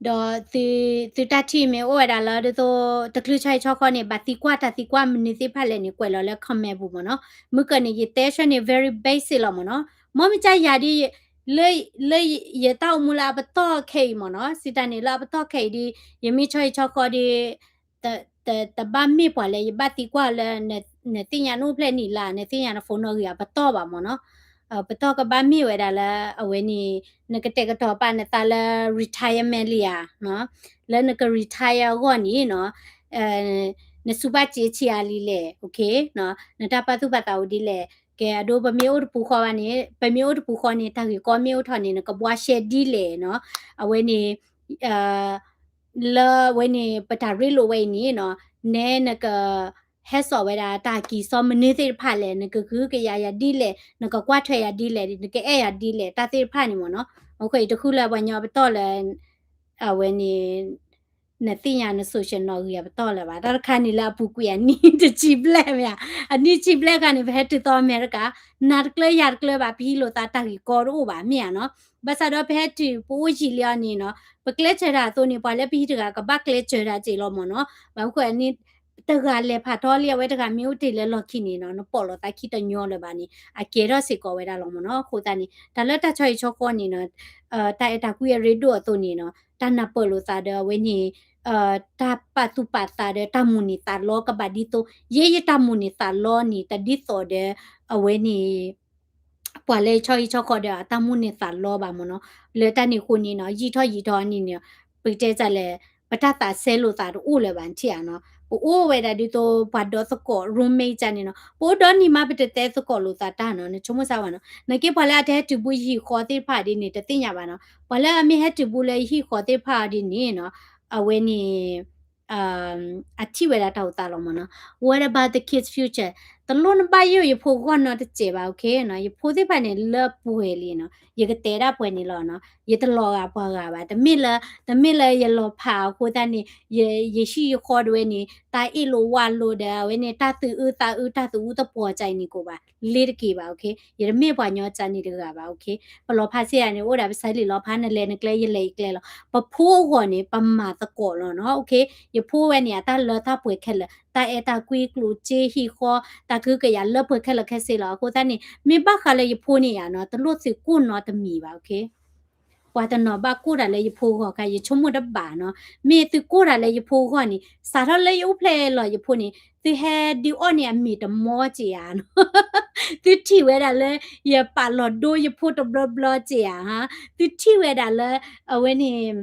ဒီးသုတၢ်ထံၣ်မ့ၢ်အိၣ်ဝဲဒၣ်လၢဒ်သိး တချုးဆီဟံၣ်ဆီဃီန့ၣ် ဘၣ်သံကွၢ်တၢ်သံကွၢ်မနုၤသ့ၣ်တဖၣ်လဲၣ်န့ၣ် ကွဲးလီၤလၢ comment ပူၤမ့ၢ်နီၤ. မုၢ်ကၢၢ်န့ၣ် ယတဲဆၢန့ၣ် very basic လီၤမ့ၢ်နီၤ. မ်မ့ၢ်ကစၢ်ယၤဒ် လၢ လၢယတၢ်အိၣ်မူလၢအပတီၢ်ခဲအံၤမ့ၢ်နီၤ စံးတၢ်န့ၣ်လၢအပတီၢ်ခဲအံၤဒ် ယမ့ၢ်ဆီဟံၣ်ဆီဃီဒ် တဘၣ်မ့ၢ်ပှၤလၢယဘၣ်သံကွၢ်လၢ နသ့ၣ်ညါနအိၣ်ဖျဲၣ်နံၣ်လါ နသ့ၣ်ညါနဖိနီၣ်ဂံၢ်အပတီၢ်ဘၣ်မ့ၢ်နီၤ. ပတီၢ်ကဘၣ်မ့ၢ်ဝဲဒၣ်လၢအဝဲန့ၣ် နကတဲာ်ကတီၤပာ်နသးလၢ retirement လံဧါ လၢနက retire အဂီၢ်န့ၣ်နီၤ နစူးဘၣ်စ့ဆံးအါလံလဲၣ် နတၢ်ပာ်သူၣ်ပာ်သးအိၣ်ဒ်လဲၣ် ကဲအဒိ ပမ့ၢ်အိၣ်တပူၤဃီဘၣ်န့ၣ် ပမ့ၢ်အိၣ်တပူၤဃီန့ၣ် တၢ်ဂ့ၢ်ကီမ့ၢ်အိၣ်ထီၣ်န့ၣ် နကဘှါရှဲဒ်လဲၣ်နီၤ အဝဲန့ၣ် လၢအဝဲန့ၣ် ပတၢ်ရ့လိာ်ဝဲအံၤန့ၣ်နီၤ နဲနက ဟဲစိာ်ဝဲဒၣ်တၢ်ကံၢ်စီမနုၤသ့ၣ်တဖၣ်လဲၣ်, နကကဟုကယာ်ယၤဒ်လဲၣ်, နကကွၢ်ထွဲယၤဒ်လဲၣ်, နကအဲၣ်ယၤဒ်လဲၣ်, တၢ်သ့ၣ်တဖၣ်န့ၣ်မ့ၢ်နီၤ. အဃိ ယတဃုလၢပှၤကညီပတီၢ်လၢ အဝဲန့ၣ် နသ့ၣ်ညါန social နီၣ်ဂံၢ်အပတီၢ်လၢၤဘၣ်. တၢ်တခါန့ၣ်လၢအပူၤကွံာ်အနံၣ်တဆံဘျဲၣ်မ့ၢ်ဧါ, အနံၣ်ဆံဘျဲၣ်ခါန့ၣ် ပဟဲတုၤသီအမဲရကၤ, နၤတကျၢၤယၤတကျၢၤဘၣ်, ပဟံးလိာ်သးတၢ်ဂ့ၢ်ကီတအိၣ်ဘၣ်မ့ၢ်ဧါနီၤ. ဘၣ်ဆၣ်ဒီးပဟဲတုၤပအိၣ်ယံာ်လံအီၤန့ၣ်နီၤ, ပကျဲးစၢးတၢ်အသိးန့ၣ် ပှၤလၢပဟံးတဂၤကဘၣ်ကျဲးစၢးတၢ်စ့ၢ်လီၤမ့ၢ်နီၤ. ဘၣ်မနုၤအဃိန့ၣ် တဂၤလဲၤဖးထီလံ အဝဲတဂၤမ့ၢ်အိၣ်တ့ၢ်လၢလီၢ်ခံန့ၣ်နီၤ, နပိာ်လိာ်သးခံတညီလၢၤဘၣ်န့ၣ် အကဲထီၣ်စ့ၢ်ကီးဝဲဒၣ်လီၤမ့ၢ်နီၤ. အဃိသတးန့ၣ် တၢ်လၢတၢ်ဆီဟံၣ်ဆီဃီန့ၣ်နီၤ, တၢ်အဲၣ်တၢ်ကွံအရ့ဒိၣ်အသိးန့ၣ်နီၤ, တၢ်နၢ်ပၢၢ်လိာ်သးဒီးအဝဲန့ၣ် တၢ်ပာ်သူၣ်ပာ်သးဒီးတၢ်မိၣ်န့ၢ်သးလီကဘၣ်ဒ်သိး, ယဲယတၢ်မိၣ်န့ၢ်သးလီန့ၣ် တဒ်သိးဒီး အဝဲန့ၣ် ပှၤလၢဆီဟံၣ်ဆီဃီဒီးအတၢ်မိၣ်န့ၢ်သးလီဘၣ်မ့ၢ်နီၤ. လၢတၢ်န့ၣ်အဃိန့ၣ်နီၤ, ယံာ်ထီၣ်ယံာ်ထီၣ်န့ၣ်နီၤ, ပကတဲဒ်လဲၣ်, ပတၢ်သးစဲလိာ်သးတအိၣ်လၢၤဘၣ် နထံၣ်ဧါနီၤ. ပအိၣ်ဝဲဒၣ်ဒ်သိးပှၤဒီသကိး roommate ကန့ၣ်နီၤ, ပအိၣ်ဒီနံၤမး ပတတဲသကိးလိာ်သးတၢ်နီၤ, နဆိကမိၣ်စၢ်ဝဲနီၤ. နာ်က့ပှၤလၢအတဟဲတုၤဘူးယဟံၣ်ဃီသ့ၣ်တဖၣ်ဒ်န့ၣ် တသ့ၣ်ညါဘၣ်နီၤ. ပှၤလၢအမ့ၢ်ဟဲတုၤဘူးလၢယဟံၣ်ဃီသ့ၣ်တဖၣ်အီၤဒ်န့ၣ်နီၤ, အဝဲန့ၣ် အထံၣ်ဝဲဒၣ်တၢ်အိၣ်သးလီၤမ့ၢ်နီၤ. What about the kids' future? တလိၣ်နဘၣ်ယိၣ်ယဖိဂီၢ်နီတစဲးဘၣ်, okay နီၤ. ယဖိသ့ၣ်တဖၣ်န့ၣ် လၢပှဲၤလံနီၤ. ယကတဲဒၣ်ပှဲၤန့ၣ်လီၤနီၤ. ယတလီၤဂာ်ပှၤဂၤဘၣ်. တမ့ၢ်လၢ, တမ့ၢ်လၢယလီၤဖးအဃိသတးန့ၣ်, ယ, ယဟံၣ်ယဃီဒၣ်ဝဲန့ၣ် တၢ်အ့ၣ်လိာ်ဝါလိာ်ဒီး အဝဲန့ၣ် တၢ်သူၣ်အုးသးအုး တၢ်သူၣ်အုးသပှီၤကန့ၣ်ကိးဘၣ်. လ့တက့ၤဘၣ်, okay. ယတမ့ၢ်ပှၤကညီကန့ၣ်တဂၤဘၣ်, okay. ပလီၤဖးစ့ၢ်ဧါန့ၣ် အိၣ်ဒၣ်ပစးလံာ်လီၤဖး နလဲၤနကျဲ ယလဲၤယကျဲလီၤ. ပဖိအဂီၢ်န့ၣ် ပမၤသကိးလီၤနီၤ, okay. ယဖိဝဲန့ၣ် အတၢ်လၢတၢ်ပှဲၤခဲလၢာ်, တၢ်အဲၣ်တၢ်ကွံ ကျိၣ်စ့ဟံၣ်ဃီ, တၢ်ကဟုကယာ်လၢပှဲၤခဲလၢာ်ခဲဆ့လီၤ. အဃိသတးန့ၣ် မ့ၢ်ဘၣ်ဃးလၢယဖိန့ၣ်ဧါနီၤ, တလိၣ်သုးကိၢ်နီတမံၤဘၣ်, okay. ပှၤတနီၤဘၣ်ကိၢ်တၢ်လၢယဖိဂီၢ်ခါ ယဆိကမိၣ်တဘၣ်နီၤ. မ့ၢ်သုကိၢ်တၢ်လၢယဖိဂီၢ်န့ၣ် စးထီၣ်လၢယအိၣ်ဖျဲၣ်လီၤယဖိန့ၣ် သုဟဲဒုးအီၣ်န့ၢ်အမ့ၤတမီစ့ၢ်ဧါနီၤ. သုထံၣ်ဝဲဒၣ်လၢ ယပာ်လီၤဒိယဖိတဘျီဘျီစ့ၢ်ဧါ, သုထံၣ်ဝဲဒၣ်လၢ အဝဲန့ၣ်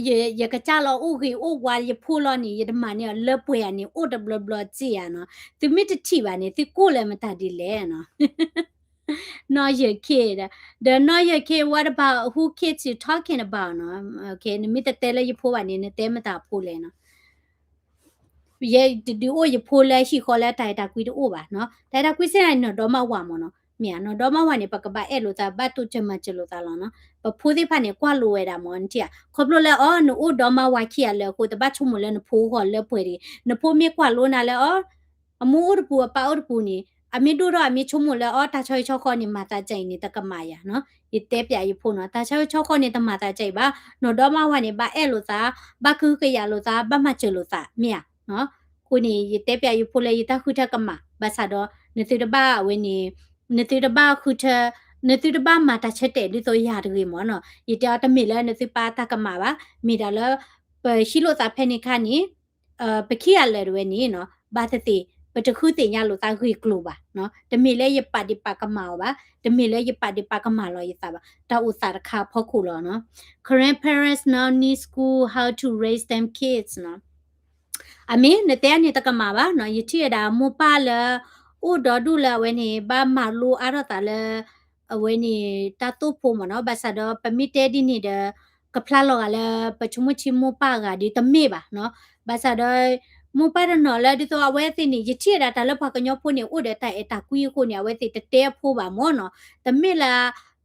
ယ, ယကစၢ်လီၤအိၣ်ဂ့ၤအိၣ်ဝါယဖိလီၤန့ၣ် ယတမၤန့ၢ်အီၤလၢပှဲၤဧါန့ၣ် အိၣ်တဘျီဘျီစ့ၢ်ဧါနီၤ. သုမ့ၢ်တထံၣ်ဘၣ်န့ၣ် သုကိၢ်လၢမတၤဒ်လဲၣ်နီၤ. နီၢ်ယၢၢ်ခ့ဒီး, ဒီးနီၢ်ယၢၢ်ခ့ what about who kids you talking about နီၤ. Okay, နမ့ၢ်တတဲလၢယဖိဘၣ်န့ၣ် နတဲမတၤဖိလဲၣ်နီၤ. ယဲတဒုးအိၣ်ယဖိလၢဟံၣ်ဃီလၢတၢ်အဲၣ်တၢ်ကွံတအိၣ်ဘၣ်နီၤ. တၢ်အဲၣ်တၢ်ကွံစ့ၢ်န့ၣ် နီၢ်ဒီမါဝၤမ့ၢ်နီၤ. မ့ၢ်ဧါ, နီၢ်ဒီမါဝၤန့ၣ် ပကဘၣ်အဲၣ်လိာ်သး ဘၣ်တိစၢၤမၤစၢၤလိာ်သးလီၤနီၤ. ပဖိသ့ၣ်တဖၣ်န့ၣ် ကွၢ်လိဝဲဒၣ်မ့ၢ်နထံၣ်ဧါ. ခီဖျိလၢအီၤ နအိၣ်ဒီမါဝၤခံဂၤလၢာ်အဃိ တဘၣ်ဆိကမိၣ်လၢနဖိဂီၢ်လၢပှဲၤတဂ့ၤ. နဖိမ့ၢ်ကွၢ်လိနၤလၢအီၤ အမိၢ်အိၣ်တပူၤ အပၢ်အိၣ်တပူၤန့ၣ် အမ့ၢ်ဒိၣ်ထီၣ် အမ့ၢ်ဆိကမိၣ်လၢအီၤ တၢ်ဆီဟံၣ်ဆီဃီန့ၣ် မၤသးဒ်အံၤန့ၣ် တကမၣ်ယၤနီၤ. ယတဲပျးယဖိနီၤ, တၢ်ဆီဟံၣ်ဆီဃီန့ၣ် တမၤသးဒ်အံၤဘၣ်. နီၢ်ဒီမါဝၤန့ၣ် ဘၣ်အဲၣ်လိာ်သး, ဘၣ်ကဟုကယာ်လိာ်သး, ဘၣ်မၤစၢၤလိာ်သး မ့ၢ်ဧါ. အဃိန့ၣ် ယတဲပျးယဖိလၢယတၢ်ဃုထၢကမၣ်, ဘၣ်ဆၣ်ဒီး နသုတဘၣ်အဝဲန့ၣ် နသုတဘၣ်ဃုထၢ, နသုတဘၣ်မၤတၢ်ဆၢတဲာ်ဒ်သိးယၤတဂ့ၤမ့ၢ်နီၤ. ယတဲအီၤတမ့ၢ်လၢနသုပာ်တၢ်ကမၣ်ဘၣ်, မ့ၢ်ဒၣ်လၢ ပဟံးလိာ်သးဖဲန့ၣ်ခါန့ၣ် ပခံဂၤလၢာ်တဝဲန့ၣ်နီၤ, ဘၣ်သ့ၣ်သ့ၣ် ပတဃုသ့ၣ်ညါလိာ်သးဂ့ၢ်ကျိၤဘၣ်နီၤ. တမ့ၢ်လၢယပာ်ဒ့ၣ်ပာ်ကမၣ်အီၤဘၣ်, တမ့ၢ်လၢယပာ်ဒ့ၣ်ပာ်ကမၣ်လီၤယသးဘၣ်, တၢ်အိၣ်သးတခါအဖီခိၣ်လီၤနီၤ. Korean parents now need school how to raise them kids နီၤ. အမ့ၢ်နတဲန့ၣ်တကမၣ်ဘၣ်နီၤ, ယထံၣ်ဝဲဒၣ်မိၢ်ပၢ်လၢ အိၣ်ဒီဒူၣ်လၢအဝဲန့ၣ် ဘၣ်မၤလိအါထီၣ်သးလၢ အဝဲန့ၣ် တၢ်သိၣ်ဖိမ့ၢ်နီၤ. ဘၣ်ဆၣ်ဒီး ပမ့ၢ်တဲဒ်န့ၣ်ဒီး ကဖျါလီၤဂာ်လၢ ပဆိကမိၣ်ဆံမိၢ်ပၢ်အဂၤဒီးတမ့ၢ်ဘၣ်နီၤ. ဘၣ်ဆၣ်ဒီး မိၢ်ပၢ်တနီၤလၢဒ်သိးအဝဲသ့ၣ်န့ၣ် ယထံၣ်ဝဲဒၣ်တၢ်လၢပှၤကညီဖိန့ၣ် အိၣ်ဒီးတၢ်အဲၣ်တၢ်ကွံအဃိန့ၣ် အဝဲသ့ၣ်တတဲအဖိဘၣ်မ့ၢ်နီၤ. တမ့ၢ်လၢ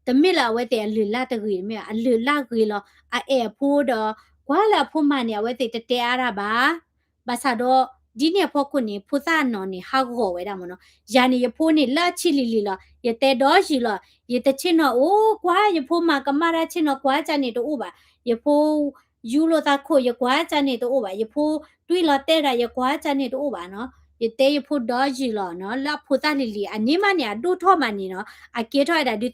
တမ့ၢ်လၢအဝဲသ့ၣ်အလုၢ်အလၢ်တဂ့ၤ, တမ့ၢ်ဘၣ်, အလုၢ်အလၢ်ဂ့ၤလီၤ. အအဲၣ်အဖိဒီး ကွၢ်လၢအဖိမၤန့ၣ် အဝဲသ့ၣ်တတဲအါတၢ်ဘၣ်. ဘၣ်ဆၣ်ဒီး ဒ်န့ၣ်အဖီခိၣ်န့ၣ် ဖိသၣ်နီၢ်န့ၣ် ဟးဂီၤဝဲဒၣ်မ့ၢ်နီၤ. ယၤန့ၣ် ယဖိန့ၣ် လၢအဆံးလံၤလံၤလီၤ. ယတဲဒီးယုာ်လီၤ. ယတဆ့ၣ်နီၤအိၣ်ကွၢ် ယဖိမၤကမၣ်တၢ်ဆ့ၣ်နီၤကွၢ်ကန့ၣ်တအိၣ်ဘၣ်. ယဖိ ယူလိာ်သးခိၣ် ယကွၢ်ကန့ၣ်တအိၣ်ဘၣ်. ယဖိတွံၢ်လီၤတဲာ်တၢ် ယကွၢ်ကန့ၣ်တအိၣ်ဘၣ်နီၤ. ယတဲယဖိဒီးယုာ်လီၤနီၤ. လၢအဖိသၣ်လံၤလံၤ အန့ၣ်မးန့ၣ် အဒိၣ်ထီၣ်မးန့ၣ်နီၤ အကဲထီၣ်ဝဲဒၣ်ဒ်သိး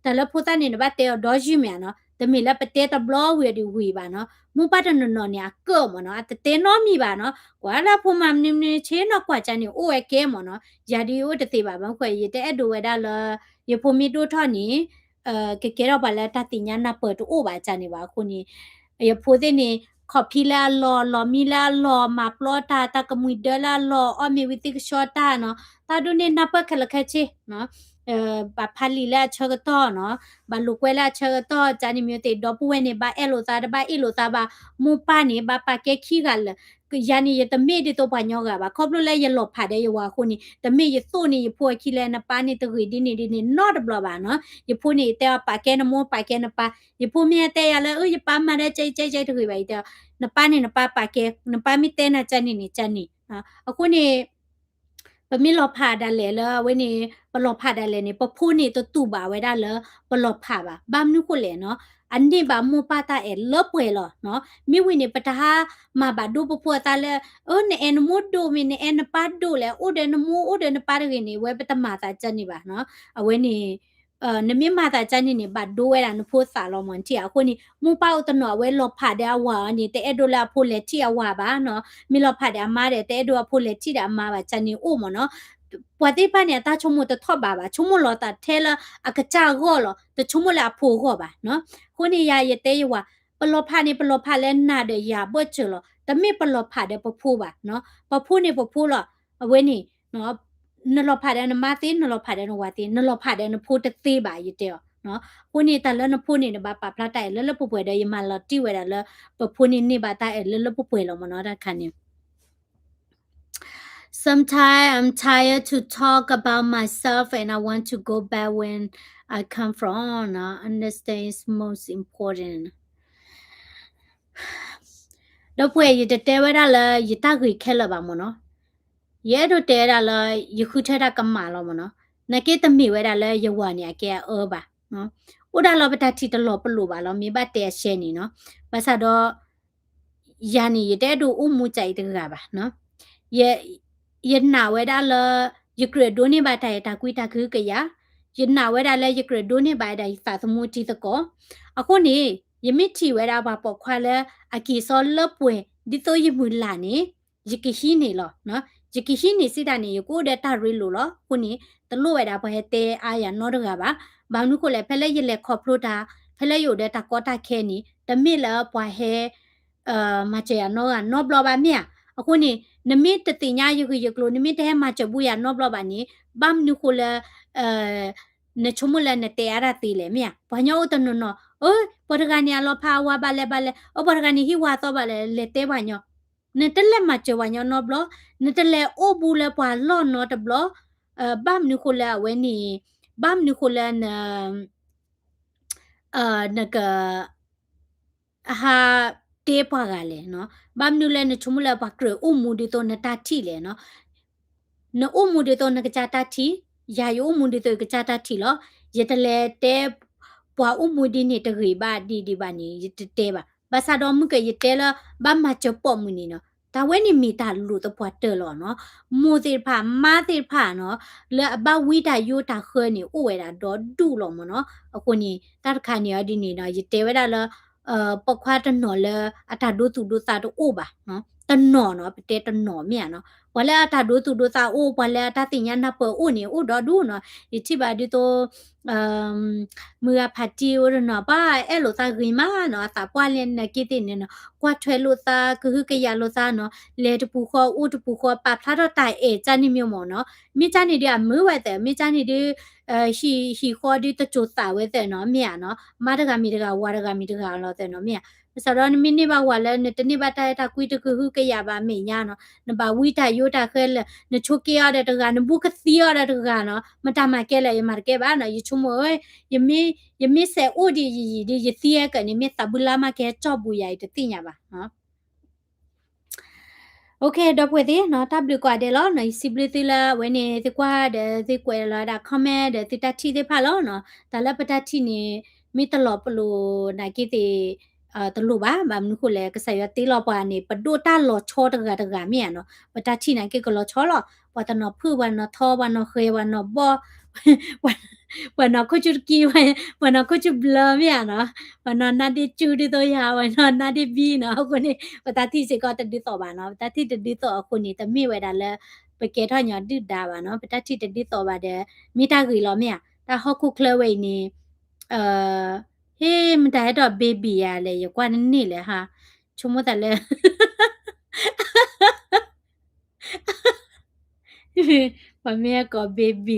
တၢ်လၢဖိသၣ်န့ၣ် နဘၣ်တဲအီၤဒီးယုာ်မ့ၢ်ဧါနီၤ. တမ့ၢ်လၢပတဲတဘျီဝံၤဒီးဝံၤဘၣ်နီၤ. မိၢ်ပၢ်တနီၤနီၤန့ၣ် အကၢၣ်မ့ၢ်နီၤ အတတဲနီတမံၤဘၣ်နီၤ. ကွၢ်လၢအဖိမၤမနုၤမနုၤ ဆ့ၣ်နီၤကွၢ်ကန့ၣ် အိၣ်ဝဲကဲမ့ၢ်နီၤ. ယၤဒ်အိၣ်တသ့ဘၣ်. ဘၣ်မနုၤဃိ ယတအဲၣ်ဒိးဝဲဒၣ်လၢ ယဖိမ့ၢ်ဒိၣ်ထီၣ်န့ၣ် ကကဲထီၣ်ပှၤလၢတၢ်သ့ၣ်ညါနၢ်ပၢၢ်တအိၣ်ဘၣ်ကန့ၣ်ဘၣ်. အဃိန့ၣ် ယဖိသ့ၣ်န့ၣ် ခီၣ်ဖံးလၢအလီၢ် လီၢ်မံလၢအလီၢ် မၤပျီတၢ် တၢ်ကမှံၤဒၢလၢအလီၢ် အီၣ်မ့ၤဝံၤသံကဆှီတၢ်နီၤ. တၢ်ဒိၣ်န့ၢ်နၢ်ပၢၢ်ခဲလၢာ်ခဲဆ့နီၤ. ဘၣ်ဖးလံာ်လၢအဆၢကတီၢ်နီၤ. ဘၣ်လိာ်ကွဲလၢအဆၢကတီၢ် ကန့ၣ်မ့ၢ်သ့ၣ် ဒီပုၢ်ဝဲၢ်န့ၣ် ဘၣ်အဲၣ်လိာ်သး တဘၣ်အ့ၣ်လိာ်သးဘၣ်. မိၢ်ပၢ်န့ၣ် ဘၣ်ပာ်ကဲခံဂၤလၢာ် ယၤန့ၣ် ယတမ့ၢ်ဒ်သိးပှၤညီဂၤဘၣ်, ခီဖျိလၢယလီၤဖးဒီးယဝၤအဃိန့ၣ် တမ့ၢ်ယသိၣ်န့ၢ်ယဖိအခံလၢနပၢ်န့ၣ်တဂ့ၤဒ်န့ၣ်ဒ်န့ၣ်နီတဘျီဘၣ်နီၤ. ယဖိန့ၣ် ယတဲအီၤပာ်ကဲနမိၢ် ပာ်ကဲနပၢ်, ယဖိမ့ၢ်ဟဲတဲယၤလၢ အၢ ယပၢ်မၤဒ်ကဲကဲကဲတဂ့ၤဘၣ်, ယတဲအီၤ နပၢ်န့ၣ်နပၢ်ပာ်ကဲ, နပၢ်မ့ၢ်တဲနၤကန့ၣ်န့ၣ် ကန့ၣ်. အဃိန့ၣ် ပမ့ၢ်လီၤဖးဒၣ်လဲာ်လၢအဝဲန့ၣ် ပလီၤဖးဒၣ်လဲာ်န့ၣ် ပဖိန့ၣ်တတူၢ်ဘၣ်ဝဲဒၣ်လၢပလီၤဖးဘၣ်. ဘၣ်မနုၤဃိလဲၣ်နီၤ, အန့ၢ်ဘၣ်မိၢ်ပၢ်တၢ်အဲၣ်လၢပှဲၤလီၤနီၤ. မ့ၢ်ဝံၤန့ၣ် ပတဟါမၤဘၣ်ဒိပဖိအသးလၢ အၢ နအဲၣ်နမိၢ်ဒိၣ်မ့ၢ် နအဲၣ်နပၢ်ဒိၣ်လဲၣ်, အိၣ်ဒီးနမိၢ်အိၣ်ဒီးနပၢ်တဂ့ၤန့ၣ် အဝဲပတမၤသးကန့ၣ်ဘၣ်နီၤ. အဝဲန့ၣ် နမ့ၢ်မၤသးကန့ၣ်န့ၣ် ဘၣ်ဒိဝဲဒၣ်နဖိသးလီၤမ့ၢ်ထံၣ်. အဃိန့ၣ် မိၢ်ပၢ်အိၣ်တနီၤ အဝဲလီၤဖးဒီးအဝၤအီၤန့ၣ် တအဲၣ်ဒိးလၢအဖိလဲၤထံၣ်အဝၤဘၣ်နီၤ. မ့ၢ်လီၤဖးဒီးအမါဒီး တအဲၣ်ဒိးအဖိလဲၤထံၣ်ဒီးအမါဘၣ် ကန့ၣ်အိၣ်မ့ၢ်နီၤ. ပှၤသ့ၣ်တဖၣ်န့ၣ် အတၢ်ဆိကမိၣ်တထီၣ်ဘးဘၣ်, ဆိကမိၣ်လီၤသးထဲလၢအကစၢ်အဂီၢ်လီၤ, တဆိကမိၣ်လၢအဖိအဂီၢ်ဘၣ်နီၤ. အဃိန့ၣ် ယၤယတဲယဝၤ ပလီၤဖးန့ၣ် ပလီၤဖးလၢနၤဒီးယၤအဘၢၣ်စၢၤလီၤ, တမ့ၢ်ပလီၤဖးဒီးပဖိဘၣ်နီၤ. ပဖိန့ၣ်ပဖိလီၤ, အဝဲန့ၣ် နလီၤဖးဒီးနမါသ့, နလီၤဖးဒီးနဝၤသ့, နလီၤဖးဒီးနဖိတသ့ဘၣ် ယတဲအီၤ. အဃိန့ၣ် တၢ်လၢနဖိန့ၣ် နဘၣ်ပာ်ဖျါတၢ်အဲၣ်လၢလၢပှဲၤပှဲၤဒီး ယမၤလီၤတံၢ်ဝဲဒၣ်လၢ ပဖိန့ၣ်န့ၢ်ဘၣ်တၢ်အဲၣ်လၢလၢပှဲၤပှဲၤလီၤမ့ၢ်နီၤ တၢ်တခါန့ၣ် Sometimes I'm tired to talk about myself and I want to go back when I come from နီၤ, understand is most important. ဒီပုၢ်ဝဲၢ် ယတတဲဝဲဒၣ်လၢယတၢ်ဂ့ၤခဲလၢာ်ဘၣ်မ့ၢ်နီၤ, ယအဲၣ်ဒိးတဲဝဲဒၣ်လၢ ယဃုထၢတၢ်ကမၣ်လီၤမ့ၢ်နီၤ, နာ်က့တမ့ၢ်ဝဲဒၣ်လၢယဝၤန့ၣ် အကဲအအၢဘၣ်, အိၣ်ဒၣ်လီၤပတၢ်ထံၣ်တလီၤပလိာ်ဘၣ်လီၤ မ့ၢ်ဘၣ်တဲအရှဲန့ၣ်နီၤ, ဘၣ်ဆၣ်ဒီး ယၤန့ၣ် ယတအဲၣ်ဒိးအိၣ်မူကၢ်အံၤတဂၤဘၣ်နီၤ, ယ ယနာ်ဝဲဒၣ်လၢ ယကြၢးဒိးန့ၢ်ဘၣ်တၢ်အဲၣ်တၢ်ကွံတၢ်ကဟုကယာ်, ယနာ်ဝဲဒၣ်လၢယကြၢးဒိးန့ၢ်ဘၣ်ဝဲဒၣ်ယသးသမူတံၤသကိး, အဃိန့ၣ် ယမ့ၢ်ထံၣ်ဝဲဒၣ်ပှၤပိာ်ခွါလၢအက့ၤစီလၢပှဲၤ ဒ်သိးယမုၢ်လၢ်န့ၣ် ယကဟံးန့ၢ်လီၤ, ယကဟံးန့ၢ်စံးတၢ်န့ၣ် ယကအိၣ်ဒီးတၢ်ရ့လိာ်လီၤ. အဃိန့ၣ် တလိၣ်ဝဲဒၣ်ပှၤဟဲတဲအါယၤနီတဂၤဘၣ်. ဘၣ်မနုၤဃိလဲၣ် ဖဲလၢယလဲၤခီဖျိတၢ် ဖဲလၢယအိၣ်ဒီးတၢ်ကီတၢ်ခဲန့ၣ် တမ့ၢ်လၢပှၤဟဲ မၤစၢၤယၤနီတဂၤနီတဘျီဘၣ်မ့ၢ်ဧါ. အဃိန့ၣ် နမ့ၢ်တသ့ၣ်ညါယဂ့ၢ်ယကျိၤ နမ့ၢ်တဟဲမၤစၢၤဘူးယၤနီတဘျီဘၣ်န့ၣ် ဘၣ်မနုၤဃိလၢ နဆိကမိၣ်လၢနတဲအါတၢ်သ့လဲၣ်မ့ၢ်ဧါ. ပှၤကညီအိၣ်တနီၤနီၤ အၢ ပှၤတဂၤန့ၣ် အလီၤဖးအဝၤဘၣ်လဲၣ်ဘၣ်လဲၣ်, အၢ ပှၤတဂၤန့ၣ် ဟံၣ်ဝါသီဘၣ်လဲၣ် လဲၤတဲပှၤကညီ, နတလဲၤမၤစၢၤပှၤကညီနီတဘျီ, နတလဲၤအိၣ်ဘူးလၢပှၤလီၢ်နီတဘျီ, ဘၣ်မနုၤဃိလၢအဝဲန့ၣ် ဘၣ်မနုၤဃိလၢ နက အဟးတဲပှၤဂၤလဲၣ်နီၤ. ဘၣ်မနုၤလၢနဆိကမိၣ်လၢပှၤကြၢးအိၣ်မူဒ်သိးနတၢ်ထံၣ်လဲၣ်နီၤ. နအိၣ်မူဒ်သိးနကစၢ်တၢ်ထံၣ်, ယၤယအိၣ်မူဒ်သိးယကစၢ်တၢ်ထံၣ်လီၤ. ယတလဲၤတဲ ပှၤအိၣ်မူဒ်န့ၣ်တဂ့ၤဘၣ်ဒ်ဒံးဘၣ်န့ၣ် ယတတဲဘၣ်. ဘၣ်ဆၣ်ဒီးမုၢ်ကယတဲလၢ ဘၣ်မၤစၢၤပိာ်မုၣ်န့ၣ်နီၤ. တၢ်ဝဲန့ၣ်မ့ၢ်တၢ်လိၣ်သပှၢ်တၢၢ်လီၤနီၤ. မိၢ်သ့ၣ်တဖၣ် မါသ့ၣ်တဖၣ်နီၤ လၢအဘၣ်ဝံတၢ်ယိတၢ်ဃၢန့ၣ် အိၣ်ဝဲဒၣ်ဒီဒူၣ်လီၤမ့ၢ်နီၤ. အဃိန့ၣ် တၢ်တခါန့ၣ်အီၤဒ်န့ၣ်နီၤ ယတဲဝဲဒၣ်လၢ ပိာ်ခွါတနီၤလၢအတၢ်ဒိသူၣ်ဒိသးတအိၣ်ဘၣ်နီၤ. တနီၤနီၤ ပတဲတနီၤမ့ၢ်ဧါနီၤ. ပှၤလၢအတၢ်ဒိသူၣ်ဒိသးအိၣ် ပှၤလၢအတၢ်သ့ၣ်ညါနၢ်ပၢၢ်အိၣ်န့ၣ် အိၣ်ဒီဒူၣ်နီၤ. ယထံၣ်ဘၣ်ဒ်သိး မုၢ်ဂၤဖးတံၢ်အိၣ်တနီၤ ပှၤအဲၣ်လိာ်သးဂ့ၤမးနီၤ. အသးပှၢ်လၢနာ်က့သ့ၣ်န့ၣ်နီၤ ကွၢ်ထွဲလိာ်သး ကဟုကယာ်လိာ်သးနီၤ. လဲၤတပူၤဃီ အိၣ်တပူၤဃီ ပာ်ဖျါထီၣ်တၢ်အဲၣ်ကၢ်န့ၣ်မ့ၢ်မ့ၢ်နီၤ. မ့ၢ်ကၢ်န့ၣ်ဒုးအမုာ်ဝဲသ့ၣ် မ့ၢ်ကၢ်န့ၣ်ဒုး ဟံၣ်ဃီဒုးတစိၤသးဝဲသ့ၣ်နီၤ မ့ၢ်ဧါနီၤ. မါတဂၤမ့ၢ်တဂၤ ဝၤတဂၤမ့ၢ်တဂၤလီၤသ့ၣ်နီၤ မ့ၢ်ဧါ. ဘၣ်ဆၣ်ဒီးနမ့ၢ်န့ၢ်ဘၣ်ဝၤလၢ နတန့ၢ်ဘၣ်တၢ်အဲၣ်တၢ်ကွံတကဟုကယာ်ဘၣ်အမဲာ်ညါနီၤ. နဘၣ်ဝံတၢ်ယိတၢ်ဃၢလၢ နဆိးက့အီၤဒီးတဂၤ နဘူးကသံအီၤဒီးတဂၤနီၤ. မတၤမၤကဲလၢာ် ယမၤတကဲဘၣ်နီၤ. ယဆိကမိၣ် ယမ့ၢ်စဲးအိၣ်ဒံးယံာ်ယံာ်ဒီး ယသံဟဲကၢန့ၣ် မ့ၢ်သးဘုလါမးကဟဲကၠီၣ်ဘူးယၤအံၤတသ့ၣ်ညါဘၣ်နီၤ. Okay ဒီပုၢ်ဝဲၢ်သ့ၣ်နီၤ တၢ်ဘျုးကိးဂၤဒဲးလီၤနီၤ. ယစံးဘျုးသုလၢအဝဲန့ၣ် သုကွၢ်ဒီးသုကွဲးလီၤဝဲဒၣ် comment ဒီးသုတၢ်ထံၣ်သ့ၣ်တဖၣ်လီၤနီၤ. တၢ်လၢပတၢ်ထံၣ်န့ၣ် မ့ၢ်တလီၤပလိာ်နာ်က့သ့ၣ် တလိၣ်ဘၣ်. ဘၣ်မနုၤဃိလဲၣ် ကစၢ်ယွၤတ့လီၤပှၤန့ၣ် ပဒိၣ်တၢ်လီၤဆီတဂၤတဂၤမ့ၢ်ဧါနီၤ. ပတၢ်ထံၣ်နာ်က့ကလီၤဆီလီၤ. ပှၤတနီၤဖုၣ် ပှၤနီၤထီ ပှၤနီၤဃဲၤ ပှၤနီၤဘီၣ် ပှၤနီၤခိၣ်ဆူၣ်တကံ ပှၤနီၤခိၣ်ဆူၣ်ဘျၢမ့ၢ်ဧါနီၤ. ပှၤနီၤနါဒ့ၣ်စူဒ်သိးယၤ ပှၤနီၤနါဒ့ၣ်ဘံနီၤ. အဃိန့ၣ် ပတၢ်ထံၣ်စ့ၢ်ကီးတဒ်သိးဘၣ်နီၤ. ပတၢ်ထံၣ်တဒ်သိးအဃိန့ၣ် တမ့ၢ်ဝဲဒၣ်လၢ ပကဲထီၣ်ညီဒုၣ်ဒါဘၣ်နီၤ. ပတၢ်ထံၣ်တဒ်သိးဘၣ်ဒီး မ့ၢ်တၢ်ဂ့ၤလီၤမ့ၢ်ဧါ. တၢ်ဟီၣ်ခိၣ်ချၢဝဲအံၤန့ၣ် ဟ့ၣ် မတၤဟဲထီၣ် baby ယၤလဲၣ် ယကွၢ်တန့ၢ်လၢၤဟါ. ဆိကမိၣ်သးလၢ ပှၤမ့ၢ်ဟဲကိး baby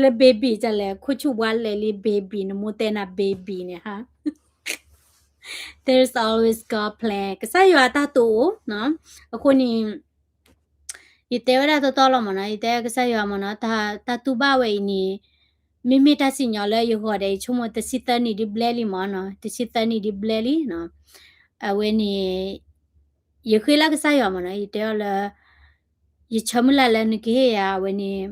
လၢ baby တၢ်လဲၣ် ခိၣ်ဆူၣ်ဝါလဲၣ်လံ baby နမိၢ်တဲနၤ baby န့ၣ်ဟါ. There's always God plan. ကစၢ်ယွၤအတၢ်တိာ်အိၣ်နီၤ. အဃိန့ၣ် ယတဲဝဲဒၣ်တီတီလီၤမ့ၢ်နီၤ, ယတဲကစၢ်ယွၤမ့ၢ်နီၤ, တၢ်တူၢ်ဘၣ်ဝဲအံၤန့ၣ် မ့မ့ၢ်တၢ်စံၣ်ညီၣ်လၢယဂီၢ်ဒီး ယဆိကမိၣ်တဆံသၢနံၣ်ဒ်ဘျဲလံမ့ၢ်နီၤ, တဆံသၢနံၣ်ဒ်ဘျဲလံနီၤ. အဝဲန့ၣ် ယဃ့လၢကစၢ်ယွၤမ့ၢ်နီၤ, ယတဲအီၤလၢ ယဆၢမုၢ်လၢ်လၢနကဟ့ၣ်ယၤအဝဲန့ၣ်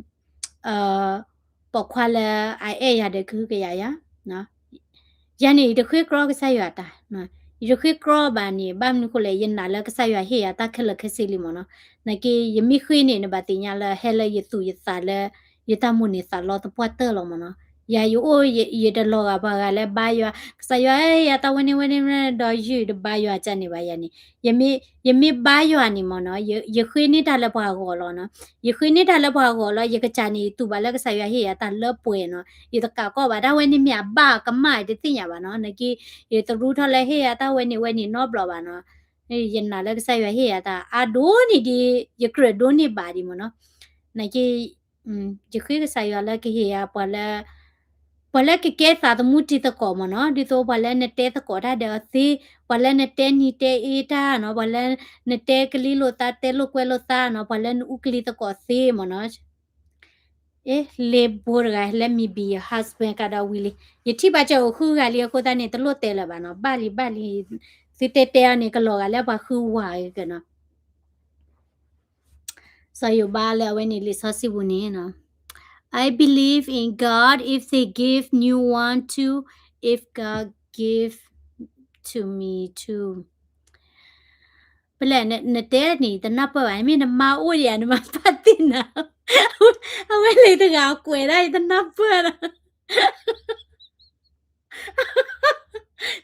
ပိာ်ခွါလၢအအဲၣ်ယၤဒီးကဟုကယာ်ယၤ. ယၤန့ၣ် ယတဃ့ကြီကစၢ်ယွၤတၢ်, ယတဃ့ကြီဘၣ်န့ၣ် ဘၣ်မနုၤဃိလဲၣ်, ယနာ်လၢကစၢ်ယွၤဟ့ၣ်ယၤတၢ်ခဲလၢာ်ခဲဆ့လံမ့ၢ်နီၤ. နာ်က့ ယမ့ၢ်ဃ့န့ၣ် နဘၣ်သ့ၣ်ညါလၢဟဲလၢယသူၣ်ယသးလၢ ယတၢ်မိၣ်န့ၢ်သးလီသပှၢ်တၢၢ်လီၤမ့ၢ်နီၤ. ယၤယအိၣ် ယတလီၤဂာ်ပှၤဂၤလၢဘါယွၤ, ကစၢ်ယွၤဧၢ ယၤတၢ်ဝဲန့ၣ်ဝဲန့ၣ်ဒီးယုၢ်တဘါယွၤကန့ၣ်ဘၣ်ယၤန့ၣ်. ယမ့ၢ်ဘါယွၤန့ၣ်မ့ၢ်နီၤ, ယဃ့န့ၢ်တၢ်လၢပှၤဂီၢ်လီၤနီၤ. ယဃ့န့ၢ်တၢ်လၢပှၤဂီၢ်လီၤ, ယကစၢ်န့ၣ် ယတူၢ်ဘၣ်လၢကစၢ်ယွၤဟ့ၣ်ယၤတၢ်လၢပှဲၤနီၤ. ယတကးကီးဘၣ် တၢ်ဝဲန့ၣ်မ့ၢ်အဘၣ်ကမၣ်တသ့ၣ်ညါဘၣ်နီၤ. နာ်က့ ယတရူးထီၣ်လၢဟ့ၣ်ယၤတၢ်ဝဲန့ၣ်ဝဲန့ၣ်နီတဘျီဘၣ်နီၤ. ယနာ်လၢကစၢ်ယွၤဟ့ၣ်ယၤတၢ်အါဒိၣ်န့ၢ်ဒ် ယကြၢးဒိးန့ၢ်ဘၣ်ဒံးမ့ၢ်နီၤ. နာ်က့ ယဃ့ကစၢ်ယွၤလၢကဟ့ၣ်ယၤ ပှၤလၢကကဲသးသမူတံၤသကိးမ့ၢ်နီၤ, ဒ်သိးပှၤလၢနတဲသကိးတၢ်ဒီးအီၤသ့, ပှၤလၢနတဲနံၤတဲအ့တၢ်နီၤ, ပှၤလၢနတဲကလံလိာ်သးတဲလိာ်ကွဲလိာ်သးနီၤ, ပှၤလၢနအူကလံၤသကိးသ့မ့ၢ်နီၤ. အဲ လ့ဘိတဂၤ let me be your husband ကဒီးဝံၤလံ. ယထံၣ်ဘၣ်ကၢအိၣ်ဃုဂၤလံအဃိသတးန့ၣ် တလိၣ်တဲလၢၤဘၣ်နီၤ, ဘၣ်လံဘၣ်လံ, သုတဲတဲအီၤန့ၣ် ကလီၤဂာ်လၢပှၤဃုဝၤကနီၤ. စီၤယိၤဘးလၢအဝဲန့ၣ်လံာ်စီဆှံပူၤန့ၣ်နီၤ, I believe in God if they give new one too, if God give to me too. ပလဲၣ် နတဲန့ၣ် တနၢ်ပၢၢ်ဘၣ်, မ့ၢ်နမါအိၣ်ဒံးဧါ နမါပာ်တ့ၢ်နၤ, အဝဲလၢတဂၤကွဲးဒၣ်အံၤ တနၢ်ပၢၢ်ဒီး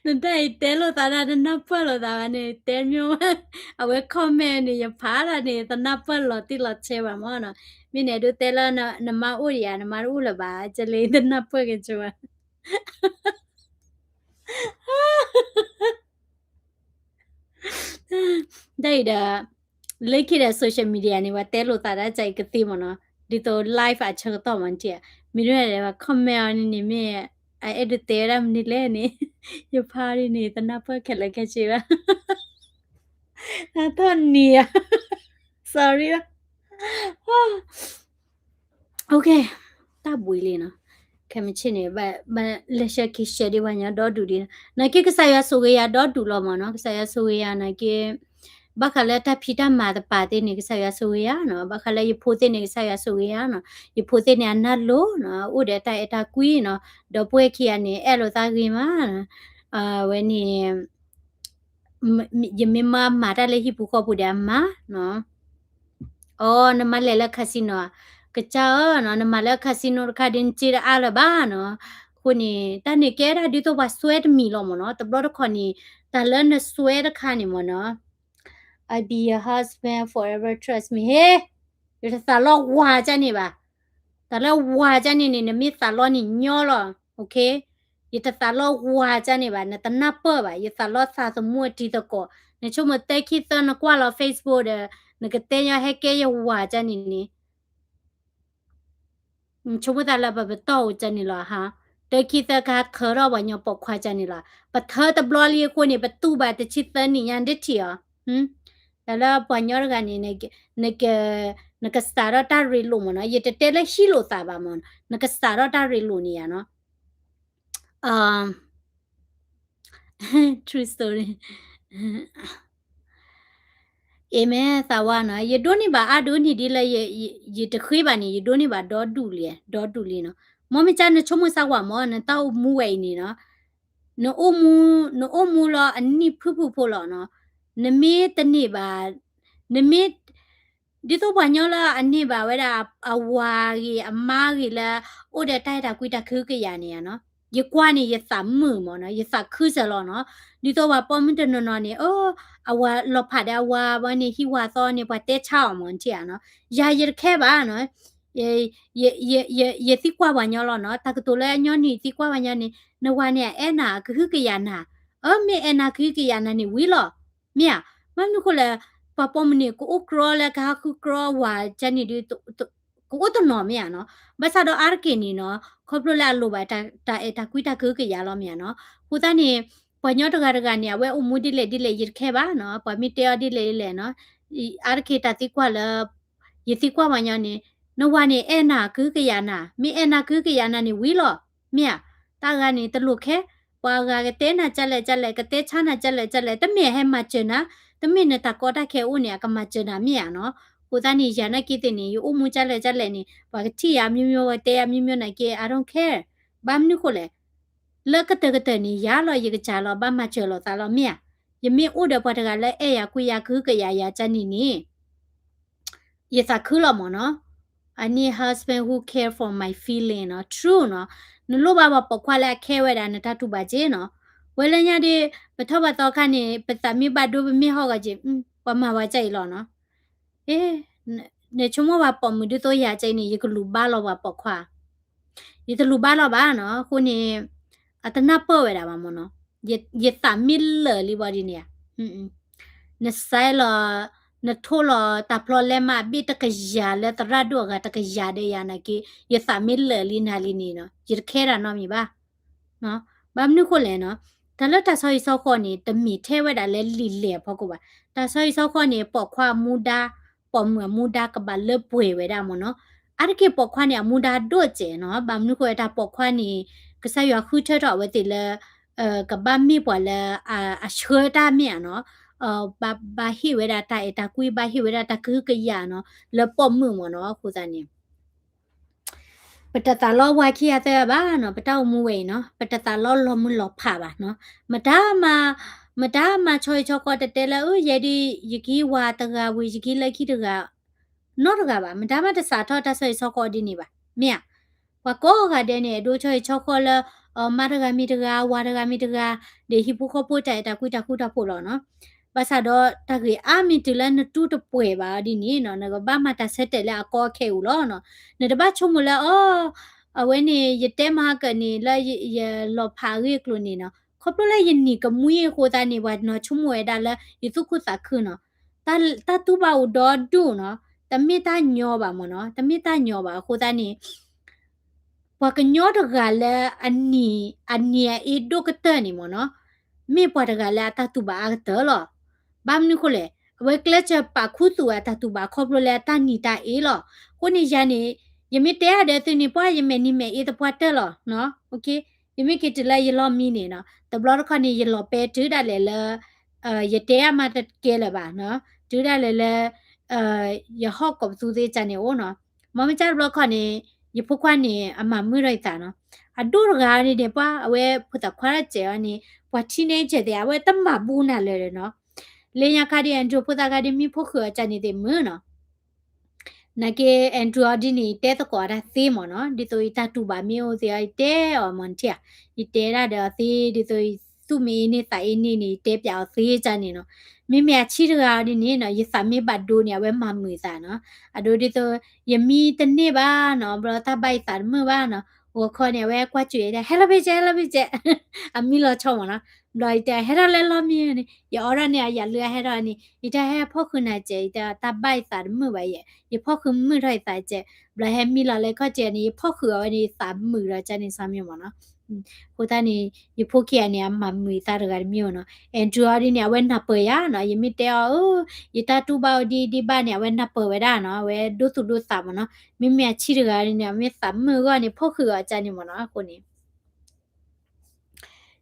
နတၢ်အံၤ တဲလိာ်သးဒၣ် တနၢ်ပၢၢ်လိာ်သးဘၣ်န့ၣ် တဲမ့ၢ်ဝဲ, အဝဲ comment န့ၣ် ယဖးဒၣ်န့ၣ် တနၢ်ပၢၢ်လီၤတံၢ်လီၤဆဲးဘၣ်မ့ၢ်နီၤ. မ့ၢ်န့ၣ်ဒုးတဲလၢ နမါအိၣ်ဒံးဧါ, နမါတအိၣ်လၢၤဘၣ်, ကလဲၤတနၢ်ပၢၢ်က့ၤဆိဘၣ်. တၢ်အံၤဒီး လၢခံဒီး social media န့ၣ် ပှၤတဲလိာ်သးဒၣ်ကၢအံၤကသ့မ့ၢ်နီၤ, ဒ်သိး live အဆၢကတီၢ်မ့ၢ်နထံၣ်ဧါ, မ့ၢ်ဒ်န့ၣ်ဒီး ပှၤ comment အီၤန့ၣ်န့ၣ် မ့ၢ်အအဲၣ်ဒိးတဲဝဲဒၣ်မနုၤလဲၣ်န့ၣ်, ယဖးဒ်န့ၣ် တနၢ်ပၢၢ်ခဲလၢာ်ခဲဆ့ဘၣ်. အထီၣ်နံၤဧါ, sorry လီၤ. OK, တၢ်ဘှံးလံနီၤ, ခဲမုၢ်ဆ့ၣ်န့ၣ် ဘၣ်လဲၤဆှၢက့ၤဆှၢဒံးပှၤညီဒီဒူၣ်ဒံးနီၤ, နာ်က့ကစၢ်ယွၤဆိၣ်ဂ့ၤယၤဒီဒူၣ်လီၤမ့ၢ်နီၤ, ကစၢ်ယွၤဆိၣ်ဂ့ၤယၤနာ်က့ ဘၣ်ဃးလၢတၢ်ဖံးတၢ်မၤတပၤသ့ၣ်န့ၣ် ကစၢ်ယွၤဆိၣ်ဂ့ၤယၤနီၤ, ဘၣ်ဃးလၢယဖိသ့ၣ်န့ၣ် ကစၢ်ယွၤဆိၣ်ဂ့ၤယၤနီၤ, ယဖိသ့ၣ်န့ၣ် အနၢ်လိၤနီၤ, အိၣ်ဒီးတၢ်အဲၣ်တၢ်ကွံနီၤ, ဒီပုၢ်ဝဲၢ်ခံဂၤန့ၣ် အဲၣ်လိာ်သးဂ့ၤမး, အဝဲန့ၣ် ယမ့ၢ်မၤမၤတၢ်လၢဟံၣ်ပူၤဃီပူၤဒီးအမၤနီၤ. အိ နမၤလဲၤလၢ casino ဧါ, ကစၢ်ဧၢနီၤ, နမၤလၢ casino တခါဒီး နစ့တအါလၢၤဘၣ်နီၤ. အဃိန့ၣ် တၢ်န့ၣ်ကဲဒၣ်ဒ်သိးပှၤစွဲတမံၤလီၤမ့ၢ်နီၤ, တဘျီတခီၣ်န့ၣ် တၢ်လၢနစွဲတခါန့ၣ်မ့ၢ်နီၤ, I'll be your husband forever, trust me, ဟ့, ယတသးလီဝၤကၢ်န့ၣ်ဘၣ်, သးလီဝၤကၢ်န့ၣ်န့ၣ် နမ့ၢ်သးလီန့ၣ်ညီလီၤ, OK, ယတသးလီဝၤကၢ်န့ၣ်ဘၣ်, နတနၢ်ပၢၢ်ဘၣ်, ယသးလီသးသမူအတံၤသကိး, နဆိကမိၣ်သၢခံသၢနကွၢ်လီၤ Facebook ဒီး နကတဲညီဟဲကဲယဝၤကၢ်န့ၣ်န့ၣ် ဆိကမိၣ်သးလၢပပတီၢ်အိၣ်ကၢ်န့ၣ်လီၤဟါ, တၢခံသၢကဟးထၢထီၣ်ပှၤညီပိာ်ခွါကၢ်န့ၣ်လီၤ, ပထၢတဘျီလံအဃိန့ၣ် ပတူၢ်ဘၣ်တဆံသၢနံၣ်ညါဒ်ထံၣ်အီၤ, တၢ်လၢပှၤညီတဂၤန့ၣ် နကစးထီၣ်တၢ်ရ့လိာ်မ့ၢ်နီၤ, ယတတဲလၢဟံးလိာ်သးဘၣ်မ့ၢ်နီၤ, နကစးထီၣ်တၢ်ရ့လိာ်န့ၣ်ယါနီၤ. True story. Amen သးဝါနီၤ, ယဒိးန့ၢ်ဘၣ်အါဒိၣ်န့ၢ်ဒ်လၢ ယတဃ့ဘၣ်န့ၣ် ယဒိးန့ၢ်ဘၣ်ဒီဒူၣ်လံ, ဒီဒူၣ်လံနီၤ. မ်မ့ၢ်ကၢ်နဆိကမိၣ်စၢ်ဝၤမ့ၢ် နတၢ်အိၣ်မူဝဲအံၤန့ၣ်နီၤ, နအိၣ်မူ, နအိၣ်မူလီၤအနံၣ်ဖုၣ်ဖုၣ်ဖိလီၤနီၤ, နမ့ၢ်တန့ၢ်ဘၣ်, နမ့ၢ် ဒ်သိးပှၤညီလၢအန့ၢ်ဘၣ်ဝဲဒၣ်အဝၤဂ့ၤအမါဂ့ၤလၢ အိၣ်ဒီးတၢ်အဲၣ်တၢ်ကွံတၢ်ကဟုကယာ်န့ၣ်နီၤ, ယကွၢ်န့ၣ် ယသးမုာ်မ့ၢ်နီၤ, ယသးခုစၢၤလီၤနီၤ. ဒ်သိးပှၤပိာ်မုၣ်တနီၤနီၤန့ၣ် အဝၤလီၤဖးဒီးအဝၤဝဲန့ၣ် ဟံးဝၤသီန့ၣ် ပှၤတဲဆါအီၤမ့ၢ်ထံၣ်ဧါနီၤ. ယၤယတခဲဘၣ်နီၤ, ယသံကွၢ်ပှၤညီလီၤနီၤ, တၢ်ကတိၤလၢအညီန့ၣ် သံကွၢ်ပှၤညီန့ၣ် နဝၤန့ၣ် အအဲၣ်နၤကဟုကယာ်နၤ, အမ့ၢ်အဲၣ်နၤကဟုကယာ်နၤန့ၣ်ဝံၤလီၤ. မ့ၢ်ဧါ, မ့ၢ်မနုၤဃိလဲၣ်, ပှၤပိာ်မုၣ်န့ၣ် ကအိၣ်ကြီလၢကဟးဃုကြီဝၤကၢ်န့ၣ်ဒီး ကအိၣ်တနီၤမ့ၢ်ဧါနီၤ. ဘၣ်ဆၣ်ဒီးအါတက့ၢ်န့ၣ်နီၤ, ခီဖျိလၢအလိၣ်ဘၣ်တၢ်အဲၣ်တၢ်ကွံတၢ်ကဟုကယာ်လီၤမ့ၢ်ဧါနီၤ. အဃိသတးန့ၣ် ပှၤကညီတဂၤတဂၤန့ၣ် အဝဲအိၣ်မူဒ်လဲၣ်ဒ်လဲၣ် ယတခဲဘၣ်နီၤ, ပှၤမ့ၢ်တဲအီၤဒ်လဲၣ်ဒ်လဲၣ်နီၤ, အါတက့ၢ်တၢ်သံကွၢ်လၢ ယသံကွၢ်ပှၤကညီန့ၣ် နဝၤန့ၣ် အဲၣ်နၤကဟုကယာ်နၤ, မ့ၢ်အဲၣ်နၤကဟုကယာ်နၤန့ၣ်ဝံၤလီၤ, မ့ၢ်ဧါ, တၢ်ဂၤန့ၣ်တလိၣ်ခဲ, ပှၤဂၤကတဲနၤကလဲၣ်ကလဲၣ်, ကတဲဆါနၤကလဲၣ်ကလဲၣ်, တမ့ၢ်အဟဲမၤစၢၤနၤ, တမ့ၢ်နတၢ်ကီတၢ်ခဲအိၣ်န့ၣ် အကမၤစၢၤနၤမ့ၢ်ဧါနီၤ, အဃိသတးန့ၣ် ယၤနာ်က့သ့ၣ်န့ၣ် ယအိၣ်မူကလဲၣ်ကလဲၣ်န့ၣ် ပှၤကထံၣ်ယၤမျိုးမျိုး ပှၤတဲယၤမျိုးမျိုးနာ်က့ I don't care, ဘၣ်မနုၤဃိလဲၣ် လၢကတၢၢ်ကတၢၢ်န့ၣ် ယၤလီၤ ယကစၢ်လီၤ ဘၣ်မၤစၢၤလိာ်သးလီၤမ့ၢ်ဧါ, ယမ့ၢ်အိၣ်ဒီးပှၤတဂၤလၢအဲၣ်ယၤကွံယၤကဟုကယာ်ယၤကန့ၣ်န့ၣ် ယသးခုလီၤမ့ၢ်နီၤ, I need husband who care for my feeling နီၤ, true နီၤ, နလိၣ်ဘၣ်ပှၤပိာ်ခွါလၢအ care ဝဲဒၣ်နတၢ်တူၢ်ဘၣ်က့နီၤ, ဝဲလၢညါဒီး ပထီၣ်ဘၣ်သီခါန့ၣ် ပသးမ့ၢ်ဘၣ်ဒိပမ့ၢ်ဟီၣ်ဂီၤက့ ပှၤမၤဝဲကအံၤလီၤနီၤ, နဆိကမိၣ်ပှၤပိာ်မုၣ်ဒ်သိးယၤကန့ၣ် ယကလူၤဘါလီၤပှၤပိာ်ခွါ ယတလူၤဘါလီၤဘၣ်နီၤ, အဃိန့ၣ် အတနၢ်ပၢၢ်ဝဲဒၣ်ဘၣ်မ့ၢ်နီၤ, ယသးမ့ၢ်လၢာ်လံဘၣ်ဒ်န့ၣ်ဧါ, နစဲလီၤ နထိၣ်လီၤတၢ်ဖျီလဲမးအဘ့ၣ်တကယၤလၢသရၣ်ဒိၣ်အဂၤတကယၤဒီးယၤနာ်က့ ယသးမ့ၢ်လၢာ်လံနၤလံန့ၣ်နီၤ ယတ care တၢ်နီတမံၤဘၣ် ဘၣ်မနုၤဃိလဲၣ်နီၤ, တၢ်လၢတၢ်ဆီဟံၣ်ဆီဃီန့ၣ် တမ့ၢ်ထဲဝဲဒၣ်လၢလံာ်လဲၢ်အဖီခိၣ်ဘၣ်. တၢ်ဆီဟံၣ်ဆီဃီန့ၣ် ပိာ်ခွါအမူဒါ, ပိာ်မုၣ်အမူဒါကဘၣ်လၢပှဲၤဝဲဒၣ်မ့ၢ်နီၤ. အါတက့ၢ်ပိာ်ခွါန့ၣ် အမူဒါဒိၣ်စဲးနီၤ. ဘၣ်မနုၤဃိတၢ်ပိာ်ခွါန့ၣ် ကစၢ်ယွၤဃုထၢထီၣ်အဝဲသ့ၣ်လၢ ကဘၣ်မ့ၢ်ပှၤလၢ အဆှၢတၢ်မ့ၢ်ဧါနီၤ. ဘၣ်ဟ့ၣ်ဝဲဒၣ်တၢ်အဲၣ်တၢ်ကွံ ဘၣ်ဟ့ၣ်ဝဲဒၣ်တၢ်ကဟုကယာ်နီၤ လၢပိာ်မုၣ်မ့ၢ်နီၤ. အဃိသတးန့ၣ် ပတသးလီဝါခံဂၤသၢဂၤဘၣ်နီၤ, ပတၢ်အိၣ်မူဝဲအံၤနီၤ, ပတသးလီလီၤမုၢ်လီၤဖးဘၣ်နီၤ. မတၤမၤ, မတၤမၤဆီဟံၣ်ဆီဃီတတဲလၢ အၢ ယဲဒ် ယကဟံးဝၤတဂၤဝံၤ ယကဟံးလၢခံတဂၤ နီတဂၤဘၣ်. မတၤမၤတစးထီၣ်တၢ်ဆီဟံၣ်ဆီဃီဒ်န့ၣ်ဘၣ်. မ့ၢ်ဧါ. ပှၤကိးဂၤဒဲးန့ၣ် အဲၣ်ဒိးဆီဟံၣ်ဆီဃီလၢ အမါတဂၤမံၤတဂၤ ဝၤတဂၤမံၤတဂၤ ဒီးဟံၣ်ဖိဃီဖိတၢ်အဲၣ်တၢ်ကွံတၢ်ဃူတၢ်ဖိးလီၤနီၤ. ဘၣ်ဆၣ်ဒီးတၢ်ဂ့ၢ်အါမံၤတုၤလၢနတူၢ်တပှဲၤဘၣ်ဒ်န့ၣ်နီၤ, နကဘၣ်မၤတၢ်ဆၢတဲာ်လၢအကီအခဲအံၤလီၤနီၤ. နတဘၣ်ဆိကမိၣ်လၢ အီ အဝဲန့ၣ် ယတဲမၤဟါကၢန့ၣ် လၢယလီၤဖးအဂ့ၢ်အကျိၤန့ၣ်နီၤ, ခီဖျိလၢယနံၤကမှံအဃိသတးန့ၣ် ပှၤနီၤဆိကမိၣ်ဝဲဒၣ်လၢယသူၣ်ခုသးခုနီၤ. တၢ်တူၢ်ဘၣ်အိၣ်ဒီဒူၣ်နီၤ, တမ့ၢ်တၢ်ညီဘၣ်မ့ၢ်နီၤ, တမ့ၢ်တၢ်ညီဘၣ်အဃိသတးန့ၣ် ပှၤကညီတဂၤလၢအနံၤ, အနံၤအအ့ဒိၣ်ကတၢၢ်န့ၣ်မ့ၢ်နီၤ, မ့ၢ်ပှၤတဂၤလၢအတၢ်တူၢ်ဘၣ်အါကတၢၢ်လီၤ. ဘၣ်မနုၤဃိလဲၣ်, အဝဲကျဲးစၢးပာ်ခူသူၣ်အတၢ်တူၢ်ဘၣ်ခီဖျိလၢအတၢ်နံၤတၢ်အ့လီၤ. အဃိန့ၣ်ယၤန့ၣ် ယမ့ၢ်တဲအါဒီးသုန့ၣ် ပှၤယမဲာ်နံၤမဲာ်အ့သပှၢ်တၢၢ်လီၤ. ယမ့ၢ်က့ၤတုၤလၢယလီၢ်မံန့ၣ်နီၤ, တဘျီတခီန့ၣ် ယလီၤပဲာ်တုၤဒၣ်လဲာ်လၢ ယတဲအါမးတကဲလၢၤဘၣ်နီၤ, တုၤဒၣ်လဲာ်လၢ ယဟီၣ်ကိးပသူသ့ၣ်တဖၣ်န့ၣ်အိၣ်နီၤ. မ့မ့ၢ်တဘျီတခီန့ၣ် ယဖိခွါန့ၣ် အမၤမုာ်ထီၣ်ယသးနီၤ. အဒိၣ်တဂၤန့ၣ်န့ၣ် ပှၤအဝဲဖိသၣ်ခွါတစဲးအီၤန့ၣ် ပှၤ teenager သ့ၣ် အဝဲတမၤဘူးနၤလၢၤနီၤ. လၢညါခါဒ် Andrew ဖိသၣ်ခါဒ်မ့ၢ်ဖိၣ်ဃုာ်အီၤကန့ၣ်သ့ၣ်မုာ်နီၤ. နာ်က့ Andrew အီၤဒ်န့ၣ် ယတဲသကိးအတၢ်သ့မ့ၢ်နီၤ, ဒ်သိးယတၢ်တူၢ်ဘၣ်မ့ၢ်အိၣ်သ့ၣ်အီၤ ယတဲအီၤမ့ၢ်နထံၣ်ဧါ, ယတဲဒၣ်ဒီးအီၤသ့ ဒ်သိးသူၣ်မ့ၢ်အ့န့ၢ်သးအ့န့ၢ်န့ၣ် ယတဲပၠးအီၤသ့ကန့ၣ်နီၤ. မ့မ့ၢ်အဆံးတဂၤအီၤဒ်န့ၣ်နီၤ ယသးမ့ၢ်ဘၣ်ဒိန့ၣ် အဝဲမၤမုာ်ယသးနီၤ. အဒိဒ်သိး ယမံတန့ၢ်ဘၣ်နီၤ, ဘျီတၢ်ဘၣ်ယသးတမုာ်ဘၣ်နီၤ, ဂီၤခီန့ၣ် အဝဲကွၢ်စူၣ်ယၤ ဟဲလီၤဖဲကဲ ဟဲလီၤဖဲကဲ အမံလီၤဆီမ့ၢ်နီၤ. ဘျီယတဲ ဟဲထီၣ်လၢလီၢ်မံန့ၣ် ယအီၣ်ဒၣ်န့ၣ် အယၤလၢအဟဲထီၣ်န့ၣ် ယတဲဟဲဖီၣ်ဃုာ်နၤကဲး, ယတဲတၢ်ဘၣ်ယသးတမုာ်ဘၣ်ယဲ, ယဖီၣ်ဃုာ်မုာ်ထီၣ်ယသးကဲး, ဘျီဟဲမံလီၤလၢခီၣ်ကဲးန့ၣ် ယဖီၣ်ဃုာ်အီၤဝဲန့ၣ် ယသးမုာ်ဒီးကန့ၣ် ဆီမ့ၢ်မ့ၢ်နီၤ. အဃိသတးန့ၣ် ယဖိခံဂၤန့ၣ် အမၤမုာ်ယသးတဂၤတမံၤမ့ၢ်နီၤ. Andrew အီၤဒ်န့ၣ် အဝဲနၢ်ပၢၢ်ယၤနီၤ, ယမ့ၢ်တဲအီၤ အၢ ယတၢ်တူၢ်ဘၣ်အိၣ်ဒ်ဒ်ဘၣ်န့ၣ် အဝဲနၢ်ပၢၢ်ဝဲဒၣ်နီၤ, အဝဲဒိသူၣ်ဒိသးမ့ၢ်နီၤ. မ့မ့ၢ်အဆံးတဂၤန့ၣ် အမ့ၢ်သးမုာ်အဂီၢ်န့ၣ် ဖီၣ်ဃုာ်အီၤကန့ၣ်မ့ၢ်နီၤ. အဃိန့ၣ်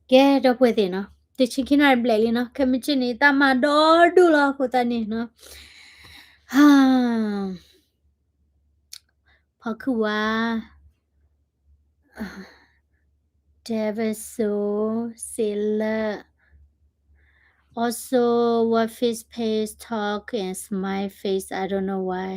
ကဲ ဒီပုၢ်ဝဲၢ်သ့ၣ်နီၤ, တဆံခံနၣ်ရံၣ်ဘျဲၣ်လံနီၤ, ခဲမုၢ်ဆ့ၣ်န့ၣ် တၢ်မၤဒီဒိၣ်လီၤ အဃိသတးန့ၣ်နီၤ, ဖီၣ်ခုၣ်ဝါ David So စ့လၢ Also, what face page talk and smile face, I don't know why.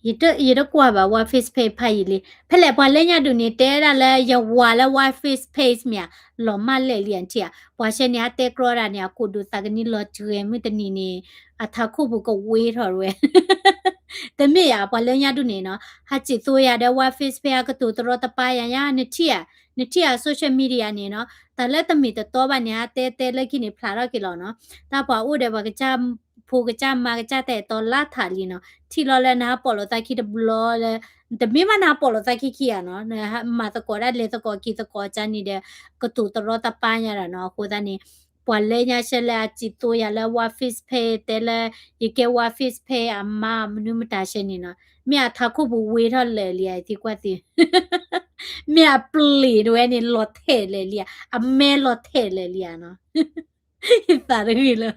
ယတကွၢ်ဘၣ် what face page ဖးယံာ်လံ. ဖဲလဲၣ်ပှၤလၢညါဒုးန့ၣ် တဲဒၣ်လၢယဝၤလၢ what face page မ့ၢ်ဧါ, လီၤမၢ်လဲၣ်လံအထံၣ်ဧါ. ပှၤဆဲန့ၣ် အတဲကြီဒၣ်န့ၣ် အကိာ်ဒိၣ်သးကနံလီၤတြဲၤမုၢ်တနံၤန့ၣ် အထးခိၣ်ပူၤကဝ့ထီၣ်ဝဲ တမ့ၢ်ဧါ, ပှၤလၢညါဒုးန့ၣ်နီၤ, ဟးစံၣ်သိယၤဒီး what face page အကတိၤတရီတပါယၤညါ, နထံၣ်ဧါ, နထံၣ်ဧါ social media န့ၣ်နီၤ, တၢ်လၢတမ့ၢ်တတီဘၣ်န့ၣ် အတဲတဲလၢခံန့ၣ် ဖျါထီၣ်က့ၤလီၤနီၤ. တၢ်ပှၤအိၣ်ဒီးပှၤကစၢ် ဖိကစၢ်မါကစၢ်တၢ်အဲၣ်တီလါထးလံနီၤ, ထံၣ်လီၤလၢနဟးပိာ်လိာ်သးခံတဘျီလၢ တမ့ၢ်ဘၣ်နဟးပိာ်လိာ်သးခံခံဂၤနီၤ, နမၤသကိးဒၣ်လဲၤသကိးက့ၤသကိးကၢ်န့ၣ်ဒီး ကတိၤတရီတပါညါဒီးနီၤ, အဃိသတးန့ၣ် ပှၤလၢညါဆဲလၢအစံးသိယၤလၢ ဝါ Facebook တဲလၢ ယကဲဝါ Facebook အမါမနုၤမတၤဆဲန့ၣ်နီၤ, မ့ၢ်အထးခိၣ်ပူၤဝ့ထီၣ်လၢာ်လံဧါ ယသံကွၢ်သု, မ့ၢ်အပျ့ၤတဝဲန့ၣ်လီၤထဲာ်လၢာ်လံဧါ, အမဲလီၤထဲာ်လၢာ်လံဧါနီၤ, ယသးတဂ့ၤလၢ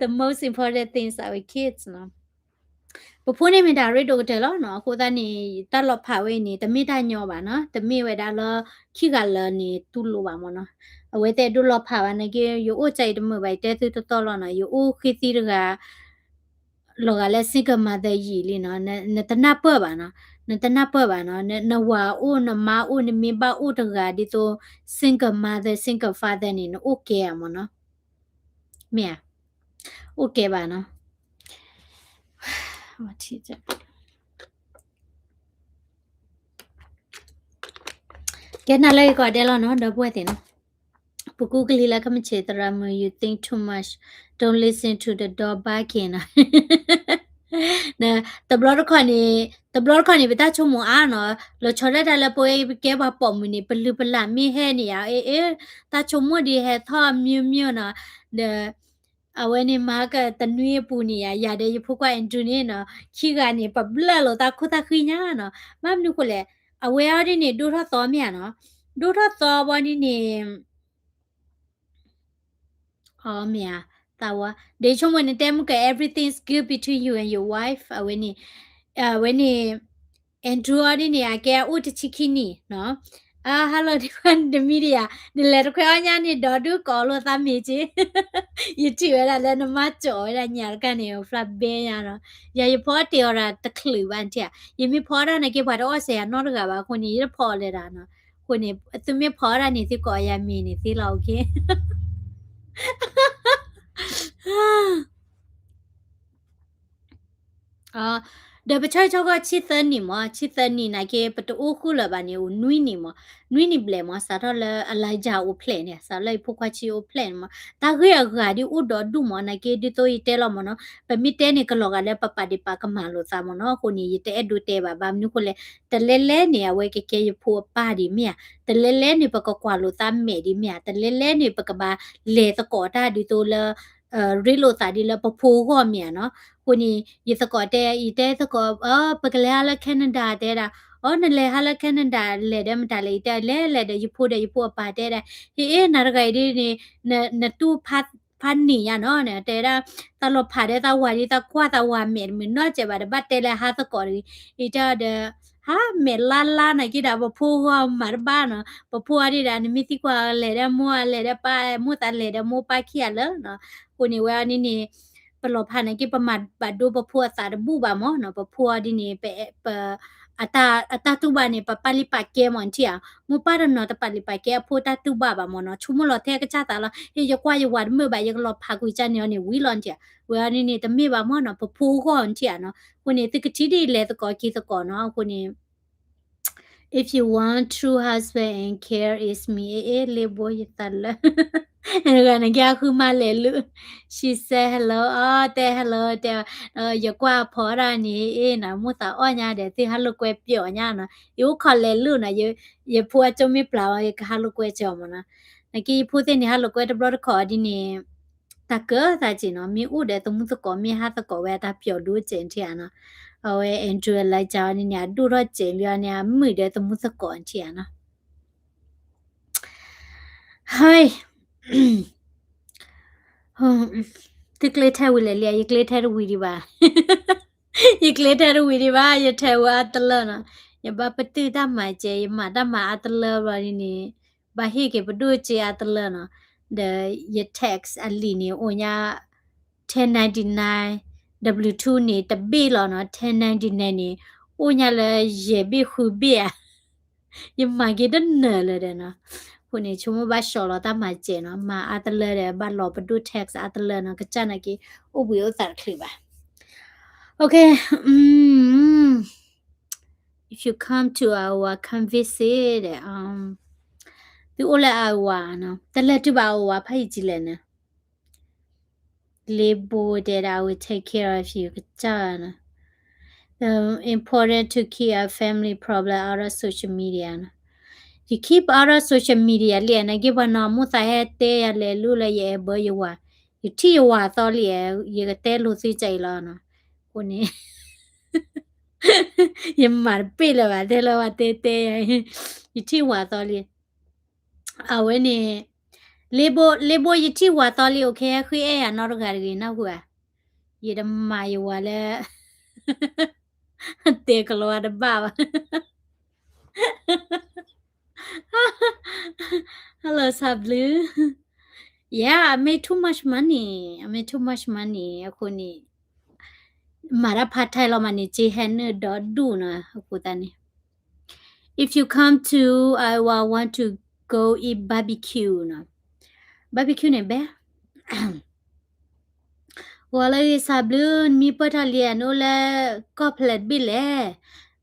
the most important things are with kids နီၤ. ပဖိန့ၣ်မ့ၢ်တၢ်ရ့ဒိၣ်ကတၢၢ်လီၤနီၤ, အဃိသတးန့ၣ် တၢ်လီၤဖးဝဲအံၤန့ၣ် တမ့ၢ်တၢ်ညီဘၣ်နီၤ, တမ့ၢ်ဝဲဒၣ်လၢ ခံဂၤလၢာ်န့ၣ် တူၢ်လိာ်ဘၣ်မ့ၢ်နီၤ, အဝဲသ့ၣ်ဒိၣ်လီၤဖးဘၣ်နာ်က့ ယအိၣ်ကၢ်အံၤတမုာ်ဘၣ် ယတဲသုတတီလီၤနီၤ, ယအိၣ်ဃ့သံတဂၤ လီၤဂာ်လၢ single mother ယံာ်လံနီၤ, နတနၢ်ပၢၢ်ဘၣ်နီၤ, နတနၢ်ပၢၢ်ဘၣ်နီၤ, နဝၤအိၣ်နမါအိၣ် နမ့ၢ်ဘၣ်အိၣ်တဂၤဒ်သိး single mother single father န့ၣ် နအိၣ်ကဲဧါမ့ၢ်နီၤ, မ့ၢ်ဧါ, အိၣ်ကဲဘၣ်နီၤ. ကဲနၤလၢယကိးဒဲးလီၤနီၤ ဒီပုၢ်ဝဲၢ်သ့ၣ်နီၤ, ပကူကလံၤလၢကမ့ၢ်ဆ့ၣ်သရၣ်မုၣ် you think too much, don't listen to the dog barking နီၤ. တဘျီတခီၣ်န့ၣ် တဘျီတခီၣ်န့ၣ် ပတၢ်ဆိကမိၣ်အါနီၤ, လီၤဆီဒၣ်တၢ်လၢပဝဲပကဲပှၤပိာ်မုၣ်န့ၣ် ပလုၢ်ပလၢ်မ့ၢ်ဟဲန့ၣ်ယါ အ့ အ့ တၢ်ဆိကမိၣ်ဒ်ဟဲထီၣ် မျိုးမျိုး နီၤ, ဒီး အဝဲန့ၣ်မၤကတနွံအပူၤန့ၣ်ယါ ယၤဒီးယဖိခွါ Andrew န့ၣ်နီၤ, ခံဂၤန့ၣ် ပဘျၢၣ်လိာ်သးခိၣ်သၣ်ဃံညါနီၤ, ဘၣ်မနုၤဃိလဲၣ်, အဝဲအံၤဒ်န့ၣ် ဒိၣ်ထီၣ်သီမ့ၢ်ဧါနီၤ, ဒိၣ်ထီၣ်သီဘၣ်ဒ်န့ၣ် အမ့ၢ်ဧါ, သးဝါ, ဒီးယဆိကမိၣ်နတဲမုၢ်က everything's good between you and your wife အဝဲန့ၣ်, အဝဲန့ၣ် Andrew အံၤဒ်န့ၣ် အကဲအအိၣ်တဆံခံနံၣ်နီၤ, အ hello တမံၤဒံးဧါ, နလဲၤတခွဲအီၣ်ညါန့ၣ် ဒီးဒုးကိးလိာ်သးမ့ၢ်က့, ယထံၣ်ဝဲဒၣ်လၢနမၤကၠီဝဲဒၣ်ညါတခါန့ၣ် ဖျါဘဲညါနီၤ, ယၤယဖီအီၣ်တ့ၢ်အီၤဒၣ်တချုးဘၣ်ထံၣ်ဧါ, ယမ့ၢ်ဖီအီၣ်ဒၣ်နာ်က့ ပှၤတအီၣ်စဲၤယၤနီတဂၤဘၣ်အဃိန့ၣ် ယတဖီအီၣ်လၢၤဒၣ်နီၤ, အဃိန့ၣ် သုမ့ၢ်ဖီအီၣ်ဒၣ်န့ၣ် သုကိးယၤမ့ၢ်န့ၣ်သ့လီၤ okay ဒီးပဆၢဂ့ၤဆၢဝါဆံသၢနံၣ်မး, ဆံသၢနံၣ်နာ်က့ ပတအိၣ်ဃုာ်လၢၤဘၣ်န့ၣ် အိၣ်နွံနံၣ်မး, နွံနံၣ်ဘျဲၣ်မး, စးထီၣ်လၢ Elijah အိၣ်ဖျဲၣ်န့ၣ်, စးလၢယဖိခွါဆံအိၣ်ဖျဲၣ်န့ၣ်မး, တၢ်ဂ့ၢ်အဂၤဒ်အိၣ်ဒီဒူၣ်မး, နာ်က့ဒ်သိးယတဲလီၤမးနီၤ, ပမ့ၢ်တဲန့ၣ် ကလီၤဂာ်လၢပပာ်ဒ့ၣ်ပာ်ကမၣ်လိာ်သးမးနီၤ, အဃိန့ၣ် ယတအဲၣ်ဒိးတဲဘၣ်, ဘၣ်မနုၤဃိလဲၣ်, တလဲလဲန့ၣ် အဝဲကကဲယဖိအပၢ်ဒံးမ့ၢ်ဧါ, တလဲလဲန့ၣ် ပကကွၢ်လိာ်သးမဲာ်ဒံးမ့ၢ်ဧါ, တလဲလဲန့ၣ် ပကဘၣ်လဲၤသကိးတၢ်ဒ်သိးလၢ ရ့လိာ်သးဒ်လၢပဖိအဂီၢ်မ့ၢ်ဧါနီၤ, အဃိန့ၣ် ယသကိးတဲ ယတဲသကိး ပကလဲၤဟးလၢ Canada တဲဒၣ်, အ နလဲၤဟးလၢ Canada လဲၤဒီးမတၤလဲၣ်, ယတဲလဲၤလဲၤဒီးယဖိဒီးယဖိအပၢ်တဲဒၣ်, ဟ့ၣ် နၤတဂၤအံၤဒ်န့ၣ် နတူၢ်ဖးနံၣ်ညါနီၤ, တဲဒၣ် သးလီၤဖးဒီးသးဝၤဒ်သးကွၢ်သးဝၤမဲာ်တမုာ်နီတစဲးဘၣ်ဒီး ဘၣ်တဲလၢဟးသကိးတဂ့ၤ, ယတဲအီၤဒီး ဟးမဲာ်လါလါနာ်က့ဒီး ပဖိအဂီၢ်မၤတဘၣ်နီၤ, ပဖိအီၤဒ်ဒီး နမ့ၢ်သံကွၢ်လဲၤဒီးမိၢ် လဲၤဒီးပၢ်, မိၢ်သးလဲၤဒီးမိၢ်ပၢ်ခံဂၤလၢာ်နီၤ, အဃိန့ၣ် ဝဲအီၤဒ်န့ၣ် ပလီၤဖးနာ်က့ ပမၤဘၣ်ဒိပဖိအသးတဘူၣ်ဘၣ်မးနီၤ, ပဖိအီၤဒ်န့ၣ် ပ အတၢ်တူၢ်ဘၣ်န့ၣ် ပပာ်လုၢ်ပာ်ကဲမး နထံၣ်ဧါ, မိၢ်ပၢ်တနီၤတပာ်လုၢ်ပာ်ကဲအဖိတၢ်တူၢ်ဘၣ်ဘၣ်မးနီၤ, ဆိကမိၣ်လီၤထဲကစၢ်သးလီၤ, ဟ့ၣ် ယကွၢ်ယဝၤတမုာ်ဘၣ် ယကလီၤဖးကွံာ်ကၢ်န့ၣ်အီၤန့ၣ် ဝံၤလီၤနထံၣ်ဧါ, ဝဲအီၤဒ်န့ၣ် တမ့ၢ်ဘၣ်မးနီၤ, ပဖိအဂီၢ်နထံၣ်ဧါနီၤ, အဃိန့ၣ် သုကထံၣ်ဒ်လဲၤသကိးက့ၤသကိးနီၤ, အဃိန့ၣ် If you want true husband and care, it's me အ့ အ့ လ့ဘိယသးလၢ နကဲအဃုမၤလဲၤလုၢ် She said hello အ တဲ hello တဲ ယကွၢ်ဖီဒၣ်န့ၣ် အ့ နမိၢ်သးအီၣ်ညါဒီး သုဟးလိာ်ကွဲပျီၢ်ညါနီၤ, ယအိၣ်ခိးလဲၤလုၢ်နီၤ, ယဖိအကၠိမ့ၢ်ပျၢ်ဝဲ ယကဟးလိာ်ကွဲစၢၤမးနီၤ, နာ်က့ယဖိသ့ၣ်န့ၣ် ဟးလိာ်ကွဲတဘျီတခီၣ်ဒ်န့ၣ် တၢ်ကၢသးက့ၤနီၤ, မ့ၢ်အိၣ်ဒီးသမူသကိး မ့ၢ်ဟးသကိးဝဲအတၢ်ပျီၢ်ဒိၣ်စဲးနထံၣ်ဧါနီၤ, အဝဲ Andrew အ Elijah အီၤန့ၣ်န့ၣ် အဒိၣ်ထီၣ်စဲးလံအီၤန့ၣ် အမုာ်ဒီးသမူသကိးနထံၣ်ဧါနီၤ. ဟဲ သုကျ့ထဲဝံၤလဲၣ်လံ, ယကျ့ထဲတဝံၤဒံးဘၣ်, ယကျ့ထဲတဝံၤဒံးဘၣ်, ယထဲဝံၤအါတလၢနီၤ, ယဘၣ်ပတုာ်တၢ်မၤစဲး, ယမၤတၢ်မၤအါတလၢဘၣ်ဒ်န့ၣ် ဘၣ်ဟ့ၣ်က့ၤပဒိၣ်စ့အါတလၢနီၤ, ဒီးယ tax အလံာ်န့ၣ် အိၣ်ညါ ten ninety nine, W two န့ၣ် တဘ့ၣ်လီၤနီၤ, ten ninety nine န့ၣ် အိၣ်ညါလၢယဲၢ်ဘ့ၣ်ဃုဘ့ၣ်ဧါ, ယမၤက့ၤတနၢၤလၢၤဒီးနီၤ, အဃိန့ၣ် ဆိကမိၣ်ဘၣ်ဆီလီၤတၢ်မၤစဲးနီၤ, မၤအါတလၢဒီး ဘၣ်လီၤပဒိၣ် tax အါတလၢနီၤ, ကစၢ်နာ်က့ အိၣ်ဘှံးအိၣ်သးတချုးဘၣ်, okay, if you come to Iowa, come visit, သုအိၣ်လၢ Iowa နီၤ, တလဲၤတုၤဘၣ် Iowa ဖးယံာ်ကံလဲၣ်န့ၣ် Label that I will take care of you ကစၢ်နီၤ. The important to keep our family problem out of social media နီၤ. You keep out of social media လံ နာ်က့ပှၤနီၢ်မိၢ်သးဟဲတဲယၤလဲၤလူလၢယအဲၣ်ဘၢယဝၤ, ယထံၣ်ယဝၤသီလံ, ယကတဲလိာ်သံကၢ်အံၤလီၤနီၤ. အဃိန့ၣ် ယမၤတပ့ၢ်လၢၤဘၣ် တဲလၢဝဲတဲတဲယၤ, ယထံၣ်ဝၤသီလံ. အဝဲန့ၣ် လ့ဘိ လ့ဘိ ယထံၣ်ဝၤသီလံ okay ဟဲဃ့အဲၣ်ယၤနီတဂၤတဂ့ၤ နၢ်ဟူဧါ. ယတမၤယဝၤလၢ တဲကလီၤဝဲတဘၣ်ဘၣ်. Hello စၢ်ဘျုး. Yeah, I made too much money. I made too much money. အဃိန့ၣ် မၤတၢ် part time လီၤမးန့ၣ် က့ဟဲနုာ်ဒီဒူၣ်နီၤ အဃိသတးန့ၣ် If you come to Iowa, I want to go eat barbecue နီၤ. Barbecue န့ၣ်ဘဲ ဂီၤလၢဂ့ၤ စၢ်ဘျုး နမ့ၢ်ပၢၢ်ထီၣ်လံ နအိၣ်လၢကီၢ်ဖဲလဲၣ်တဘ့ၣ်လဲၣ်.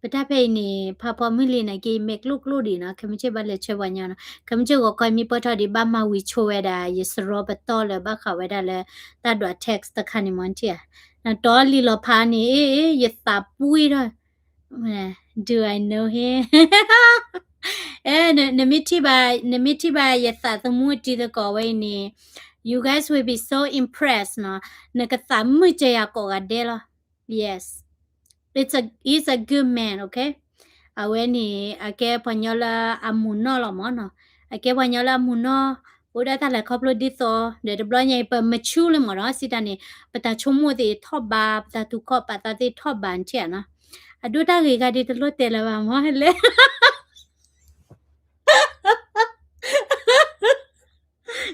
ပတၢ်ဖဲအံၤန့ၣ် ဖးဖီမုၢ်လံၤနာ်က့ မဲာ်ကျိၣ်ကျိၣ်ဒံးနီၤ ခဲမုၢ်ဆ့ၣ်ဘၣ်လဲၤဆှၢပှၤညီနီၤ ခဲမုၢ်ဆ့ၣ်ဂီၤခီမ့ၢ်ပၢၢ်ထီၣ်ဒံး ဘၣ်မၤဝံၤဆိဝဲဒၣ် ယစရီပတီၢ်လၢဘၣ်ဃးဝဲဒၣ်လၢ တၢ်ဒွး text တခါန့ၣ်မ့ၢ်ထံၣ်ဧါ. နတီလံလီၤဖးန့ၣ် အ့ အ့ ယသးပှံၢ်ထီၣ် Do I know him? အဲ နမ့ၢ်ထံၣ်ဘၣ် နမ့ၢ်ထံၣ်ဘၣ်ယသးသမူတံၤသကိးဝဲအံၤန့ၣ် you guys will be so impressed နီၤ နကသးမုာ်စၢၤယၤကိးဂၤဒဲးလီၤ. Yes, it's a, he's a good man, okay. အဝဲန့ၣ် အကဲပှၤညီလၢအမူနီၢ်လီၤမ့ၢ်နီၤ အကဲပှၤညီလၢအမူနီၢ် အိၣ်ဒီးတၢ်လဲၤခီဖျိဒ်သိး ဒီးတဘျီညါအံၤ ပmatureလံမ့ၢ်နီၤ စံးတၢ်န့ၣ် ပတၢ်ဆိကမိၣ်သ့ၣ်ထီၣ်ဘး ပတၢ်သူၣ်ခီၣ်ပာ်သးသ့ၣ်ထီၣ်ဘး နထံၣ်ဧါနီၤ. အဒိတၢ်ဂ့ၤခါဒ်တလိၣ်တဲလၢၤဘၣ်မ့ၢ်လဲၣ်.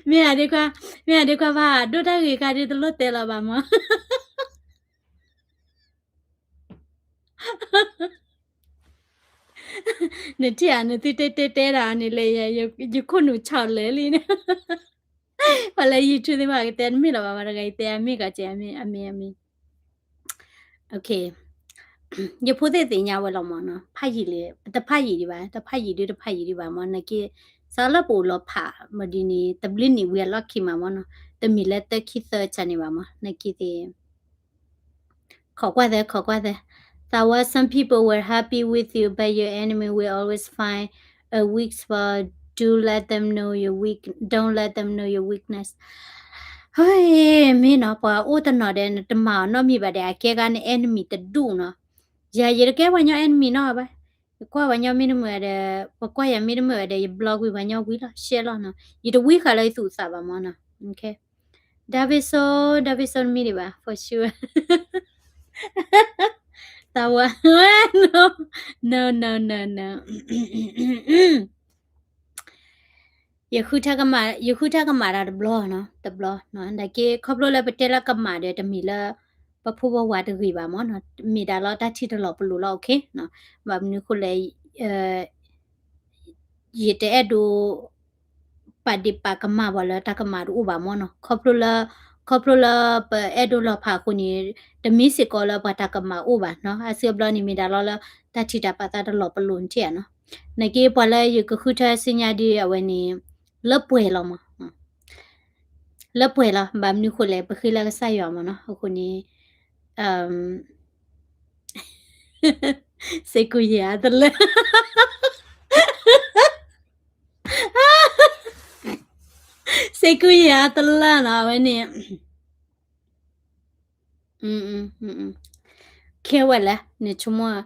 မ့ၢ်ဧါဒ့ခွါ, မ့ၢ်ဧါဒ့ခွါဘၣ် အဒိတၢ်ဂ့ၤခါဒ်တလိၣ်တဲလၢၤဘၣ်မ့ၢ်. နထံၣ်ဧါ နသုတဲတဲတဲဒၣ်န့ၣ်လဲၣ် ယခိၣ်နူာ်ဆီၣ်လၢာ်လံန့ၣ် ပှၤလၢ YouTube သ့ၣ်တဖၣ်ကတဲတမ့ၢ်လီၤဘၣ် ပှၤတဂၤအံၤတဲအမ့ၢ်ကီးကဲ အမ့ၢ် အမ့ၢ် အမ့ၢ် Okay. ယဖိသ့ၣ်သ့ၣ်ညါဝဲလီၤမ့ၢ်နီၤ ဖးယံာ်လံ တဖးယံာ်ဒံးဘၣ် တဖးယံာ်ဒုတဖးယံာ်ဒံးဘၣ်မ့ၢ် နာ်က့ စးလၢပအိၣ်လီၤဖး မ့ၢ်ဒ်န့ၣ် တဘျုးနံၣ်ဝံၤအလီၢ်ခံမးမ့ၢ်နီၤ တမ့ၢ်လၢတခံသၢဆါန့ၣ်ဘၣ်မ့ၢ် နာ်က့သ့ၣ် ခိးကွၢ်သဲ ခိးကွၢ်သဲ သးဝါ some people were happy with you, but your enemy will always find a weak spot. Do let them know your weak, don't let them know your weakness. ဟဲ မ့ၢ်နီၤ ပှၤအိၣ်တနီၤဒီး နတမၤအီၤနီတမံၤဘၣ်ဒီး အကဲခါန enemy တဒူၣ်နီၤ. ယၤ ယတကဲပှၤညီ enemy နီတဂၤဘၣ်. ယကွၢ်ပှၤညီမ့ၢ်တမုာ်ဒီး ပကွၢ်ယၤမ့ၢ်တမုာ်ဒီး ယ block ကွံာ်ပှၤညီဝံၤလီၤ ရှဲလီၤနီၤ. ယတဝံဃာ်လၢယသူၣ်သးဘၣ်မ့ၢ်နီၤ. Okay. ဒါဝိစိ ဒါဝိစိ တမ့ၢ်ဒံးဘၣ် for sure. သးဝါ no, no, no, no, no. ယဃုထၢကမၣ် ယဃုထၢကမၣ်တၢ်တဘျီနီၤ တဘျီနီၤ နာ်က့ ခီဖျိလၢပတဲလၢကမၣ်ဒီး တမ့ၢ်လၢ ပဖိပဝၤတဂ့ၤဘၣ်မ့ၢ်နီၤ မ့ၢ်ဒၣ်လီၤတၢ်ထံၣ်တလီၤပလိာ်လီၤ okay နီၤ ဘၣ်မနုၤဃိလဲၣ် ယတအဲၣ်ဒိး ပာ်ဒ့ၣ်ပာ်ကမၣ်ပှၤလၢတၢ်ကမၣ်တအိၣ်ဘၣ်မ့ၢ်နီၤ ခီဖျိလၢ ခီဖျိလၢပအဲၣ်ဒိးလီၤဖးအဃိန့ၣ် တမ့ၢ်စ့ၢ်ကီးလၢပှၤတၢ်ကမၣ်အိၣ်ဘၣ်နီၤ အစုအဘျီန့ၣ်မ့ၢ်ဒၣ်လီၤလၢ တၢ်ထံၣ်တၢ်ပာ်သးတလီၤပလိာ်နထံၣ်ဧါနီၤ နာ်က့ပှၤလၢယကဃုထၢစုညါဒ်အဝဲန့ၣ် လၢပှဲၤလီၤမ့ၢ် လၢပှဲၤလီၤ ဘၣ်မနုၤဃိလဲၣ် ပဃ့လၢကစၢ်ယွၤမ့ၢ်နီၤ အဃိန့ၣ် စ့ၢ်ကီးယၤတလၢ စ့ၢ်ကီးယၤတလၢနီၤ အဝဲန့ၣ် ခဲဝဲလဲၣ် နဆိကမိၣ်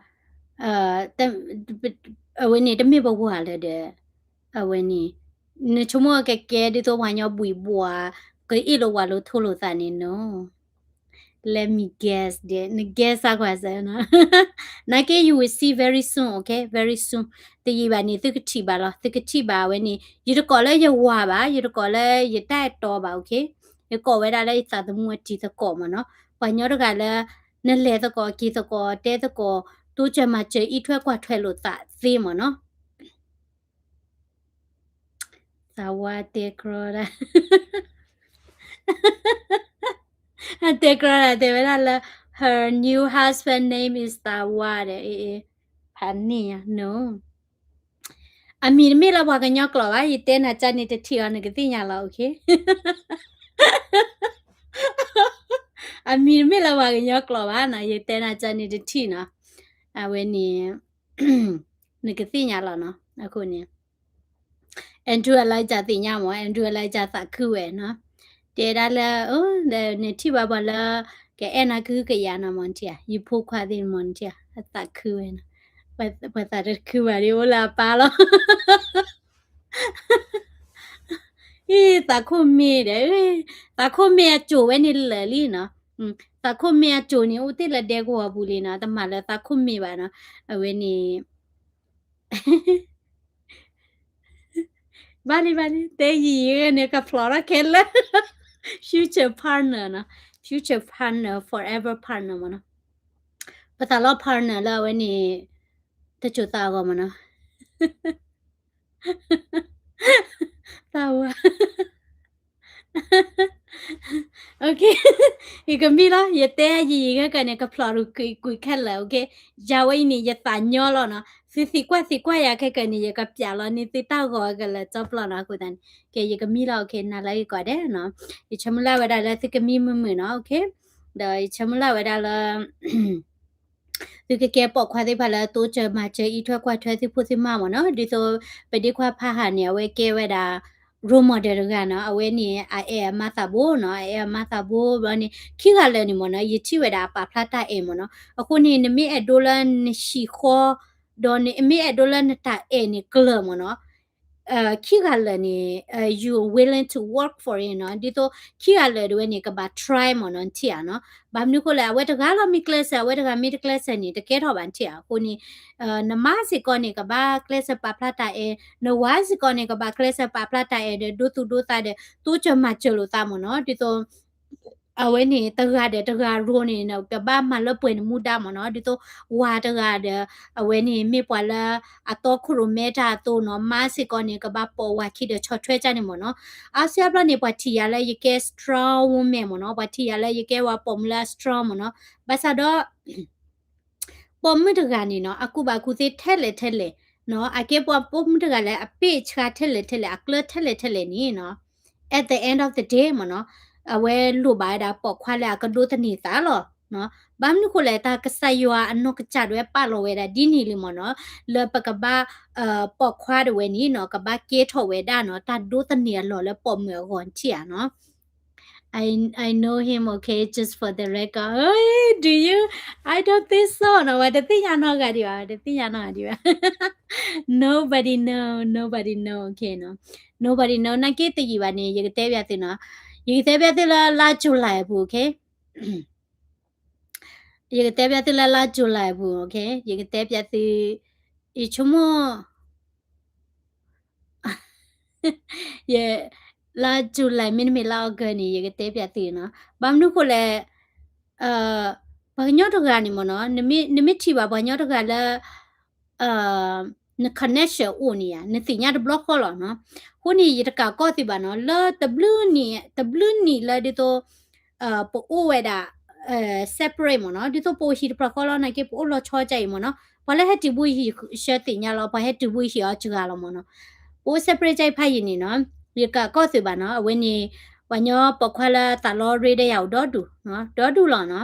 အဝဲန့ၣ် တမ့ၢ်ပဝၤလၢၤဒီး အဝဲန့ၣ် နဆိကမိၣ်ကကဲဒ်သိးပှၤညီဘှံးဘှီး ကအ့ၣ်လိာ်ဝးလိာ်ထိၣ်လိာ်သးန့ၣ်နီၤ Let me guess ဒီး န guess စၢ်ကွၢ်စၢ်နီၤ နာ်က့ you will see very soon, okay, very soon. တယံာ်ဘၣ်န့ၣ် သုကထံၣ်ဘၣ်လီၤ သုကထံၣ်ဘၣ်ဝဲန့ၣ် ယတကိးလၢယဝၤဘၣ် ယတကိးလၢယတၢ်အဲၣ်တီဘၣ် okay. ယကိးဝဲဒၣ်လၢယသးသမူအတံၤသကိးမ့ၢ်နီၤ ပှၤညီတဂၤလၢ နလဲၤသကိးက့ၤသကိးတဲသကိး တိစၢၤမၤစၢၤအံးထွဲကွၢ်ထွဲလိာ်သးသ့မ့ၢ်နီၤ သးဝါတဲကြီဒၣ် အတဲကြီဒၣ်တဲဝဲဒၣ်လၢ her new husband name is သးဝါ ဒီး အ့ၣ် အ့ၣ် ဖးန့ၢ်ညါ no အမံၤတမ့ၢ်လၢပှၤကညီကျိာ်ဘၣ် ယတဲနၤကန့ၣ်တထံၣ်အီၤနကသ့ၣ်ညါလီၤ okay. အမံၤတမ့ၢ်လၢပှၤကညီကျိာ်ဘၣ်နီၤ, ယတဲနၤကန့ၣ်တထံၣ်နီၤ, အဝဲန့ၣ် နကသ့ၣ်ညါလီၤနီၤ, အဃိန့ၣ် Andrew Elijah သ့ၣ်ညါမး, Andrew Elijah သးခုဝဲနီၤ, တဲဒၣ်လၢ နထံၣ်ဘၣ်ပှၤလၢ ကအဲၣ်နၤကဟုကယာ်နီၤမး နထံၣ်ဧါ, ယဖိခွါသ့ၣ်မး နထံၣ်ဧါ, အသးခုဝဲနီၤ, ပှၤသးတခုဘၣ်ဒ်အိၣ်လၢအပၢ်လီၤ အံၤ သးခိၣ်မ့ၢ်ဒီး, သးခိၣ်မ့ၢ်အစိၤဝဲန့ၣ်လၢာ်လံနီၤ, သးခိၣ်မ့ၢ်အစိၤန့ၣ် အိၣ်တ့ၢ်လၢဒဲကဝီၤပူၤလံနီၤ, တမၤလၢသးခိၣ်မ့ၢ်ဘၣ်နီၤ, အဝဲန့ၣ် ဘၣ်လံ ဘၣ်လံ တဲယံာ်ယံာ်ဂ့ၤန့ၣ် ကဖျိးထီၣ်ခဲလၢာ် future partner နီၤ, future partner, forever partner မ့ၢ်နီၤ, ပသးလီ partner လၢအဝဲန့ၣ် တစိၤသးအဂီၢ်မ့ၢ်နီၤ သးဝါ ယကမံလီၤ, ယတဲယံာ်ယံာ်ခဲကၢန့ၣ် ကဖျိးရူၤကွံာ်ခဲလၢာ်, ယၤဝဲအံၤန့ၣ် ယသးညီလီၤနီၤ, သုသံကွၢ်သံကွၢ်ယၤခဲကၢန့ၣ် ယကပျးလီၤန့ၢ်သုတၢ်ဂီၤကလၢာ်ကၠီပျီနီၤ, အဃိသတးန့ၣ် ကဲ ယကမံလီၤ, နၤလၢယကိးဒဲးနီၤ, ယဆၢမုၢ်လၢ်ဝဲဒၣ်လၢသုကမံမုာ်မုာ်နီၤ, ဒီးယဆၢမုၢ်လၢ်ဝဲဒၣ်လၢ သုကကဲပိာ်ခွါသ့ၣ်တဖၣ်လၢတိစၢၤမၤစၢၤအံးထွဲကွၢ်ထွဲသုဖိသုမါမ့ၢ်နီၤ, ဒ်သိးပဒ့ခွါဖးဟးန့ၣ် အဝဲကဲဝဲဒၣ် role model တဂၤနီၤ, အဝဲန့ၣ် အအဲၣ်အမါသးဘိနီၤ, အအဲၣ်အမါသးဘိဘျီန့ၣ် ခံဂၤလၢာ်န့ၣ်မ့ၢ်နီၤ, ယထံၣ်ဝဲဒၣ်အပာ်ဖျါတၢ်အဲၣ်မ့ၢ်နီၤ, အဃိန့ၣ် နမ့ၢ်အဲၣ်ဒိးလၢနဟံၣ်ဃီ ဒီးနမ့ၢ်အဲၣ်ဒိးလၢနတၢ်အဲၣ်န့ၣ်ကျၢၤမ့ၢ်နီၤ ခံဂၤလၢာ်န့ၣ် you willing to work for it နီၤ, ဒ်သိးခံဂၤလၢာ်ဒၣ်ဝဲန့ၣ် ကဘၣ် try မ့ၢ်နီၤ, နထံၣ်ဧါနီၤ, ဘၣ်မနုၤဃိလဲၣ် အဝဲတဂၤလီၤမ့ၢ်ကျဲးစၢး အဝဲတဂၤမ့ၢ်တကျဲးစၢးန့ၣ် တကဲထီၣ်ဘၣ် နထံၣ်ဧါ, အဃိန့ၣ် နမါစ့ၢ်ကီးန့ၣ် ကဘၣ်ကျဲးစၢးပာ်ဖျါတၢ်အဲၣ်, နဝၤစ့ၢ်ကီးန့ၣ် ကဘၣ်ကျဲးစၢးပာ်ဖျါတၢ်အဲၣ်ဒီး ဒိသူၣ်ဒိသးဒီး တိစၢၤမၤစၢၤလိာ်သးမ့ၢ်နီၤ, ဒ်သိး အဝဲန့ၣ် တဂၤဒီးတဂၤ role န့ၣ် ကဘၣ်မၤလၢပှဲၤနမူဒါမ့ၢ်နီၤ, ဒ်သိးဝၤတဂၤဒီး အဝဲန့ၣ်မ့ၢ်ပှၤလၢအတီခိၣ်ရိၣ်မဲတၢ်အသိးနီၤ, မါစ့ၢ်ကီးန့ၣ် ကဘၣ်ပိာ်ဝၤခံဒီးဆီၣ်ထွဲကၢ်န့ၣ်မ့ၢ်နီၤ, အါစုအါဘျီန့ၣ် ပှၤထံၣ်ယၤလၢယကဲ strong woman မ့ၢ်နီၤ, ပှၤထံၣ်ယၤလၢယကဲဝၤပိာ်မုၣ်လၢအ strong မ့ၢ်နီၤ, ဘၣ်ဆၣ်ဒီး ပိာ်မုၣ်တဂၤန့ၣ်နီၤ အကူၣ်ဘၣ်ကူၣ်သ့ထဲလဲၣ်ထဲလဲၣ်နီၤ, အကဲပှၤပိာ်မုၣ်တဂၤလၢအပ့ၢ်ဆှါထဲလဲၣ်ထဲလဲၣ် အကျၢၤထဲလဲၣ်ထဲလဲၣ်န့ၣ်နီၤ, at the end of the day မ့ၢ်နီၤ, အဝဲလိၣ်ဘၣ်ဝဲဒၣ်ပိာ်ခွါလၢအကဒိးသန့ၤသးလီၤ. ဘၣ်မနုၤဃိလဲၣ် တၢ်ကစၢ်ယွၤအနီၢ်ကစၢ်ဒၣ်ဝဲပာ်လီၤဝဲဒၣ်ဒ်န့ၣ်လံမ့ၢ်နီၤ, လၢပကဘၣ် ပိာ်ခွါဒၣ်ဝဲန့ၣ်နီၤ ကဘၣ်ကဲထီၣ်ဝဲဒၣ်နီၤ တၢ်ဒိးသန့ၤအလီၢ်လၢပိာ်မုၣ်အဂီၢ် နထံၣ်ဧါနီၤ. I, I know him, okay, just for the record. Hey, do you? I don't think so. နီၤ ဝဲတသ့ၣ်ညါနီတဂၤဒံးဘၣ်, တသ့ၣ်ညါနီတဂၤဒံးဘၣ်. Nobody know, nobody know, okay နီၤ. Nobody know နာ်က့တယံာ်ဘၣ်န့ၣ် ယကတဲပျးသုနီၤ. ယကတဲပျးသုလၢလါ July အပူၤ, okay. ယကတဲပျးသုလၢလါ July အပူၤ, okay. ယကတဲပျးသု, ယဆိကမိၣ် ယ, လါ July မ့တမ့ၢ်လါ August န့ၣ် ယကတဲပျးသုနီၤ. ဘၣ်မနုၤဃိလဲၣ်, ပှၤကညီတဂၤန့ၣ်မ့ၢ်နီၤ, နမ့ၢ်ထံၣ်ဘၣ်ပှၤကညီတဂၤလၢ န connection အိၣ်န့ၣ်ဧါ, နသ့ၣ်ညါတဘျီဃီလီၤနီၤ. အဃိန့ၣ် ယတကးကီၢ်သုဘၣ်နီၤ, လၢတဘျုးနံၣ်, တဘျုးနံၣ်လၢဒ်သိး ပအိၣ်ဝဲဒၣ် separate မ့ၢ်နီၤ, ဒ်သိးပအိၣ်ဟံၣ်တဖျၢၣ်ဃီလီၤ, နာ်က့ပအိၣ်လီၤဆီဒ်အံၤမ့ၢ်နီၤ, ပှၤလၢဟဲတုၤဘၣ်ဟံၣ်ဆၢသ့ၣ်ညါလီၤ, ပှၤဟဲတုၤဘၣ်ဟံၣ်အီၤစှၤလီၤမ့ၢ်နီၤ. ပအိၣ် separate ဒ်အံၤဖးယံာ်န့ၣ်နီၤ, ယကးကီၢ်သုဘၣ်နီၤ, အဝဲန့ၣ် ပှၤကညီပိာ်ခွါလၢသးလီရ့ဒီးယၤအိၣ်ဒီဒူၣ်, ဒီဒူၣ်လီၤနီၤ.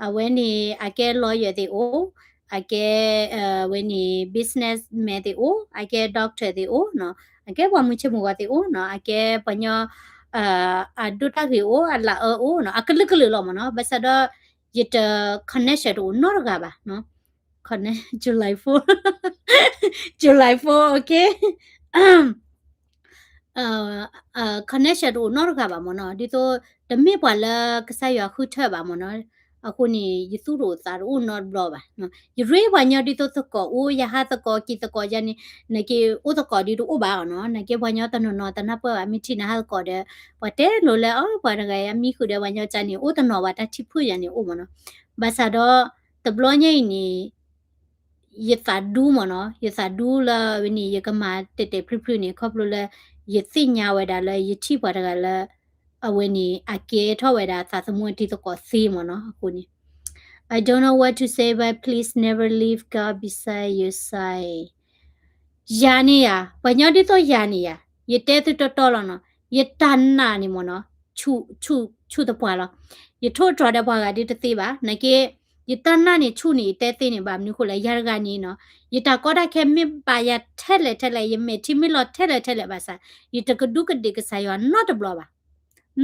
အဝဲန့ၣ် အကဲ lawyer သ့ၣ်အိၣ်, အကဲ အဝဲန့ၣ် businessman သ့ၣ်အိၣ်, အကဲ doctor သ့ၣ်အိၣ်နီၤ, အကဲပှၤမုၢ်ဆ့ၣ်မုၢ်ဂီၤသ့ၣ်အိၣ်နီၤ, အကဲပှၤကညီ အဒိၣ်တၢ်ဂ့ၢ်အိၣ်, အလၤအၢအိၣ်နီၤ, အကလုာ်ကလုာ်လီၤမ့ၢ်နီၤ. ဘၣ်ဆၣ်ဒီး ယတ connection တအိၣ်နီတဂၤဘၣ်နီၤ. July four, July four, okay. connection တအိၣ်နီတဂၤဘၣ်မ့ၢ်နီၤ, ဒ်သိး တမ့ၢ်ပှၤလၢကစၢ်ယွၤဃုထၢဘၣ်မ့ၢ်နီၤ. အဃိန့ၣ် ယသူၣ်တအိၣ်သးတအိၣ်နီတဘျီဘၣ်. ယရ့ပှၤကညီဒ်သိးသကိးအိၣ်, ယဟးသကိးက့ၤသကိးယၤန့ၣ်, နာ်က့အိၣ်သကိးဒ်တအိၣ်ဘၣ်အီၤနီၤ. နာ်က့ပှၤကညီတနီၤနီၤတနၢ်ပၢၢ်ဘၣ်, မ့ၢ်ထံၣ်နဟးသကိးဒီး ပှၤတဲလိၤလၢ အ ပှၤတဂၤအံၤအမံဃုာ်ဒီးပှၤကညီကၢန့ၣ် အိၣ်တနီၤဘၣ်တၢ်ထံၣ်ဖုၣ်ယၤန့ၣ်အိၣ်မ့ၢ်နီၤ. ဘၣ်ဆၣ်ဒီး တဘျီညါအံၤန့ၣ် ယသးဒူမ့ၢ်နီၤ, ယသးဒူလၢအဝဲန့ၣ် ယကမၤတဲာ်တဲာ်ဖျုးဖျုးန့ၣ် ခီဖျိလၢ ယသ့ၣ်ညါဝဲဒၣ်လၢယထံၣ်ပှၤတဂၤလၢ အဝဲန့ၣ် အကဲထီၣ်ဝဲဒၣ်သးသမူအတံၤသကိးသ့မ့ၢ်နီၤ. အဃိန့ၣ် I don't know what to say, but please never leave God beside your side. ယၤန့ၣ်ယၤ, ပှၤကညီဒ်သိးယၤန့ၣ်ယၤ, ယတဲသုတီတီလီၤနီၤ, ယတၢ်နာ်န့ၣ်မ့ၢ်နီၤ ဆူၣ်, ဆူၣ်, ဆူၣ်သပှၢ်လီၤ. ယထိၣ်တြီၤဒီးပှၤဂၤဒ်တသ့ဘၣ်. နာ်က့ ယတၢ်နာ်န့ၣ်ဆူၣ်န့ၣ် ယတဲသ့န့ၣ် ဘၣ်မနုၤဃိလဲၣ်, ယၤတဂၤန့ၣ်နီၤ, ယတၢ်ကီတၢ်ခဲမ့ၢ်ဘၣ်ယၤထဲလဲၣ်ထဲလဲၣ်, ယမဲာ်ထံမ့ၢ်လီၤထဲလဲၣ်ထဲလဲၣ်ဘၣ်ဆၣ်, ယတကဒူးကဒ့ၣ်ကစၢ်ယွၤနီတဘျီဘၣ်.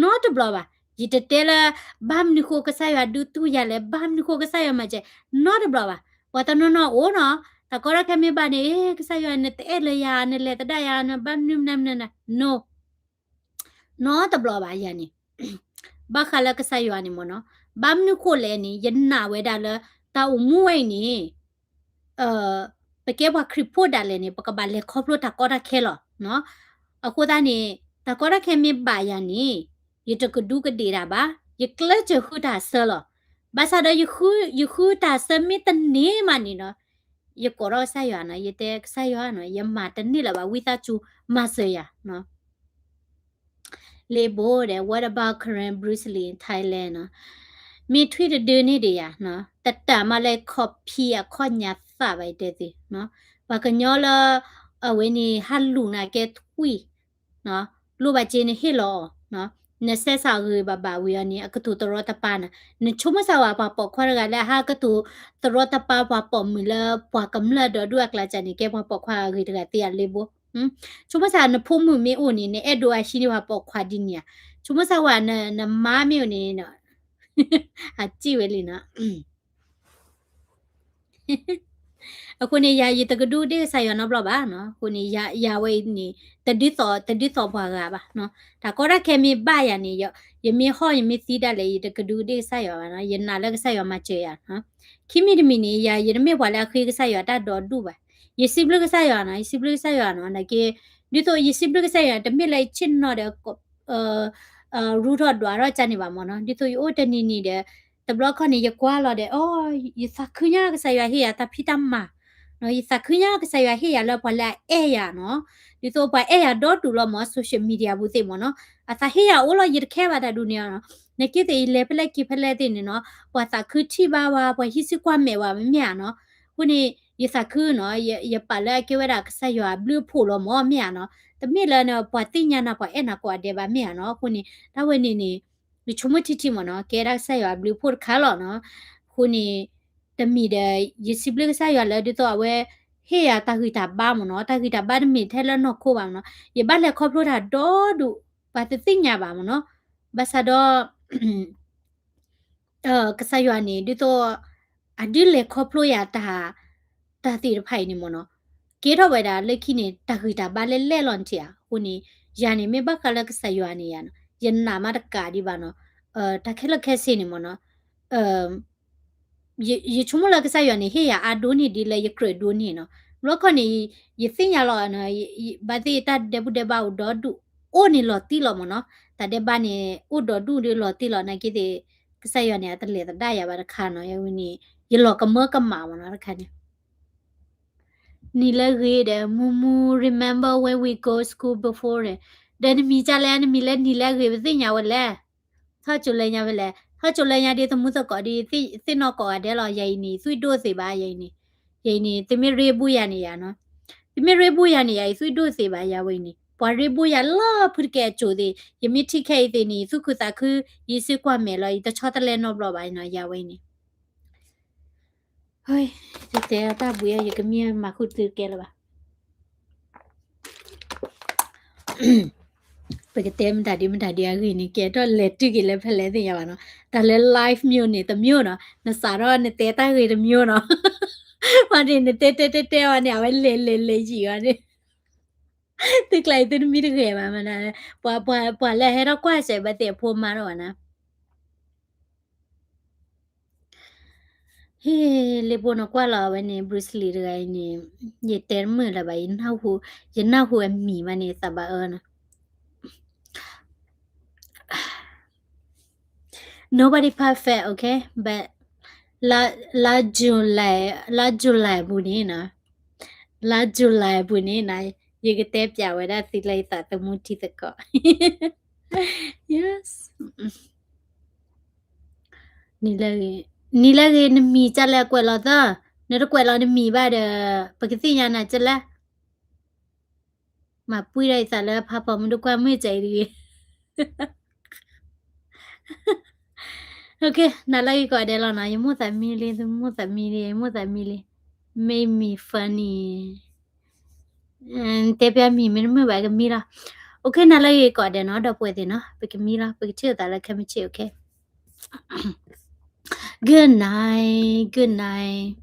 နီတဘျီဘၣ်. ယတတဲလၢ ဘၣ်မနုၤဃိကစၢ်ယွၤဒုးသူယၤလဲၣ်, ဘၣ်မနုၤဃိကစၢ်ယွၤမၤစၢၤ, နီတဘျီဘၣ်. ပှၤတနီၤနီၤအိၣ်နီၤ, တၢ်ကီတၢ်ခဲမ့ၢ်ဘၣ်န့ၣ် ကစၢ်ယွၤနတအဲၣ်လၢယၤ, နလဲၤသဒၣ်ယၤ, နဘၣ်မနုၤမနုၤမနုၤ, no. နီတဘျီဘၣ်ယၤန့ၣ်. ဘၣ်ဃးလၢကစၢ်ယွၤန့ၣ်မ့ၢ်နီၤ, ဘၣ်မနုၤဃိလဲၣ်န့ၣ် ယနာ်ဝဲဒၣ်လၢ တၢ်အိၣ်မူဝဲအံၤန့ၣ် ပကဲပှၤခရံာ်ဖိဒၣ်လဲာ်န့ၣ် ပကဘၣ်လဲၤခီဖျိတၢ်ကီတၢ်ခဲလီၤ. အဃိသတးန့ၣ် တၢ်ကီတၢ်ခဲမ့ၢ်ဘၣ်ယၤန့ၣ် ယတကဒူးကဒ့ၣ်တၢ်ဘၣ်, ယကျဲးစၢးဃုတၢ်အဆၢလီၤ. ဘၣ်ဆၣ်ဒီး ယဃုတၢ်အဆၢမ့ၢ်တန့ၢ်မးန့ၣ်နီၤ, ယကိးထီၣ်ကစၢ်ယွၤနီၤ, ယတဲကစၢ်ယွၤနီၤ, ယမၤတန့ၢ်လၢၤဘၣ်, ဝံသးစူၤမၤစၢၤယၤ. လ့ဘိဒီး what about Karen Bruce Lee in Thailand နီၤ, မ့ၢ်ထွံၣ်တဒုန့ၣ်ဒံးယၤ, တတၢ်မးလၢ copy အခီၣ်ညါသၣ်ဘၣ် ယတဲသ့, ပှၤကညီလၢ အဝဲန့ၣ် ဟးလူၤနၤကဲထွံၣ် လိၣ်ဘၣ်က့နဟ့ၣ်လီၤအီၤ, နစဲးစးဂ့ၤဘၣ်ဘၣ်ဝံၤအီၤန့ၣ် အကတိၤသရီတပါနၤ, နဆိကမိၣ်စၢ်ဝဲ ပှၤပိာ်ခွါတဂၤလၢအဟးကတိၤသရီတပါပှၤပိာ်မုၣ်လၢပှၤကမျၢၢ်ဒီဒူၣ်အကျါန့ၣ် ကဲပှၤပိာ်ခွါအဂ့ၤတဂၤသ့ဧါ လ့ဘိ. ဆိကမိၣ်စၢ်နဖိမုၣ်မ့ၢ်အိၣ်န့ၣ် နအဲၣ်ဒိးအဟံးန့ၢ်ပှၤပိာ်ခွါဒ်န့ၣ်ဧါ. ဆိကမိၣ်စၢ်ဝဲ နမါမ့ၢ်အိၣ်န့ၣ် အစံၣ်ဝဲလံနီၤ. အဃိန့ၣ် ယၤယတကဒူးကဒ့ၣ်ကစၢ်ယွၤနီတဘျီဘၣ်. အဃိန့ၣ် ယၤဝဲအံၤန့ၣ် တဒ်သိး တဒ်သိးပှၤဂၤဘၣ်. တၢ်ကီတၢ်ခဲမ့ၢ်ဘၣ်ယၤန့ၣ် ယမ့ၢ်ဟီၣ်ယမ့ၢ်သံဒၣ်လဲာ် ယတကဒူးကဒ့ၣ်ကစၢ်ယွၤဘၣ်နီၤ. ယနာ်လၢကစၢ်ယွၤမၤစၢၤယၤ. ခံမံၤတမံၤန့ၣ် ယၤယတမ့ၢ်ပှၤလၢအဃ့ကစၢ်ယွၤတၢ်ဒိးဒူၣ်ဘၣ်. ယစံးဘျုးကစၢ်ယွၤနီၤ, ယစံးဘျုးကစၢ်ယွၤနီၤ, နာ်က့ ဒ်သိးယစံးဘျုးကစၢ်ယွၤ တမ့ၢ်လၢယဆ့ၣ်နီၤဒီး ရူထီၣ်ဒွးထီၣ်ကန့ၣ်ဘၣ်မ့ၢ်နီၤ. ဒ်သိးယအိၣ်တနံၤနံၤဒီး တဘျီခီန့ၣ် ယကွၢ်လီၤဒီး အိ ယသးခုညါကစၢ်ယွၤဟ့ၣ်ယၤတၢ်ဖံးတၢ်မၤ, ယသးခုညါကစၢ်ယွၤဟ့ၣ်ယၤလၢပှၤလၢအအဲၣ်ယၤနီၤ. ဒ်သိးပှၤအဲၣ်ယၤဒီဒူၣ်လီၤမ့ၢ် social media ပူၤသ့ၣ်မ့ၢ်နီၤ. အသးဟ့ၣ်ယၤအိၣ်လီၤ ယတခဲဘၣ်တၢ်ဒုးန့ၣ်နီၤ. နက့သ့ၣ်ယလဲၤဖဲလဲၣ်က့ၤဖဲလဲၣ်သ့ၣ်န့ၣ်နီၤ ပှၤသးခုထံၣ်ဘၣ်ဝဲ ပှၤဟံးစုကွၢ်မဲာ်ဝဲမ့ၢ်ဧါနီၤ. အဃိန့ၣ် ယသးခုနီၤ, ယပာ်လၢအကဲဝဲဒၣ်ကစၢ်ယွၤအဘျုးအဖှိၣ်လီၤမ့ၢ်ဧါနီၤ. တမ့ၢ်လၢပှၤသ့ၣ်ညါနၤ ပှၤအဲၣ်နၤကိးဂၤဒဲးဘၣ်မ့ၢ်ဧါနီၤ. အဃိန့ၣ် တၢ်ဝဲန့ၣ်န့ၣ် ယဆိကမိၣ်ထံထံမ့ၢ်နီၤ ကဲဒၣ်ကစၢ်ယွၤအဘျုးအဖှိၣ်တခါလီၤနီၤ. အဃိန့ၣ် တမံၤဒီး ယစံးဘျုးကစၢ်ယွၤလၢဒ်သိးအဝဲ ဟ့ၣ်ယၤတၢ်ဂံၢ်တၢ်ဘါမ့ၢ်နီၤ. တၢ်ဂံၢ်တၢ်ဘါတမ့ၢ်ထဲလၢနီၢ်ခိဘၣ်မ့ၢ်နီၤ. ယဘၣ်လဲၤခီဖျိတၢ်ဒီဒူၣ် ပှၤတသ့ၣ်ညါဘၣ်မ့ၢ်နီၤ. ဘၣ်ဆၣ်ဒီး ကစၢ်ယွၤန့ၣ် ဒ်သိး အဒုးလဲၤခီဖျိယၤတၢ် တၢ်သ့ၣ်တဖၣ်အံၤန့ၣ်မ့ၢ်နီၤ ကဲထီၣ်ဝဲဒၣ်လၢခံန့ၣ် တၢ်ဂံၢ်တၢ်ဘါလဲၣ်လဲၣ်လီၤနထံၣ်ဧါ. အဃိန့ၣ် ယၤန့ၣ် မ့ၢ်ဘၣ်ဃးလၢကစၢ်ယွၤန့ၣ်ယၤနီၤ ယနာ်မးတကးဒံးဘၣ်နီၤ. တၢ်ခဲလၢာ်ခဲဆ့န့ၣ်မ့ၢ်နီၤ ယဆိကမိၣ်လၢကစၢ်ယွၤန့ၣ် ဟ့ၣ်ယၤအါဒိၣ်န့ၢ်ဒ်လၢယကြၢးဒိၣ်န့ၢ်နီၤ. ဘျီခီန့ၣ် ယသ့ၣ်ညါလီၤ ဘၣ်သ့ၣ်တၢ်ဒဲးဘူၣ်ဒဲးဘါအိၣ်ဒီဒူၣ် အိၣ်န့ၣ်လီၤတံၢ်လီၤမ့ၢ်နီၤ. တၢ်ဒဲးဘးန့ၣ် အိၣ်ဒီဒူၣ်ဒီးလီၤတံၢ်လီၤ နာ်က့သ့ၣ် ကစၢ်ယွၤန့ၣ် အတလဲၤသဒၣ်ယၤဘၣ်တခါနီၤ. ယဝဲန့ၣ် ယလီၤကမၢကမၣ်မ့ၢ်နီၤတခါန့ၣ် နံၤလၢအဂ့ၤဒီး မူမူ remember when we go school before ဒီး နမံၤကလဲၣ် နမံၤလၢနံၤလၢအဂ့ၤ ပသ့ၣ်ညါဝဲလဲၣ်. ထီၣ်ကၠိလဲညါဝဲလဲၣ် ထီၣ်ကၠိလဲညါဒ်သမူသကိးဒ် သ့ၣ်နီၣ်ကိးဂၤဒဲးလီၤ. ယၤအံၤန့ၣ် သွံၣ်ဒိၣ်သ့ဘၣ် ယၤအံၤန့ၣ်. ယၤအံၤန့ၣ် သုမ့ၢ်ရ့ဘူးယၤန့ၣ်ယၤနီၤ သုမ့ၢ်ရ့ဘူးယၤန့ၣ်ယၤ ယသွံၣ်ဒိၣ်သ့ဘၣ် ယၤဝဲအံၤန့ၣ်. ပှၤရ့ဘူးယၤလၢဖုတကဲအကၠိသ့ၣ် ယမ့ၢ်ထံၣ်ခဲအံၤသ့ၣ်န့ၣ် သူၣ်ခုသးခု ယစုကွၢ်မဲာ်လီၤ ယတဆီတလဲနီတဘျီဘၣ်နီၤ ယၤဝဲအံၤန့ၣ်. တဲတၢ်ဘှံး ယကမ့ၢ်မၤဃုာ်သုကဲလၢၤဘၣ်. ပကတဲမတၤဒ်မတၤဒ်အဂ့ၢ်န့ၣ် ကဲထီၣ်လဲၤတုၤက့ၤလၢဖဲလဲၣ်သ့ၣ်ညါဘၣ်နီၤ. တၢ်လၢ live မျိုးန့ၣ် တမျိုးနီၤ နစးထီၣ်နတဲတၢ်ဂ့ၢ်တမျိုးနီၤ မ့ၢ်န့ၣ် နတဲတဲတဲတဲဝဲန့ၣ် အဝဲလဲၤလဲၤလဲၤယံာ်ဝဲန့ၣ် သုကျါအံၤသုတမံတဂ့ၤဘၣ်မနုၤ ပှၤ ပှၤ ပှၤလၢအဟဲထီၣ်ကွၢ်စဲးဘၣ်သ့ၣ်အဖိမါထီၣ်ဘၣ်နၤ ဟ့ၣ် လ့ဘိနကွၢ်လီၤဝဲန့ၣ် Bruce Lee တဂၤအံၤန့ၣ် ယတဲတမုာ်လၢၤဘၣ် ယနၢ်ဟူအမံၤမးန့ၣ် သးဘၣ်အၢနီၤ Nobody perfect, okay? But လါ လါ July လါ July ပူၤန့ၣ်နီၤ လါ July ပူၤန့ၣ်နီၤ ယကတဲပျးဝဲဒၣ်သုလၢယသးသမူထံသကိး Yes. နံၤလၢဂ့ၤ နံၤလၢဂ့ၤ နမံၤကလဲၣ်ကွဲးလီၤသၢ နတကွဲးလီၤနမံၤဘၣ်ဒီး ပကသ့ၣ်ညါနၤကလဲၣ် မၤပှံၢ်ဒီးယသးလၢဖးဖီမုၢ်တကွၢ်မုၢ်စဲအံၤတဂ့ၤ နၤလၢအဂ့ၤကိးဂၤဒဲးလီၤနီၤ, ယမိၣ်သးမံလံ, သုမိၣ်သးမံလံ, ယမိၣ်သးမံလံ, made me funny. တဲပျါမံၤ မ့တမ့ၢ်ဘၣ်ကမံလီၤ. Okay, နၤလၢအဂ့ၤကိးဂၤဒဲးနီၤ, ဒီပုၢ်ဝဲၢ်သ့ၣ်နီၤ, ပကမံလီၤ, ပကထံၣ်လိာ်သးလၢခဲမုၢ်ဆ့ၣ်, okay. Good night, good night.